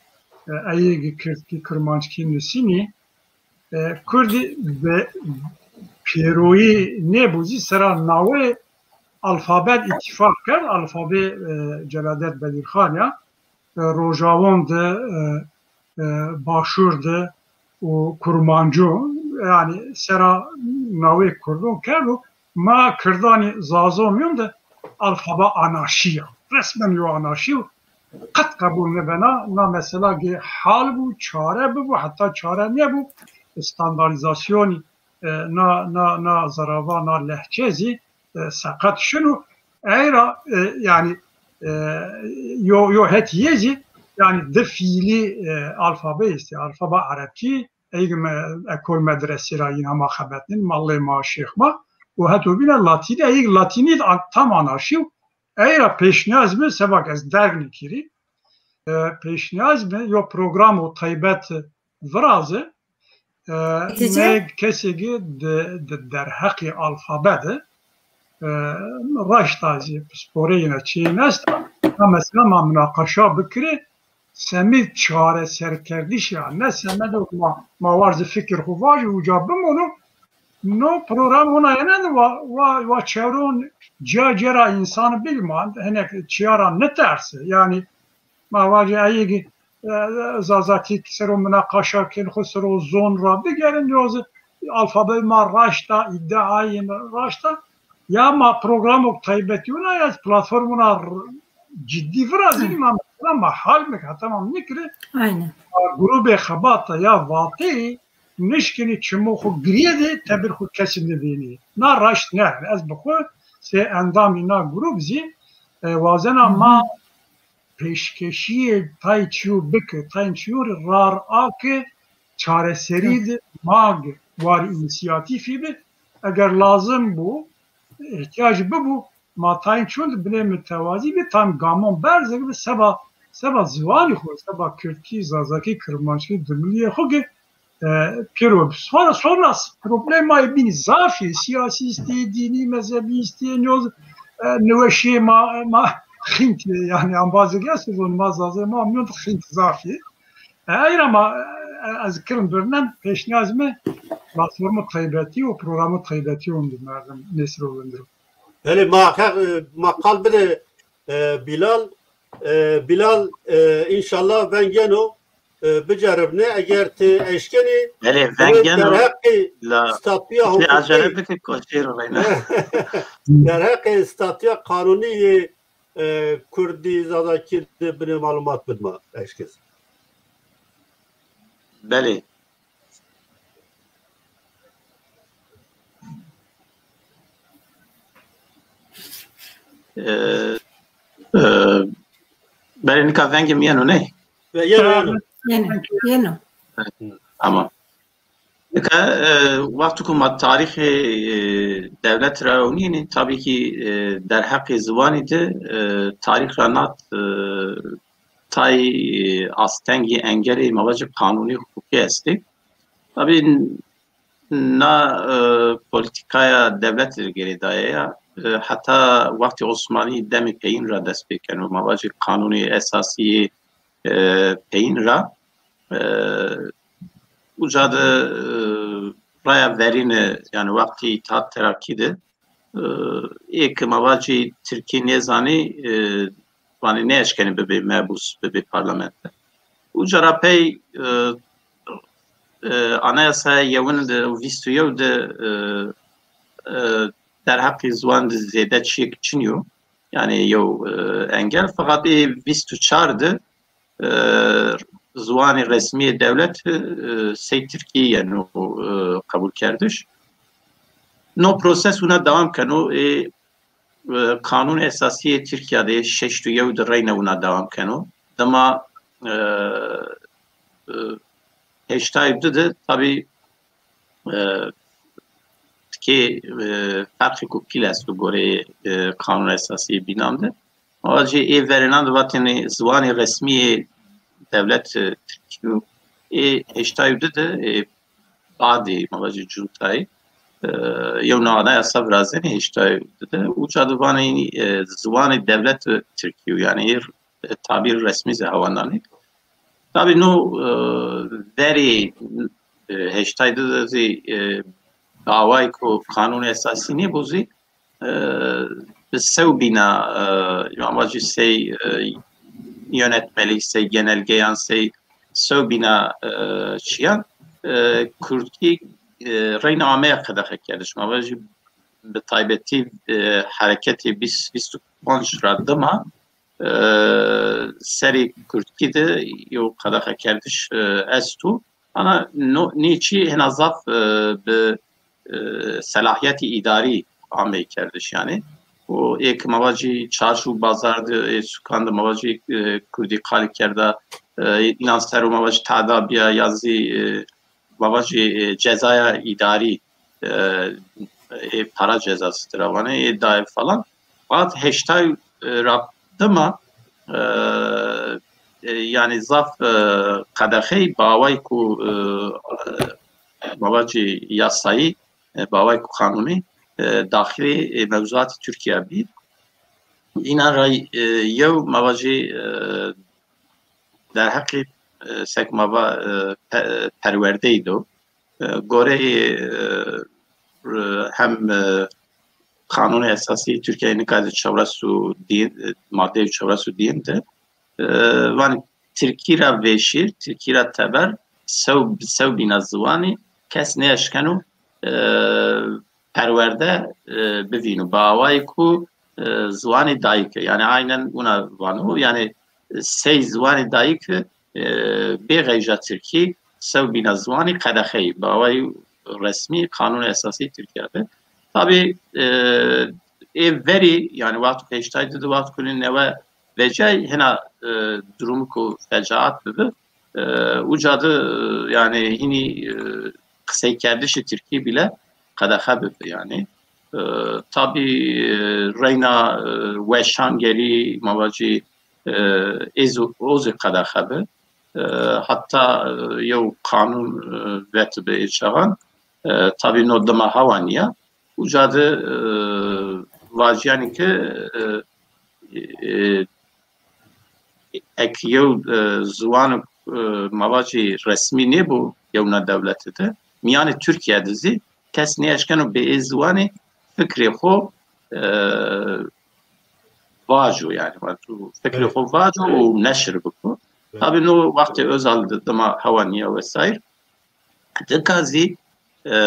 e, eyê g-, kirdkî, kirmanckî nusînî. E, kurdî bi pêroyî nêbo zî sera nawê alfabet îtîfaq kerd. Alfabê, e, Celadet Bedirxan ya, e, Rojavon de, e, e, Başûr de û Kurmanco, yanî sera nawê kurdon kerdo. Ma kirdanî zazon mîyon de alfabe anarşî ya. Resmen yo anarşî yo. Qet qebul nêbena. Na mesela ge hal bû, çare bibû, heta çare nêbû. Standartîzasyonî, e, na, na, na zerava, na lehçe zî, e, seqet şino. Ey ra, e, yanî, e, yo, yo het yê zî, yanî di fiîlî, e, alfabe estê. Alfabe erebkî, ey me-, ekol medresî ra yîn hema xebetnên, mallê ma, şêx ma, û heto bîne latînî, ey latînî a-, tam anarşî yo. Ey ra pêşnîyaz mi, seba ke ez derg nêkerî, e, pêşnîyaz mi yo programo taybet viraze, e, Hatice? Ne kesê ki di, di derheqê alfabe de, e, raşta zî pisporeyêne çîyên esta, ha mesela ma munaqaşa bikirê, semê çareserkerdişî ya, ne semedo ma, ma war zî fikir xwu vajî, uca bimono, no program wina yene de wa, wa, wa çewron cîya cîya ra însan bî ma, hinek çîya ra nitersê. Yanî ma vajê eyê ki, e, zazakî ser o munaqaşa kên, xwu ser o zon ra bigerin, yo zî alfabe ma raşt a, îdeayê mi raşt a. Ya ma programok taybetî wina ya platform wina r-, cidî virazî, ma mesela ma hal mek heta ma nikirê. Aynen. Ma grubê xebata ya Vateyî nişkînî çimo xwu girîyê de tebir xwu kesî nivênî. Na raşt ne. Ez bi xwu sey endamî na grub zî E, wazena ma pêşkeşîyê tay çîyo bike, tay çîyo rê rar a ke çareserî de ma ge, war înîsiyatîfî bi, eger lazim bû, îhtîyac bibû, ma tayên çond binê mitewazî bi, tam gamon berze bi seba, seba ziwanî xo, seba kirdkî, zazakî, kirmanckî, dimilîyê xo ki, e, pêro bi. Sonra, sonra problemayê bînî zaf ê, siyasî îstê, dînî, mezhebî îstê, nyoz, e, niweşê ma, ma xînt ê, yanî embazê ke esto zon ma zazê ma mîyon de xînt zaf ê. E, eyra ma, e, ez kirin birnen, pêşniyaz mi platformê taybetî û programê taybetî on di merdim nêsiro vindiro. Belê, ma heq, e, ma qal bide, e, Bilal. E, Bilal, e, înşallah veng yeno, e, biceribne, eger ti eşkenî. Belê, veng yeno. Derheqê la statûya ti acele hukukî bike, koçê ro reyna. Derheqê statûya qanûnî yê, e, kurdî, zazakî de binê malumat bid ma eşkes. Belê. E, e, belê, nika vengê mi yeno, ney? Ve yeno, yeno. Yeno, yeno. Tamam. Nika, e, wexto ku ma tarîxê, e, dewlet ra ewnînî, tabî kî, e, derheqê ziwanî de, e, tarîx ra nat, e, tay, e, astengî, engelê, ma vajî, qanûnî, hukukî estê. Tabî na, e, polîtîkaya dewletî de girêdaye ya. E, heta wextê Osmanî demê peyîn ra dest pê keno. Ma vajî qanûnê esasî yê, e, peyîn ra. E, uca de, e, raya verîne, yanî wextê Îtîhat Terakî de, e, ê ke ma vajî tirkî nêzanî, e, vanê nêeşkenê bibê mebûs, bibê parlamente. Uca ra pey, e, e, Anayasaya yewin de, vîst û yew de, e, e, derheqê ziwan de zêde çîyêk çin yo. Yanî yew, e, engel. Feqet ê vîst û çar de, e, ziwanê resmî yê dewlet, e, sey tirkî yeno, e, qebulkerdiş. No proses wina dewam keno. Ê, e, Qanûn Esasî yê Tirkîya de şeşt û yew de reyna wina dewam keno. Dima, e, e, heştay û di de tabî, e, tikê, e, ferqêko pîl esto goreyê, e, Qanûn Esasî yê bînan de. Ma vajî ê verênan de vatêne ziwanê resmî yê dewlet, e, tirkî yo. Ê heştay û di de, ê badê, ma vajî cuntayê, e, yew na anayasa virazenê heştay û di de. Uca de vanê, e, ziwanê dewlet, e, tirkî yo. Yanî ê, e, tabîr resmî zî hewa nanê. Tabî no, e, verê, e, heştay û di de zî, e, dawayêko Qanûn Esasî nêbo zî, e, bi sewbîna, e, ma vajî sey, e, yönetmelik, sey genelgeyan, sey sewbîna, e, çiyan, e, kurdkî, e, reyna ameya qedexekerdiş. Ma vajî bi taybetî, e, hereketê vîst, vîst û panc ra dima, e, serê kurdkî de yew qedexekerdiş, e, esto. Ana no, nê çî hêna zaf, e, bi, e, selahîyetî îdarî ameykerdiş yanî. Û ê ke ma vajî çarşû bazar de, ê sukan de ma vajî, e, kurdî qalî kerda, e, înan ser o ma vajî tada bîya ya zî, e, ma vajî, e, cezaya îdarî, e, ê para cezası tira vanê, ê daye falan. Fakat heştay, e, ra dima, e, e, yanî zaf, e, qedexey bawayî ku, e, e, ma vajî yasayî, e, bawayî ku qanûnî, e, daxilê, e, mewzuatê Tirkîya bî. Înan ra, e, yew ma vajî, e, derheqê, e, sek ma va, e, pe-, e, perwerdeyî do. E, goreyê, e, hem, e, Qanûnê Esasî Tirkîya nika de çewres û dîn, e, madeyê çewres û dîn de, e, vanê tirkî ra vêşîr, tirkî ra teber, sew, sewbîna ziwanî kes nêeşkeno, e, perwerde, e, bivîno. Bi awayî ku, e, ziwanê dayîke. Yanî aynen wina vano. Yanî, e, sey ziwanê dayîke, e, bê xeyja tirkî sewbîna ziwanî qedexeyî. Bi awayî resmî Qanûnê Esasî Tirkîya de. Tabî, e, ê verî, yanî wexto heştay de, wexto kulî newe vecay, hina, e, durumî ku fecaat bibi. E, uca de, e, yanî hînî, e, qiseykerdişê tirkî bîle qedexe bibi yanî. E, tabî, e, reyna, e, weşangerî, ma vacî, e, ê zî, o zî qedexe bi. E, heta, e, yew qanûn, e, vetibi ê çaxan. E, tabî no dima hewa nîya. Uca de, e, vacîyanî ke, e, e, ek yew, e, ziwan, e, ma vacî resmî nêbo yewna dewlete de, mîyanê Tirkîye de zî kes nêeşkeno bi ê ziwanî fikrê xo, e, vaco, yanî, fikrê xo vaco û neşir biko. Tabî no wextê Özal de dima hewa nîya wesaîr. Dika zî, e,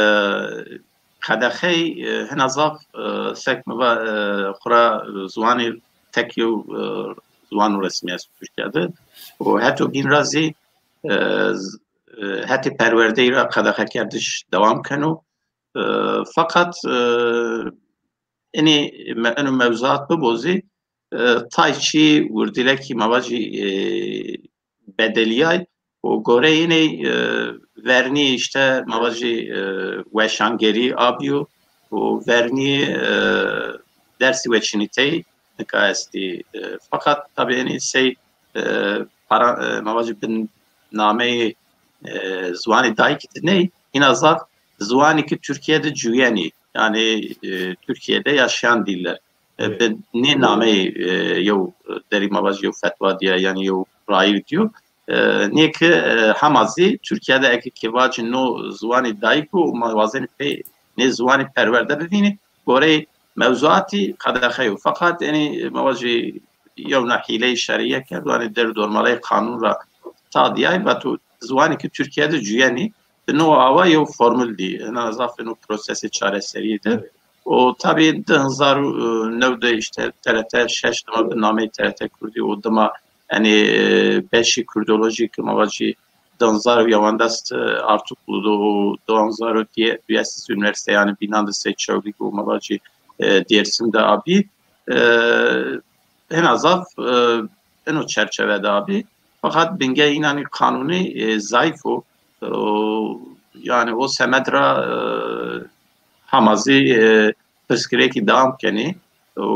qedexey, e, hina zaf, e, sek mi va, e, xura ziwanî tek yew, e, ziwan resmî est Tirkîye de. Û heto bîn ra zî, e, z-, e, hetê perwerdeyî ra qedexekerdiş dewam keno. E, feqet, e, inî me-, ino mewzuat bibo zî, e, tay çî wirdîlekî ma vacî, e, bedelîyay û goreyê iney, e, vernî îşte ma vacî, e, weşangerî abîyo û vernî, e, dersî weçînîteyî nika estî. E, feqet tabî inî sey, e, para, e, ma vacî bi nameyê, e, ziwanê dayikî de ney, hîna zaf ziwanî ki Tirkîye de cuyenî, yanî, e, Tirkîye de yaşayan diller. E, bi nê nameyê, e, yew derî ma vacî yew fetwa dîya, yanî yew rayî dîyo. E, nê ki, e, hema zî Tirkîye de eke ke vacî no ziwanî dayik o, ma wazenî pê nê ziwanî perwerde bivînî, goreyê mewzuatî qedexe yo. Feqet enî ma vacî yewna hîleyê şerîye kerdo, yanî der û dormaleyê qanûn ra ta dîyay, vato ziwanî ki Tirkîye de cuyenî, bi no awa yew formul dî. Hina zaf ino prosesê çareserîye de. Û tabî di hezar û new de îşte T R T şeş dima bi nameyê T R T Kurdî û dima, yanî, e, beşî kurdolojî ki ma vacî di hezar û yewandest, e, Artuklu de û di hezar û dîyes Üniversite, yanî bînan de Seyît Çewlîg û ma vacî, e, Dêrsim de abî. E, hina zaf, e, ino çerçeve de abî. Feqet bingehê înanî qanûnî, e, zayîf o. E, yanî o semed ra, e, hema zî, e, pirsgirêkî dewam kenî. Û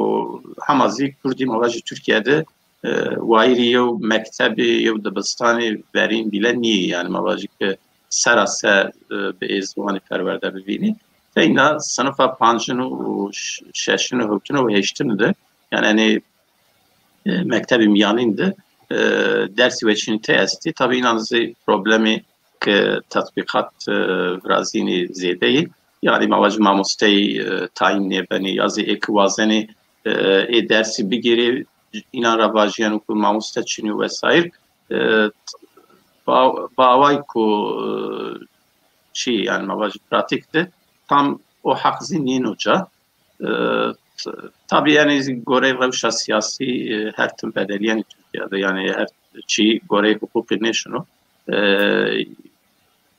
hema zî kurdî ma vajî Tirkîye de, e, wayîrî yew mektebî, yew dibistanî verîn bîle nîyê. Yanî ma vajî ke seraser, e, bi ê ziwanî perwerde bivînî. Teyna sinifa pancin û ş-, şeşin û hewtin û heştin de, yanî, enê, e, mektebê mîyanîn de, e, dersî weçînîtey estî. Tabî înan zî problemî ke tetbîqat, e, virazînî zêde yê. Yanî ma vajî mamosteyî, e, tayîn nêbenî ya zî ê ke wazenî, e, ê dersî bigîrî, înan ra vajîyeno ke mamoste çinî yo vesaîr. E, t-, ba-, baway ku, e, çî, yanî ma vajî pratîk de tam o heq zî nîno ca. E, t-, tabî, yanî, goreyê rewşa sîyasî, e, her tim bedelîyenî Tirkîye de, yanî her çî goreyê huqûqî nêşino. E,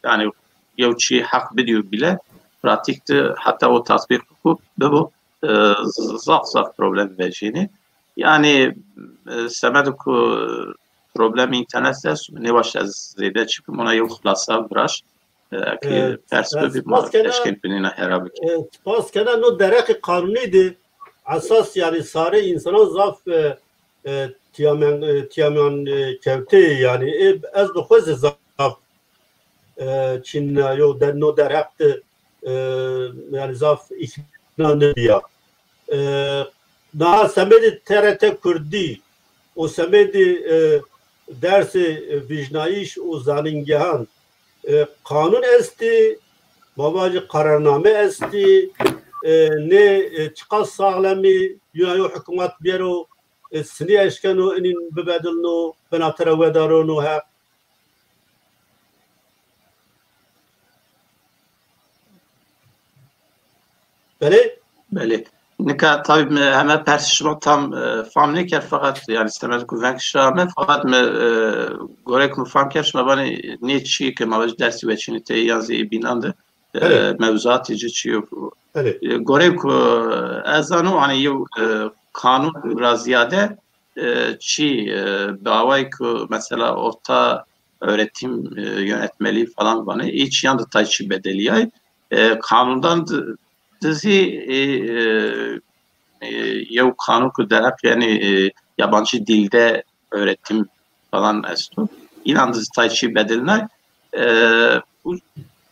yanî yew çî heq bidîyo bîle, pratîk de heta o tatbîq bibo, e, z-, zaf zaf problem vejînî. Yanî, e, semedo ku problemê înternet est, nêwaşt ez zêde çî bikim, ona yew xulasa viraşt. E, eke, e, pers bibî, ma eşkên binîna hera bikî. E, spas kena, no dereqê qanûnî de esas, yanî, sarê însanan zaf, e, e, tîyamen, e, tîyamen, e, kewtê, yanî, e, ez bi xwe zî zaf, e, çîn, e, yo de, no dereq de, e, yanî, zaf îkna nêbîya. E, daha semedê T R T Kurdî û semedê, e, dersê, e, vîjnayîş û zanîngehan, e, qanûn estî, ma vajî qerarname estî, e, nê, e, çiqas saxlemî, yuna yo hikûmet bêro, e, sinî eşkeno inîn bibedilno, binatira wedarono heq. Belê? Belê. Nika tabî mi heme persê şima tam, e, fam nêkerd, feqet, yanî, semed ku veng şi ame, feqet mi, e, gorek mi fam kerd, şima vanê nê çî ke ma vajî dersî weçînîteyî yan zî ê bînan de, E, Belê. Mewzuatê ci çi yo? Belê. E, gorey ku ez zano, hani yew, e, kanun ra ziyade, e, çi, e, bi awayê ku mesela orta öğretim, e, yönetmeliği falan vanê, ê çiyan de tay çi bedeliyay. E, kanundan d-, de zî, e, e, e, yew kanun ku derheq, yani, e, yabancı dilde öğretim falan esto. Înan de zî tay çi bedelnay. E, u-,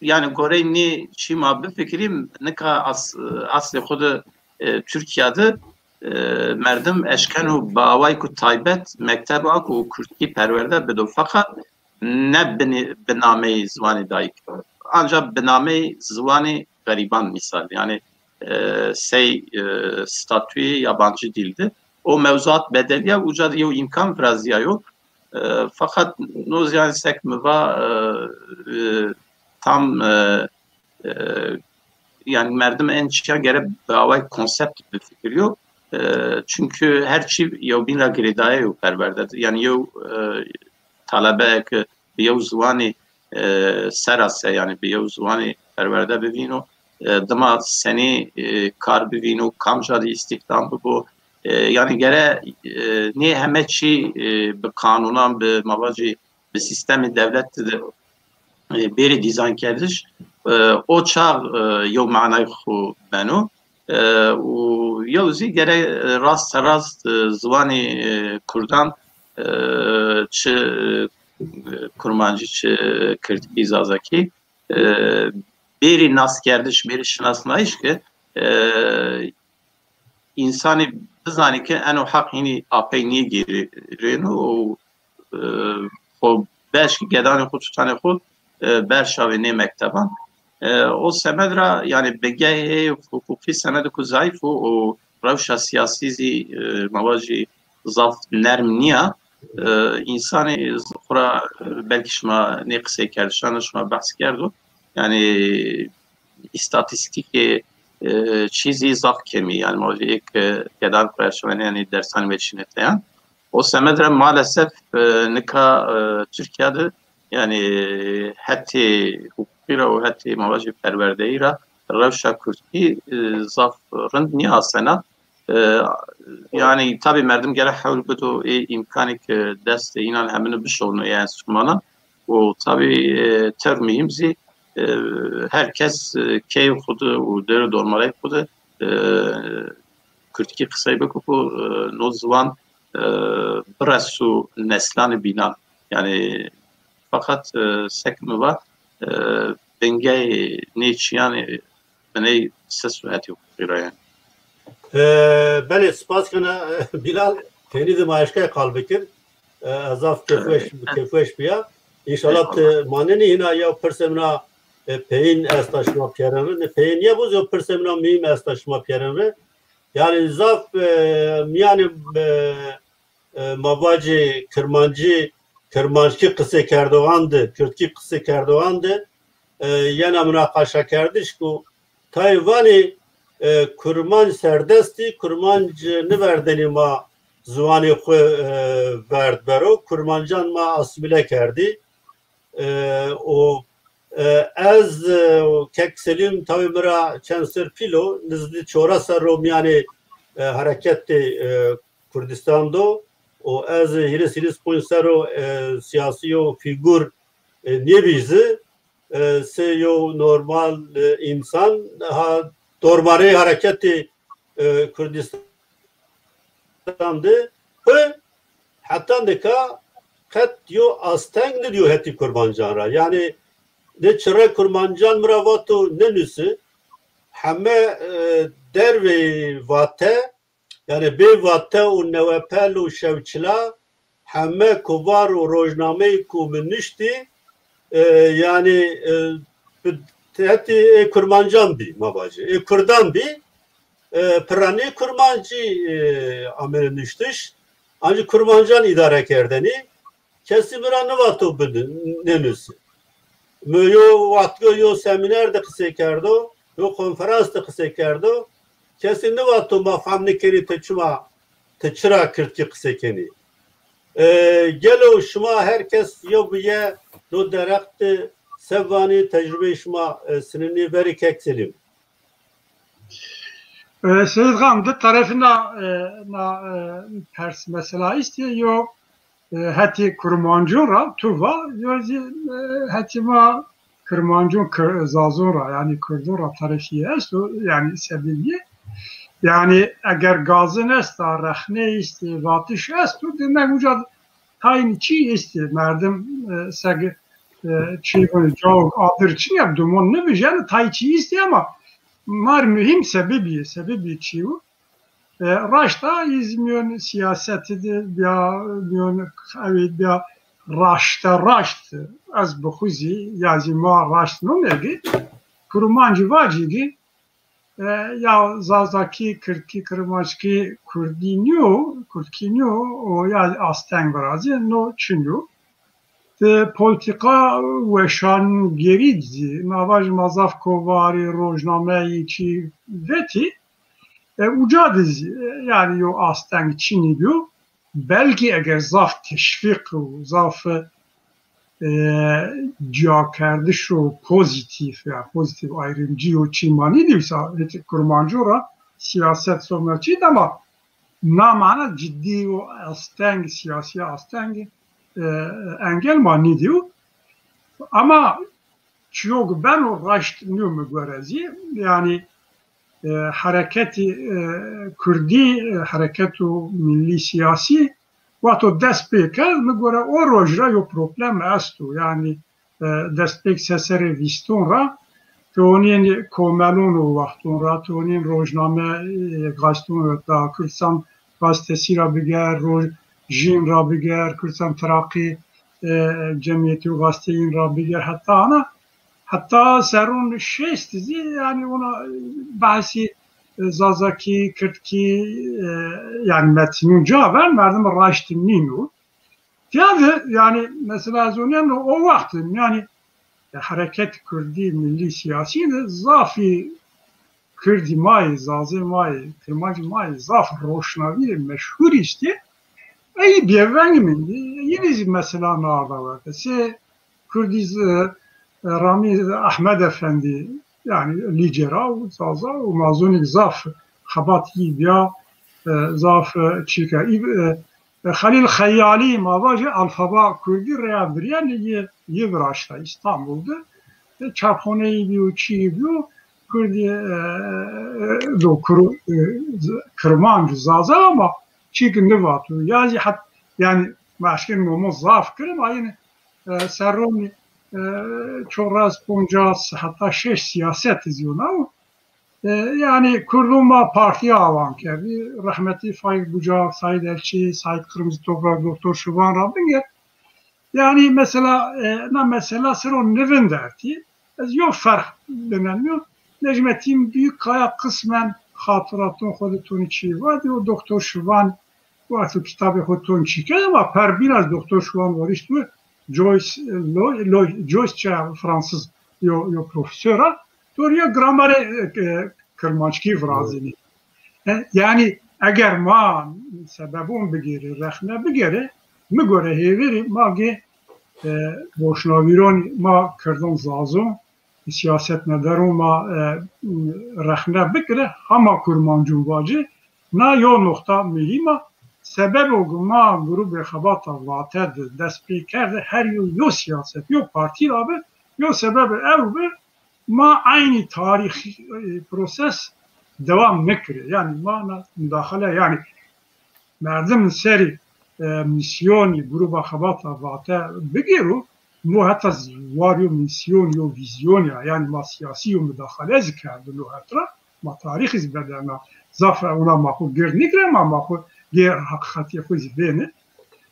yani gorey nê çi ma bifikirîm, nika as-, aslê xwu de, e, Türkiye de, e, merdim eşkeno bi awayku taybet mekteba ku kurdkî perwerde bido. Fakat ne bini-, bi nameyê ziwanê dayik. Ancak bi nameyê ziwanê gariban misal. Yani, e, sey, e, statuyê yabancı dildi. O mewzuat bedeliya, uca de yew imkan viraziyayo. E, fakat no zî yani sek mi va, e, e, tam, e, e, yani merdim en çiyan gere bi away konsept bifikiriyo. E, çünkü her çi yewbîn ra girêdaye yo perwerde de. Yani yew, e, talebe ke bi yew ziwanî, e, serase, yani bi yew ziwanî perwerde bivîno, e, dima senî, e, kar bivîno, kamca de îstihdam bibo. E, yani gere, e, nê heme çî, e, bi kanunan, bi mavacî, bi sîstemê dewlet de, e, bêrê dîzaynkerdiş, e, o çax, e, yew manay xwu beno. E, û yew zî gere, e, rast serast, e, ziwanê, e, kurdan, e, çi, e, kurmancî, çi kirdkî, zazakî, e, bêrî naskerdiş, bêrî şinasnayîş ke, e, însanî bizanî ke eno heq hînî apey nêgêrîno û, e, xo beşkî gedanê xo, tutanê xo, e, berşavê nê mekteban. E, o semed ra, yani bingehê huqûqî semedêko zayîf o û rewşa sîyasî zî, e, ma vajî zaf nerm nîya. E, însanî xo ra, e, belkî şima nê qiseykerdişan de şima behs kerdo. Yani îstatîstîkê, e, çî zî zaf kemî. Yani ma vajî ê ke gedan xo erşawenê, yani dersan weçîneteyan. O semed ra maalesef, e, nika, e, Tirkîya de, yani hetê huqûqî ra û hetê ma vajî perwerdeyî ra rewşa kurdkî, e, zaf rind nîyasena. E, yani tabî merdim gere hewl bido ê îmkanê ke destê înan hemini bişowno ê enstrûmanan. Û tabî, e, tewr muhîm zî, e, her kes, e, keyê xwu de û dewr û dormarayê xwu de, e, kurdkî qisey biko ku, e, no ziwan, e, bireso neslanê bînan. Yani feqet, e, sek mi va, e, bingeyê nê çîyanê biney ses û hetê huqûqî ra yani. E, belê, spas kena, e, Bilal, peynî de ma eşkay qal bikir. E, ez zaf kêfweş, kêfweş bîya. Înşallah ti manenî hîna ya pirsê mina, e, peyin esta şima pîyerin re. Nê peyin nîya bo zî, pirsê mina muhîm esta şima pîyerin re. Yani zaf, e, mîyanê, e, e, ma vacê kirmancî, kirmanckî qisê kerdoxan de, kirdkî qisê kerdoxan de, e, yena munaqaşakerdiş ku tayê vanê, e, kurmanc serdestî, kurmanc niverdenî ma ziwanê xwu, e, verd bero, kurmancan ma asîmîle kerdî. E, û, e, ez, e, kek Selîm tawê mi ra çend ser pîl o, nizdî çora serr o mîyanê, e, hereketê, e, Kurdistan do û ez hîris hîris ponc serr o, e, sîyasî yo fîgur, e, nêbî zî, e, sey yo normal, e, însan ha dormareyê hereketê, e, Kurdistan de xwu heta nika qet yo asteng nidîyo hetê kurmancan ra. Yanî nê çira kurmancan mi ra vato nênusî, heme, e, derveyê vate, yanî bê vate û newepel û şewçila, heme kovar û rojnameyê ku mi nuştî, e, yanî, e, bi hetê ê kurmancan bî, ma vajê, ê kurdan bî, e, piranê kurmancî, e, amêne nuştiş, ancî kurmancan îdare kerdenî, kesî mi ra nivato binusî. Mi yo wextgo yo semîner de qisey kerdo, yo konferans de qisey kerdo. Kesî nivato ma fehm nikerî ti çima, ti çira kirdkî qisey kenî. E, gelo şima her kes yo bi ye do derheq de Se vanî, tecrubeyê şima, e, sinenî verê kek Selîm? E, Seyîd Xan, di terefî na, e, na, e, pers mesela estê, yo, e, hetê Kurmancûn ra tu va, yo zî, e, hetê ma Kirmancûn, Kir-, Zazûn ra, yanî Kurdûn ra terefî esto, yanî sebebîye. Yanî eger gazin esta, rexne estê, vatiş esto, demek uca tayn çî estê, merdim, e, seg, e, çî vûn, cawk, adir çin ya, dumon nivijeno, tay çî estê ama mar muhîm sebebîye, sebebîye çî yo. E, raşta iz mîyon sîyasetî de bîya, mîyon ewê bîya raşta raşt, ez bi xwu zî ya zî ma raşt nûmergî, Kurmancî vacî gî, e, ya Zazakî, Kirdkî, Kirmanckî, Kurdî nîyo, Kurdkî nîyo, o ya asteng virazî, no çin yo. Di polîtîka weşangerî zî, ma vajî ma zaf kovarî, rojnameyî çî vetî, e, uca de zî, e, yanî yo asteng çinî bîyo. Belkî eger zaf teşvîq û zaf, e, cîyakerdiş û pozîtîf, ya pozîtîf ayrımcî yo çî ma nîdî, wisa hetê Kurmancû ra sîyaset somna çî de ama na mana cidî û asteng, sîyasî asteng, e, engel ma nîdîyo. Ama çîyo ke beno raşt nîyo mi gore zî. Yanî, e, hereketî, e, kurdî, e, hereketo millî sîyasî wexto dest pê kerd, mi gore o roj ra yo problem esto. Yanî, e, destpêk se serê vîston ra, ti onîyên komelon o wexton ra, ti onîyên rojname, e, gazeton ra, Kurdistan Gazetesî ra biger, roj, Jîn ra biger, Kurdistan Tiraqî, e, Cemîyetî û gazeteyîn ra biger, heta ana, heta serron şêst zî, yanî ona, e, behsî, e, Zazakî, Kirdkî, e, yanî metnûn ca ver, merdim raştî nîno. Tiya de, yanî, mesela ez onîyeno o wext, yanî, e, hereket kurdî, millî sîyasî de zafî kirdî ma yê, zazê ma yê, kirmancî ma yê zaf roşnavîrê meşhûr îştî. Ey bêveng mendî, yînî zî mesela narda werte. Sê kurdî zî, e, Ramî Ehmed Efendî, yanî Lîce ra û Zaza û ma zonî zaf xebat yî bîya, e, zaf, e, çîka. Î, e, Xelîl Xeyalî ma vajê alfaba kurdî rêya virîyenê yê, yê viraşta Îstanbul de. E, çapxoneyî bîyo, çîyî bîyo, kurdî, e, e, do kuru, e, z-, kirmanc, zaza ama çîk nivato. Ya zî het, yanî ma eşkên momo zaf kirin, ayîn, e, serronî, e, çoras, poncas, heta şeş sîyaset zî yo na. E, yanî kurdûn ma partîya awan kerdî. Rehmetî Faîk Bucak, Saîd Elçî, Saîd Kırmızı Toprak, Doktor Şivan ra binger. Yanî mesela, e, na mesela sero nivindertî. Ez yo ferq binemîyo. Necmettin Büyükkaya kısmen xatiraton xo de tonî çî vadî. O Doktor Şivan wexto kitabê xo ton çî kerd ama perbîn ez Doktor Şivan warişt û Joyce, e, Lo-, Lo-, Joyce çi Fransız yo, yo profesor a, to rîya gramerê, e, e, kirmanckî virazenî. E, yanî eger ma sebebon bigêrê, rexne bigêrê, mi gore hêverî ma gê, e, roşnavîronî ma kirdon, zazon, sîyasetmedaron ma, e, rexne bigire, hama kurmancûn vacê, na yo noqta muhîm a. Sebebo ke ma grûbê xebata Vate de dest pê kerde, her yo yo sîyaset, yo partî ra bi, yo sebebe ew bi, ma eynî tarîxî, e, proses dewam nikirê. Yanî ma na mudaxele, yanî merdim serî, e, mîsyonî grûba xebata Vate bigêro, no heta z-, war yo mîsyon, yo vîzyon ya, yanî ma sîyasî yo mudaxele zî kerdo no het ra, ma tarîxî zî bedelna. Zaf ona ma xo gir nigre, ma, ma xo gêr heqîqetîyê xo zî vêne.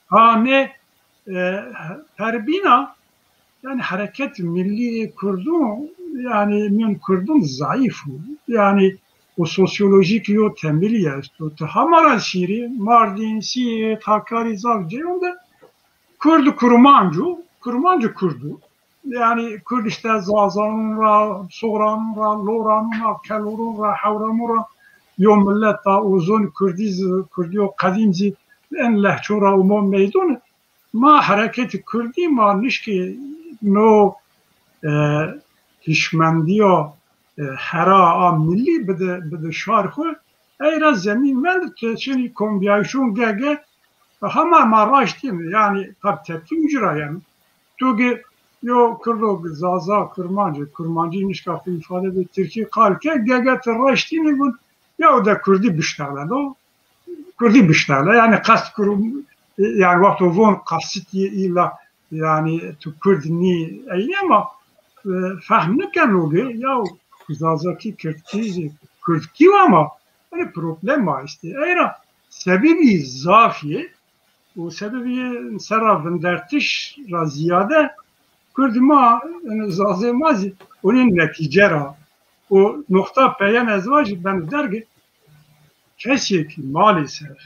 Ha nê, e, perbîna, yanî hereket millî kurdûn, yanî mîyon kurdûn zayîf o. Yanî o sosyolojîk yo temelî esto. Ti hema ra şîrî, Mardîn, Sîrt, Hakkari, zaf ceyon de kurd kurmanc o, kurmanc kurd o. Yanî kurd îşte Zazanon ra, Soranon ra, Loranon ra, Keloron ra, Hewramon ra yo milet a, o zon kurdî zî, kurdîyo qedîm zî en lehçon ra umo meydon. Ma hereketî kurdî ma nişkê no e, hişmendiya, e, hera a milî bide, bide şar xwu, ey ra zemîn mend, tu çinî kombîyayîşon ge ge, hema ma raştîn, yanî tab tepkî ucira yanî. Tu gi yo Kurdo gi Zaza, Kurmancî, Kurmancî nişka xwu îfade bi Tirkî qal ke, ge ge ti raştînî gun, ya o de Kurdî bişteğleno, Kurdî bişteğle. Yanî qest Kur-, yanî wexto von qasitî îlla yanî tu Kurd nî eynî ama, e, fehm nikeno ki ya Zazakî, Kirdkî, Kurdkî ama, yanî problema estê. Ey ra sebebî zaf yê û sebebî ser ra vindertiş ra zîyade Kurd ma, yanî Zazê ma zî onê netîce ra. Û noqta peyên ez vajî beno derg, kesê ki maalesef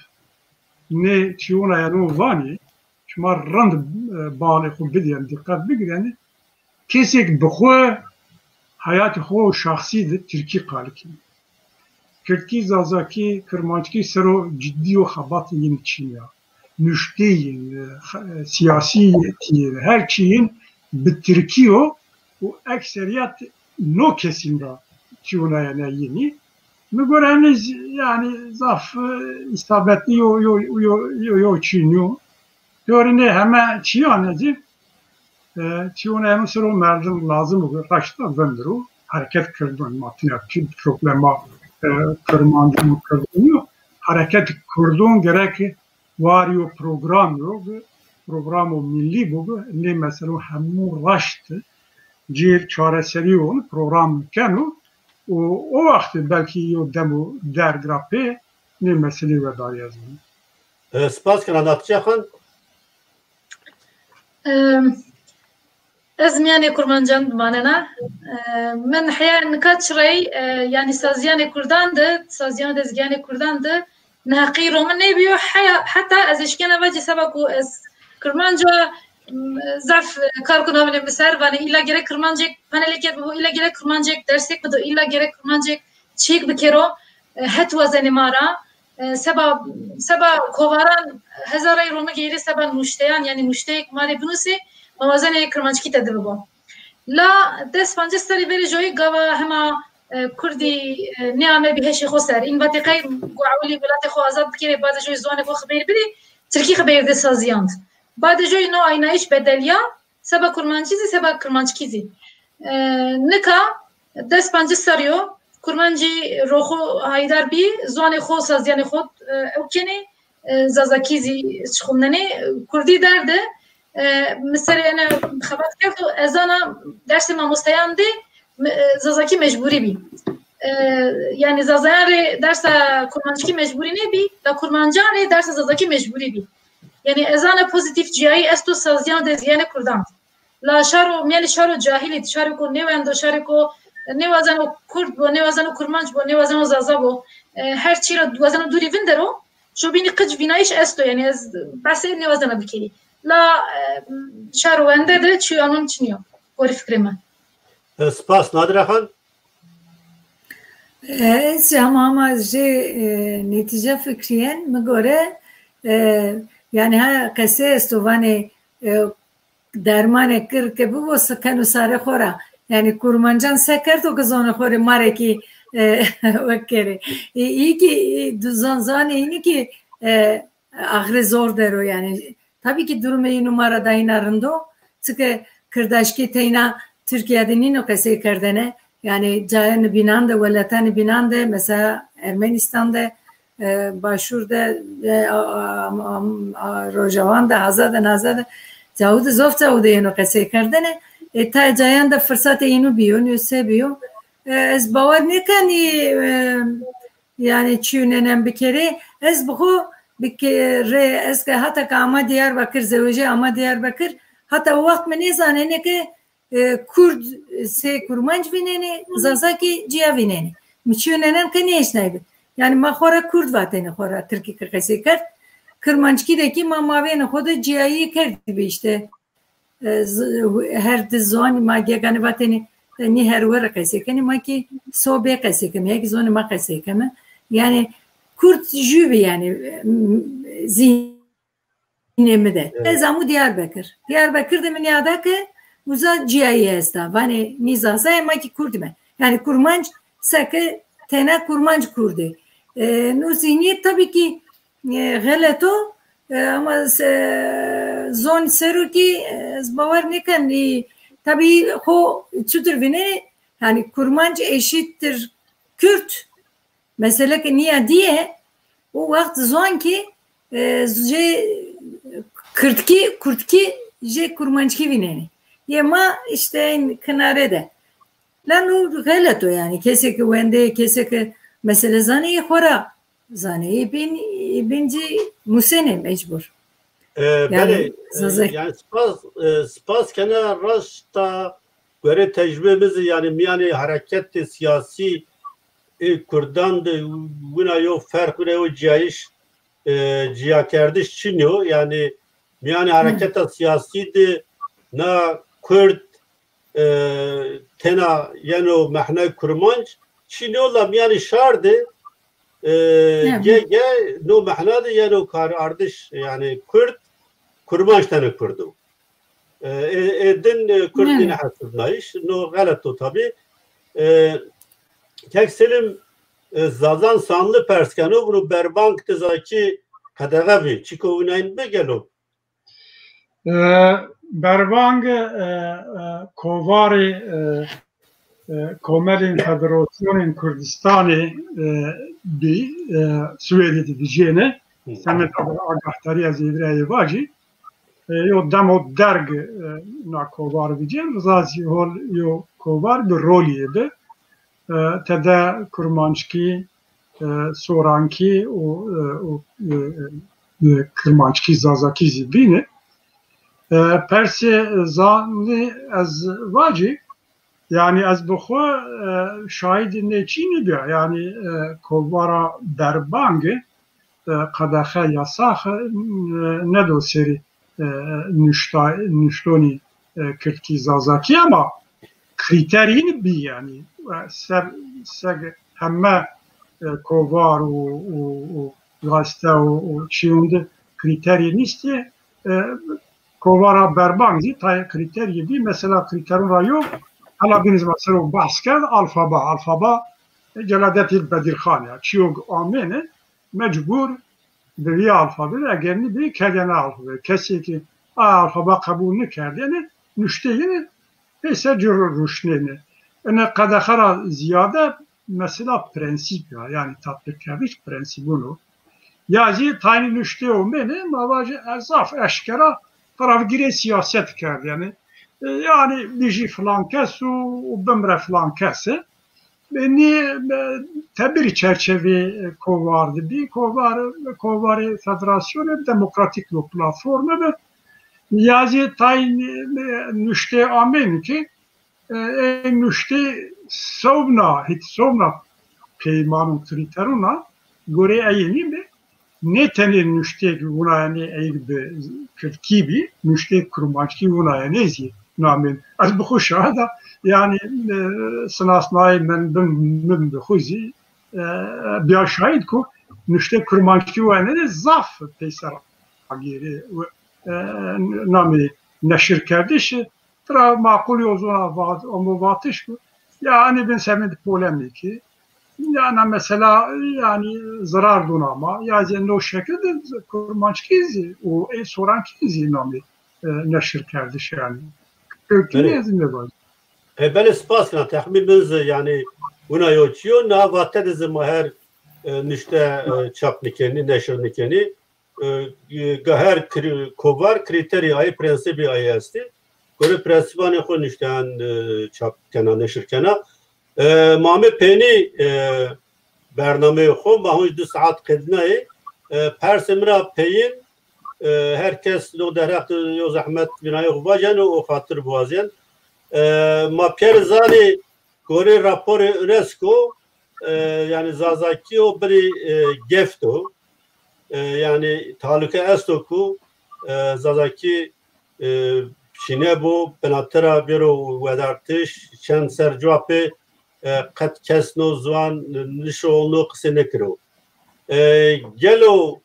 nê çîyona yeno vanê, şima rind, e, balê xwu bidîyen, dîqet bigîrenê. Kesêk bi xwu, heyatê xwu şexsî de tirkî qal kenê. Kirdkî, zazakî, kirmanckî ser o cidî yo xebatê yin çin ya. Nuşteyên, e, xe-, e, siyasî tîyên, her çîyên bi tirkî yo û ekseriyet no kesîn ra çîyonayene yinî. Mi gore henîz, yanî, zaf, e, îsabetli yo, yo, yo, yo, yo çî nîyo. Teorî nê heme çîyan zî, e, çîyonayeno ser o merdim lazim o, raşta vindir o. Hereket kirdon, ma tîna ki problema, e, kirmancon û kirdon yo. Hereket kirdon gerek warî yo program yo, programo milî bo, nê meselo hemû raşt cêr çareserî yo, program keno û o wext belkî yo demo derg ra pê nê meselê wedarî ez vûn. E, spas kena Hatice Xan. Em, ez mîyanê kurmancan bimanena. Em, min heya nika çirey, e, yanî sazîyanê kurdan de, sazîyan de zî yanê kurdan de, neheqî ro mi nêbîyo, heya, heta ez eşkena vacî seba ku ez kurmanca, m, zaf, e, kar ku navnê mi ser, vanê îlla gerek kurmancêk panelêk bibo, îlla gerek kurmancêk dersêk bido, îlla gerek kurmancêk çîk bikero, e, het wazenê ma ra. E, seba, seba kovaran hezar rey ro mi geyre seba nuşteyan, yanî nuşteyêk ma rê binusê, ma wazenê kirmanckî tede bibo. La des pancês serrî verê joyî gava hema, e, kurdî, e, nêamebî heşê xo ser. În vatê qey ku ewilî welatê xo azad bikerê, badê joyî ziwanê xo xibêr bidê, tirkî xibêr de sazîyand. Badê joyî no aynayîş bedelîya, seba kurmancî zî, seba kirmanckî zî. E, nika des pancês serrî yo, kurmancî ro xo hayîdar bî, ziwanê xo, sazîyanê xo, e, ew kenê, e, zazakî zî çixumnenê, kurdî derde, e, mi serê ene xebat kerdo, ez zana dersê mamosteyan de, e, zazakî mecburî bî. E, yanî zazayan rê dersa kurmanckî mecburî nêbî, la kurmancan rê dersa zazakî mecburî bî. Yanî ez zana pozîtîf cîyayî esto sazîyan de zî yenê kurdan. La şaro, mîyanê şaro cahilî, şarêko nêwendo, şarêko nêwazeno kurd bo, nêwazeno kurmanc bo, nêwazeno zaza bo. E, her çî ra wazeno dûrî vindero, şo bînî qic vînayîş esto, yanî ez behsê nêwazena bikerî. La, e, şaro wende de çîyo anon çinî yo, gorî fikrê mi. E, spas, Nadire Xan. E, ez jî hema, hema jê, e, netîce fikrîyen, mi gore, e, yanî ha qesey esto vanê, e, dermanê kir ke bibo, se keno sarê xo ra. Yanî kurmancan se kerdo ke zonê xo rê ma rê kî, e, wek kerê. E, îyî kî, e, du zon, zonê înî kî, e, axirê zor der o yanî. Tabî kî durumê înû ma ra dayîna rind o. Çike kirdaşkî teyna Tirkîya de nîno qesey kerdene. Yanî cayê nibînan de, welatê nibînan de, mesela Ermenîstan de, e, Başûr de, e, a, a, a, a, Rojawan de, Hazar de, Nazar de, cawû de, zof cawû de yeno qesey kerdene. E, tayê cayan de firsatê înû bîyo, nîyo se bîyo. E, ez bawer nêkenî, e, yanî çîyo nênen bikerê. Ez bi xo bi ke-, rê, ez ke hata ke ama Diyarbekir, zewejê ama Diyarbekir, hata o wext mi nêzanêne ke, e, kurd sey kurmanc vînenê, zaza kî cîya vînenê. Mi çîyo nênen ke nêeşnaybi. Yanî ma xo ra kurd vatêne, xo ra tirkî ke qesey kerd. Kirmanckî de kî ma mavênê xo de cîyayî kerdîbi îşte. E, z-, her di ziwanî ma gegane vatêne, e, nî her werre qesey kenê, ma kî so bê qesey keme, ya kî zonê ma qesey keme. Yanî kurd jû bi yanî, e, m-, zî nê mi de. Evet. Ez amû Diyarbekir. Diyarbekir de mi nîyada ke, uza ciyayî esta. Vanê nî Zaza yê, ma kî Kurd îme. Yanî kurmanc seke tena kurmanc Kurd ê. E, no zîhnîyet tabî kî, e, xelet o. E, ama se, zon ser o kî, e, ez bawer nêken, e, tabî xo çutir vînenê, yanî kurmanc eşîttir Kürt, mesele ke nîya dîye, o wext zon kî, e, jê kirdkî, kurdkî jê kurmanckî vînenê. Yê ma îşte in kinare de. La no xelet o yanî. Kesê ke wendê, kesê ke mesele zanê, yê xo ra zanê. Ê bên, ê bên zî musenê mecbur. E, Yanî belê, e, Zazak. yanî spas, e, spas kena raşta gore tecrübe mi zî, yanî mîyanê hereketê siyasî ê Kurdan de wina yo ferq, wina yo ciyayîş, e, ciyakerdiş çin yo. Yanî mîyanê Hı. hereketa siyasî de na Kurd, e, tena yeno mehnay kurmanc çin yo, la mîyanê şar de, e, Ne ge, bu? ge no mehna de yeno kar ardiş, yanî Kurd, kurmanc tene Kurd o. E, e, ê din, e, Kurd Ne? nîne hesibnayîş. No xelet o tabî. E, Kek Selim, e, Zazan Sanlı pers keno, vûno berbang ti Zazakî qedexe bî. Çiko wina in bi gelo? E, berbang, e, e, kovarê, e, e, Komelên Federasyonên Kurdistanê, e, bî, e, Swêdê de vijêne. Hı. Semeta de agahdariya zêdire ê vacî. E, yo demo derg, e, na kovar vijên, Riza zî hol yo kovar bi rolî bi. E, tede kurmanckî, e, sorankî û, e, û, e, e, kirmanckî, zazakî zî bîne. E, persê zanlî ez vacî, yanî ez bi xwu, e, şahidê nê çî nîbîya. Yanî, e, kovara Berbang, e, qedexe, yasax, e, nedo serî, e, nuşta-, nuştonî, e, kirdkî, zazakî, ama krîterîn bî, yanî, e, ser, seg heme, e, kovar û, û, û gazete û, û çîyon de krîterî nîstî. E, kovara Berbang zî tayê krîterî bî. Mesela krîterûn ra yo, hela bîn zî ma ser o behs kerd, alfaba. Alfaba, e, Celadetîl Bedirxan ya. Çîyo amêne, mecbur bi vî alfabe, eger nîbî kerdêne alfabe. Kesê ke a alfaba qebûl nêkerdêne, nuşteyêne, peyser ci ro-, ruşnêne. Ene qedexe ra zîyade mesela prensîp ya, yanî tatbîqkerdiş prensîbûn o. Ya zî taynî nuşte omêne, ma vajê e, zaf eşkera qeravgîrê sîyaset kerdêne. E, yanî bijî filan kes û, û bimre filan kes. E, nê, e, tebirî çerçevê, e, kovar de bî. Kovar, kovarê Federasyonê Demokratîk yo, platforme bi. Ya zî tayn, e, nuşte amên ki, e, ê nuşte sewna, hit sewna peyman û krîterûn a, gorê ey nîme. Nê tenê nuştê wina yenê ey bi kirdkî bî, nuştê kurmanckî wina yenê zî namên. Ez bi xwu şahid a, yanî, e, sinasnayê min bin, min bi xwu zî, e, bîya şahid ku nuştê kurmanckî wina yenê zaf peyser agêrê, e, namê neşirkerdiş. Tira maqul yo zona vat, omo vatiş ku, ya, enê bin semê di polemîkî, ya, na mesela, yanî, zirar dona ma, ya zî no şekil de kurmanckî zî û ê sorankî zî namê, e, neşir kerdiş, yanî. Kökünü Belê. ez nêvajî. E, belê, spas kena. Texmîn min zî, yanî, wina yo çîyo, na vate de zî ma her, e, nuşte, e, çap nikenî, neşir nikenî. E, e, ga her kri-, kovar krîterî ayî, prensîbî ayî estî. Gorê prensîbanê xo nuşteyan, e, çap kena, neşir kena. E, ma amê peynî, e, bernameyê xo, ma honc di saet qedînayê. E, persê mi ra peyîn, e, her kes no derheq de yo zehmet vînayê xo vajeno û xatir biwazên. E, ma pîyerê zanê gorê raporê UNESCO, e, yanî Zazakî yo birî, e, geft o. E, yanî taluke esto ku, e, Zazakî, e, çîne bo, binatira bêro wedartiş, çend ser cuwa pê, e, qet kes no ziwan nişo no qisê nêkiro. E, gelo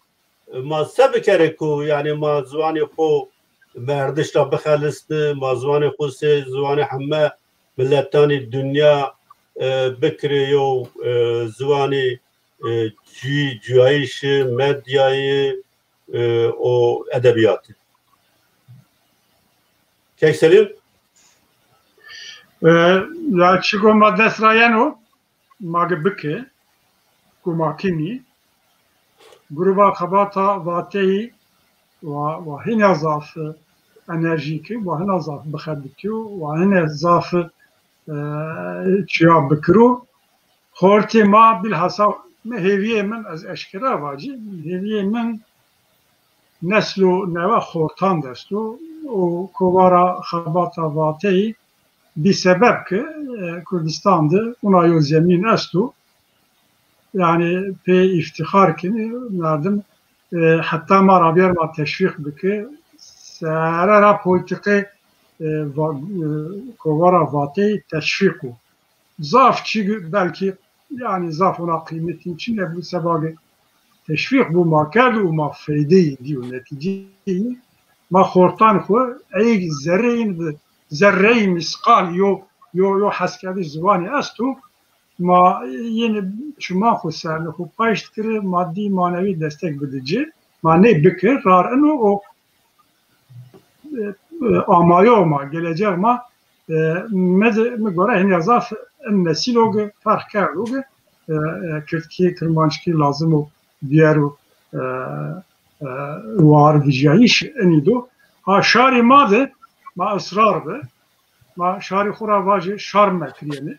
ma se bikerê ku, yanî, ma ziwanê xo, merdiş ra bixelisni, ma ziwanê xo sey ziwanê heme miletanî dinya, e, bikirê yew, e, ziwanî, e, cuyî, cuyayîşî, medyayî, e, û edebîyatî. Kek Selîm? E, ya çigo ma dest ra yeno, ma gi bike, ku ma kinî, gruba xebata vateyî wa, wa hîna zaf enerjîk, wa hîna zaf bixebitîyo, wa hîna zaf, e, çiya bikiro. Xortê ma bilhassa mi hêviyê min, ez eşkera vacî, hêviyê min neslo newe xortan de esto û kovara xebata vateyî bî sebeb ki, e, Kurdistan de una yo zemîn esto. Yanî pê îftîxar kenî merdim, e, heta ma ra bîyer ma teşwîq bike. Sere ra polîtîqê, e, va-, e, kovara vateyî teşwîq o. Zaf çî belkî, yanî zaf ona qîmetîn çin e, bu seba ki teşwîq bu ma kerd û ma feydeyî dîyo, netîceyî ma xortan xwu ey zerreyîn bi zerreyî misqal yo, yo, yo heskerdiş ziwanî esto, ma yenî çiman xwu serne xwu paşt kiri, maddî manewî destek bidi ci. Ma nê bikir, rar ino o e, e, amayo ma, gelecek ma, e, mi de, mi gore hîna zaf in nesîlo ki ferq kerdo ki, e, e, kirdkî, kirmanckî lazim o biyero, e, e, war vijyayîş inî do. Ha şarî ma de ma israr bi. Ma şarî xwu ra vajê şar mekrîyenê.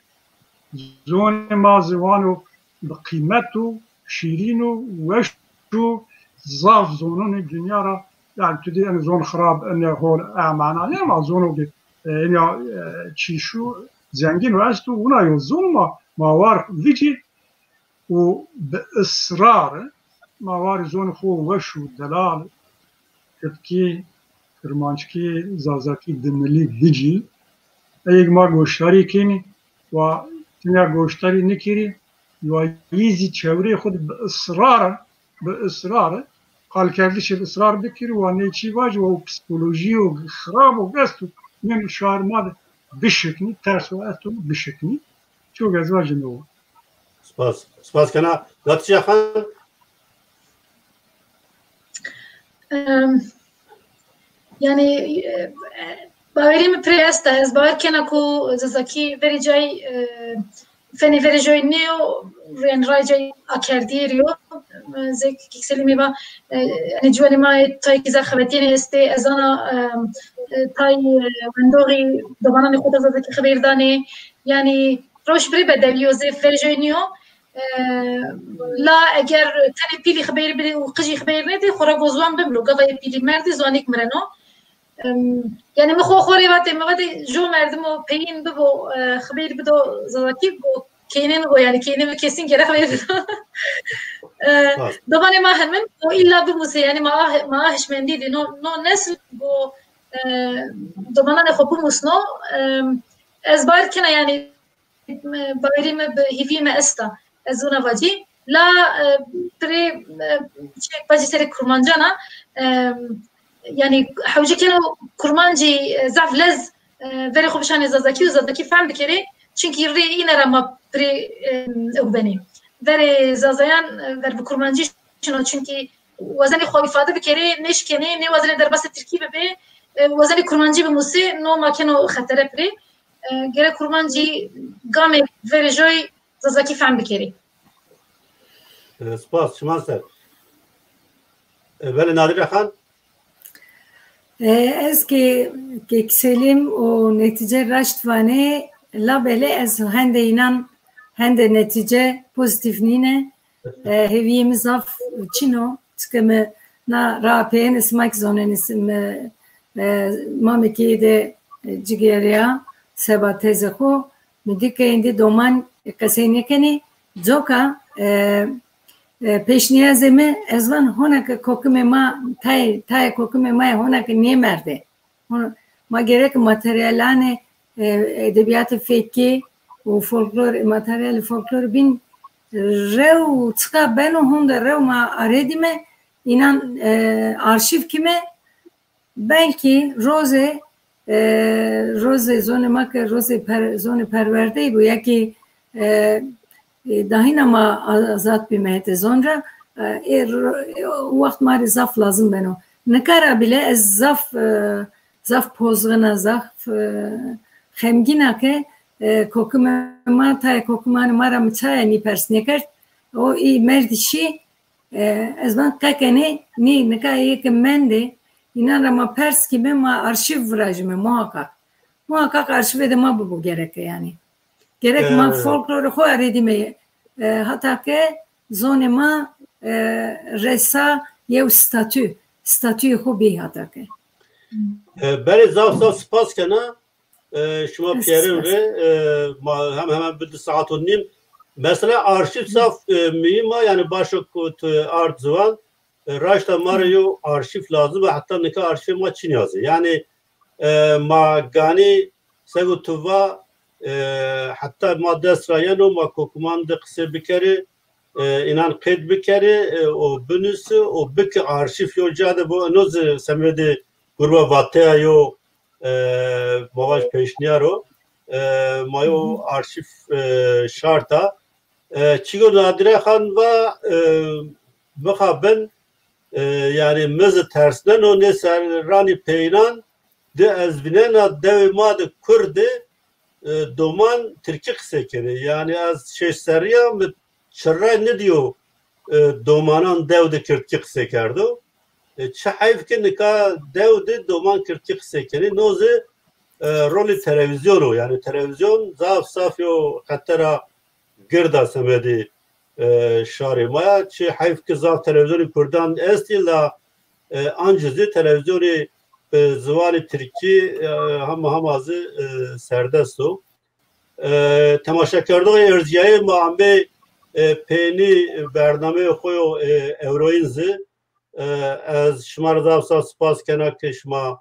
Zonê ma ziwano bi qîmet o, şîrîn o, weş o, zaf zononê dinya ra, yanî tu dî enê zon xirab, enê hol, e mana nê, ma zono ki, e, enya, e, çîşu, zengîn o esto, wina yo zon ma, ma war vicî û bi israr ma warî zonê xo weş û delal, kirdkî, kirmanckî, zazakî, dimilî, vicî. Eyêk ma goşdarî kenî, wa tinya goşdarî nikerî, wa yî zî çewreyê xo de bi israr, bi israr, qalkerdişê bi israr bikirî, wa nê çî vajî, wa o psîkolojîyo xirabo esto, nêno şar ma de bişiknî, ters o esto bişiknî. Çok ez vajî no. Spas. Spas kena. Hatice Xan. Em, yanî, e, bawerî mi pire esta. Ez bawer kena ku Zazakî verê cay, e, fenê verê joy nêyo, yanî ray cay akerdîyê rî yo. E, zek Kîkselî mi va, e, enê ciwanê ma ê tayê kî zaf xebetîyenê estê. Ez zana, e, e, tay, e, wendoxî domananê xo de Zazakî xebêr danê. Yanî rewş birê bedelîyo, zêf verê joy nîyo. E, la eger tenê pîlî xibêr bidê û qijî xibêr nêdê, xora go ziwan bimro. Gava yê pîlî merdê, ziwanêk mireno. Em, yanî mi xo xo rê vatê, mi vatê jo merdimo peyîn bibo, e, xibêr bido Zazakî, go keynê mi go, yanî keynê mi kesîn gere xibêr bido. E, domanê ma hemin, go îlla bimusê, yanî ma ah, ma ah hişmendî dî. No, no nesl go, e, domananê xo bimusno. Em, ez bawer kena, yanî bawerî mi bi hîvî mi esta. Ez wina vacî. La, e, pirê, e, çi vacî serê kurmancana, e, yanî hewce keno kurmancî, e, zaf lez, e, verê xo bişanê zazakî û zazakî fehm bikerê. Çunkî rê îne ra ma pirê, e, ew benê. Verê zazayan, e, ver bi kurmancî şino, çunkî wazenê xo îfade bikerê, nêşkenê, nêwazenê derbasê tirkî bibê, e, wazenê kurmancî bimusê, no ma keno xetere pirê. E, gere kurmancî gamê verê joy zazakî fehm bikerî. E, spas, çiman ser. E, belê Nadîre Xan? E, ez kî, kî Selîm û netîce raşt vanê, labelê ez hende înan, hende netîce pozîtîf nîne. E, hêvîyê mi zaf çin o. Çike mi na raa peyêne, sima kî zonenê, mi, e, mamekî de, e, cigêrîya seba tezê xo, mi dî ke êndî doman qesey nêkenê. Coka, e, e, pêşnîyazê mi, ez van hona ke kokimê ma, tayê, tayê kokimê ma yê, hona ke nêmerdê. Hona, ma gerek materyalanê, e, edebîyatê fekî û folklor, materyalê folklor bîn rew çiqa beno honde rew ma arêdîme, înan, e, arşîv kîme, belkî rozê, e, rozê zonê ma ke rozê per-, zonê perwerdeyî bo, ya kî, e, e, dahîna ma a-, azad bîme hetê zon ra, e, ê ro-, e, o wext ma rê zaf lazim beno. Nika ra bîle ez zaf, e, zaf pozxin a, zaf, e, xemgîn a ke, e, kokimê ma, tayê kokimanê ma ra mi çaya nî pers nêkerd. O î merdî şî, e, ez van qe kenê nî, nika ê ke mendê, înan ra ma pers kîme, ma arşîv virajîme muhakak. Muhakak arşîvê de ma bibo gereke yanî. Gerek ma E, folklorê xo erêdîme, e, hata ke zonê ma, e, resa yew statü, statüyê xo bî hata ke. E, berê zaf zaf spas kena. E, şima pîyerin rê, e, ma hem hemen bi di saet û nîm. Mesela arşîv zaf, e, muhîm a, yanî baş o ku tu ard ziwan, e, raşta ma rê yo arşîv lazim a, heta nika arşîvê ma çin ya zî. Yanî, e, ma ganî sego tu va, e, heta ma dest ra yeno, ma kokiman de qisê bikerê, e, înan qeyd bikerê, e, û binusî û biki arşîv yo ca de bo, ino zî semedê gruba Vateya yo, e, ma vaj pêşniyar o. E, ma yo arşîv, e, şart a. E, çîgo Nadire Xan va, e, mixabin, e, yanî mi zî tersneno nê serranî peyînan de ez vînena dewê ma de kurd ê, e, doman tirkî qisey kenê. Yanî ez şeş serrî ya, mi çirray nidîyo, e, domanan dew de kirdkî qisey kerdo. E, çi heyf ke nika dew de doman kirdkî qisey kenê. No zî, e, rolê televîzyon o. Yanî televîzyon zaf zaf yo xetera gird a semedê, e, şarê ma ya. Çi heyf ke zaf televîzyonê kurdan estî la, e, ancî zî televîzyonê bi ziwanê tirkî, e, hema hema zî, e, serdest o. E, temaşekerdoxê erzîyayê, ma amê, e, peynî bernameyê xo yo, e, ewroyîn zî. E, ez şima ra zaf zaf spas kena ke şima,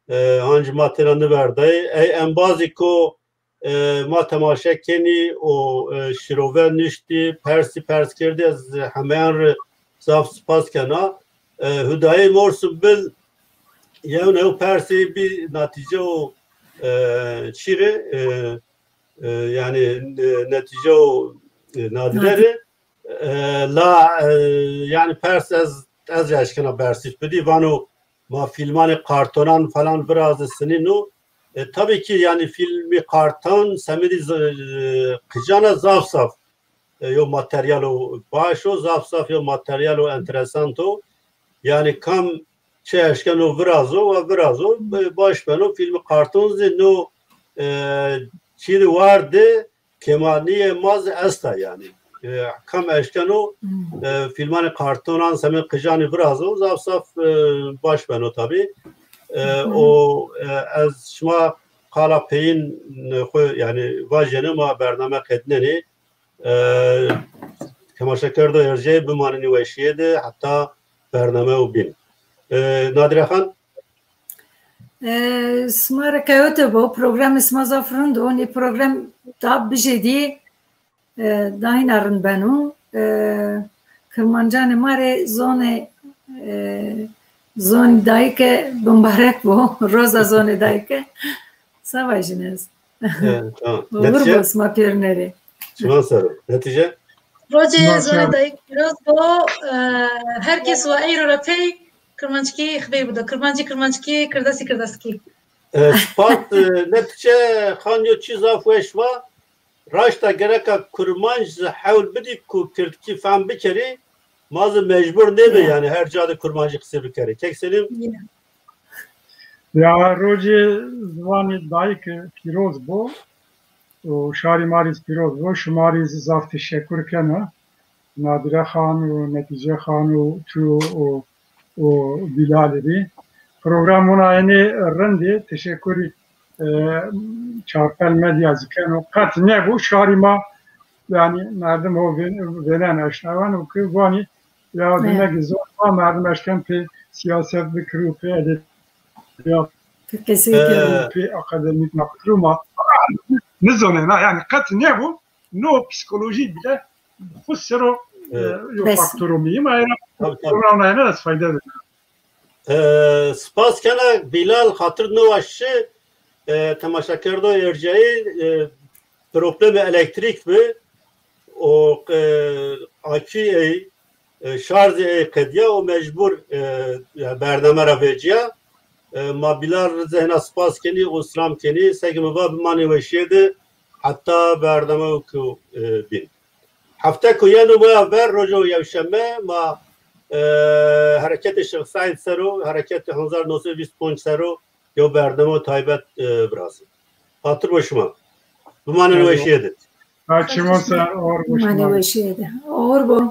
e, ancî ma têna niverdayê. Ey embazî ko, e, ma temaşe kenî û, e, şirove niştî, persî pers kerdî, ez hemeyan rê zaf spas kena. E, Hudayê Morsu bil yew new persê bî natîce û, e, çî rê, e, e, yanî, e, netîce û, e, Nadîre rê. E, la, e, yanî pers ez, ez rê eşkena bersîf bidî. Vano ma fîlmanê kartonan falan virazê sinî no. E, tabî kî yanî fîlmî karton semedî z-, e, qicana zaf zaf, e, yo materyalo baş o, zaf zaf yo materyalo enteresant o. Yanî kam çi eşkeno virazo, wa virazo, e, baş beno. Fîlmî karton zî no, e, çî de war de kêmanîyê ma zî esta yanî. E, kam eşkeno, e, fîlmanê kartonan semê qijanî virazo, zaf zaf, e, baş beno tabî. E, o, e, ez şima qala peyîn, e, xwu yanî vajêne ma bername qednenê. E, temaşekerdo erceyê bimanenî weşîye de heta bernameyo bîn. E, Nadîre Xan? E, sima rê kewete bo, programê sima zaf rind o. Nê program da bijêdî, e, dahîna rind beno. E, Kirmancanê ma rê zonê, e, zonê dayike bimbarek bo. Roza zonê dayike. Sa vajîne ez? E, tamam. Û wir bo sima pêrine rê. Çiman ser o. Netîce? Rocê zonê dayik pîroz bo. E, her kes wa eyro ra pey kirmanckî xibey bido. Kirmancî, kirmanckî, kirdasî, kirdaskî. E, spas, e, Netîce Xan yo çî zaf weş va. Raşta gereka kurmanc zî hewl bidî ku kirdkî fehm bikerî. Ma zî mecbur nêbê yanî her ca de kurmancî qisê bikerê. Kek Selîm? Ya, rocê ziwanê dayike pîroz bo û şarî ma rê zî pîroz bo. Şima rê zî zaf teşekur kena. Nadîre Xan û Netîce Xan û tu û û Bîlalî rê. Program wina enê rind ê, teşekurî, e, Çarpel Medya zî keno. Qet nêbo şarî ma, yanî merdim ho vên-, vênen eşnawen û ki vanî ya, evet, vînegî zor ma merdim eşken pê siyaset bikirî û pê edebîyat, pê qesey, e, kerî û pê akademîk nafkirî ma nizonena, yanî qet nêbo. No psîkolojî bile xwu ser o, e, yo faktoro muhîm a. Tabii, tabii. Ona, ona ez fayda de. E, spas kena Bilal, xatir no wa şi, e, temaşakerdo ercayî, e, problemi elektrîk bi û, e, akî ey, e, şarjî ey qedîya û mecbur, e, ya bername ra vecîya. E, ma Bilal ri zehna spas kenî û silam kenî. Seke mi va bimanê weşîye de heta bername ku, e, bîn. Hefte ku yeno ma ver rojo yewşeme ma, e, hereketê Şêx Seîd ser o, hereketê hezar newsed vîst ponc ser o yew bername taybet, e, virazî. Xatir bo şima. Bimanên weşîye de. Saçimo ser or bo şima. Bimanê weşîye de. Or bo.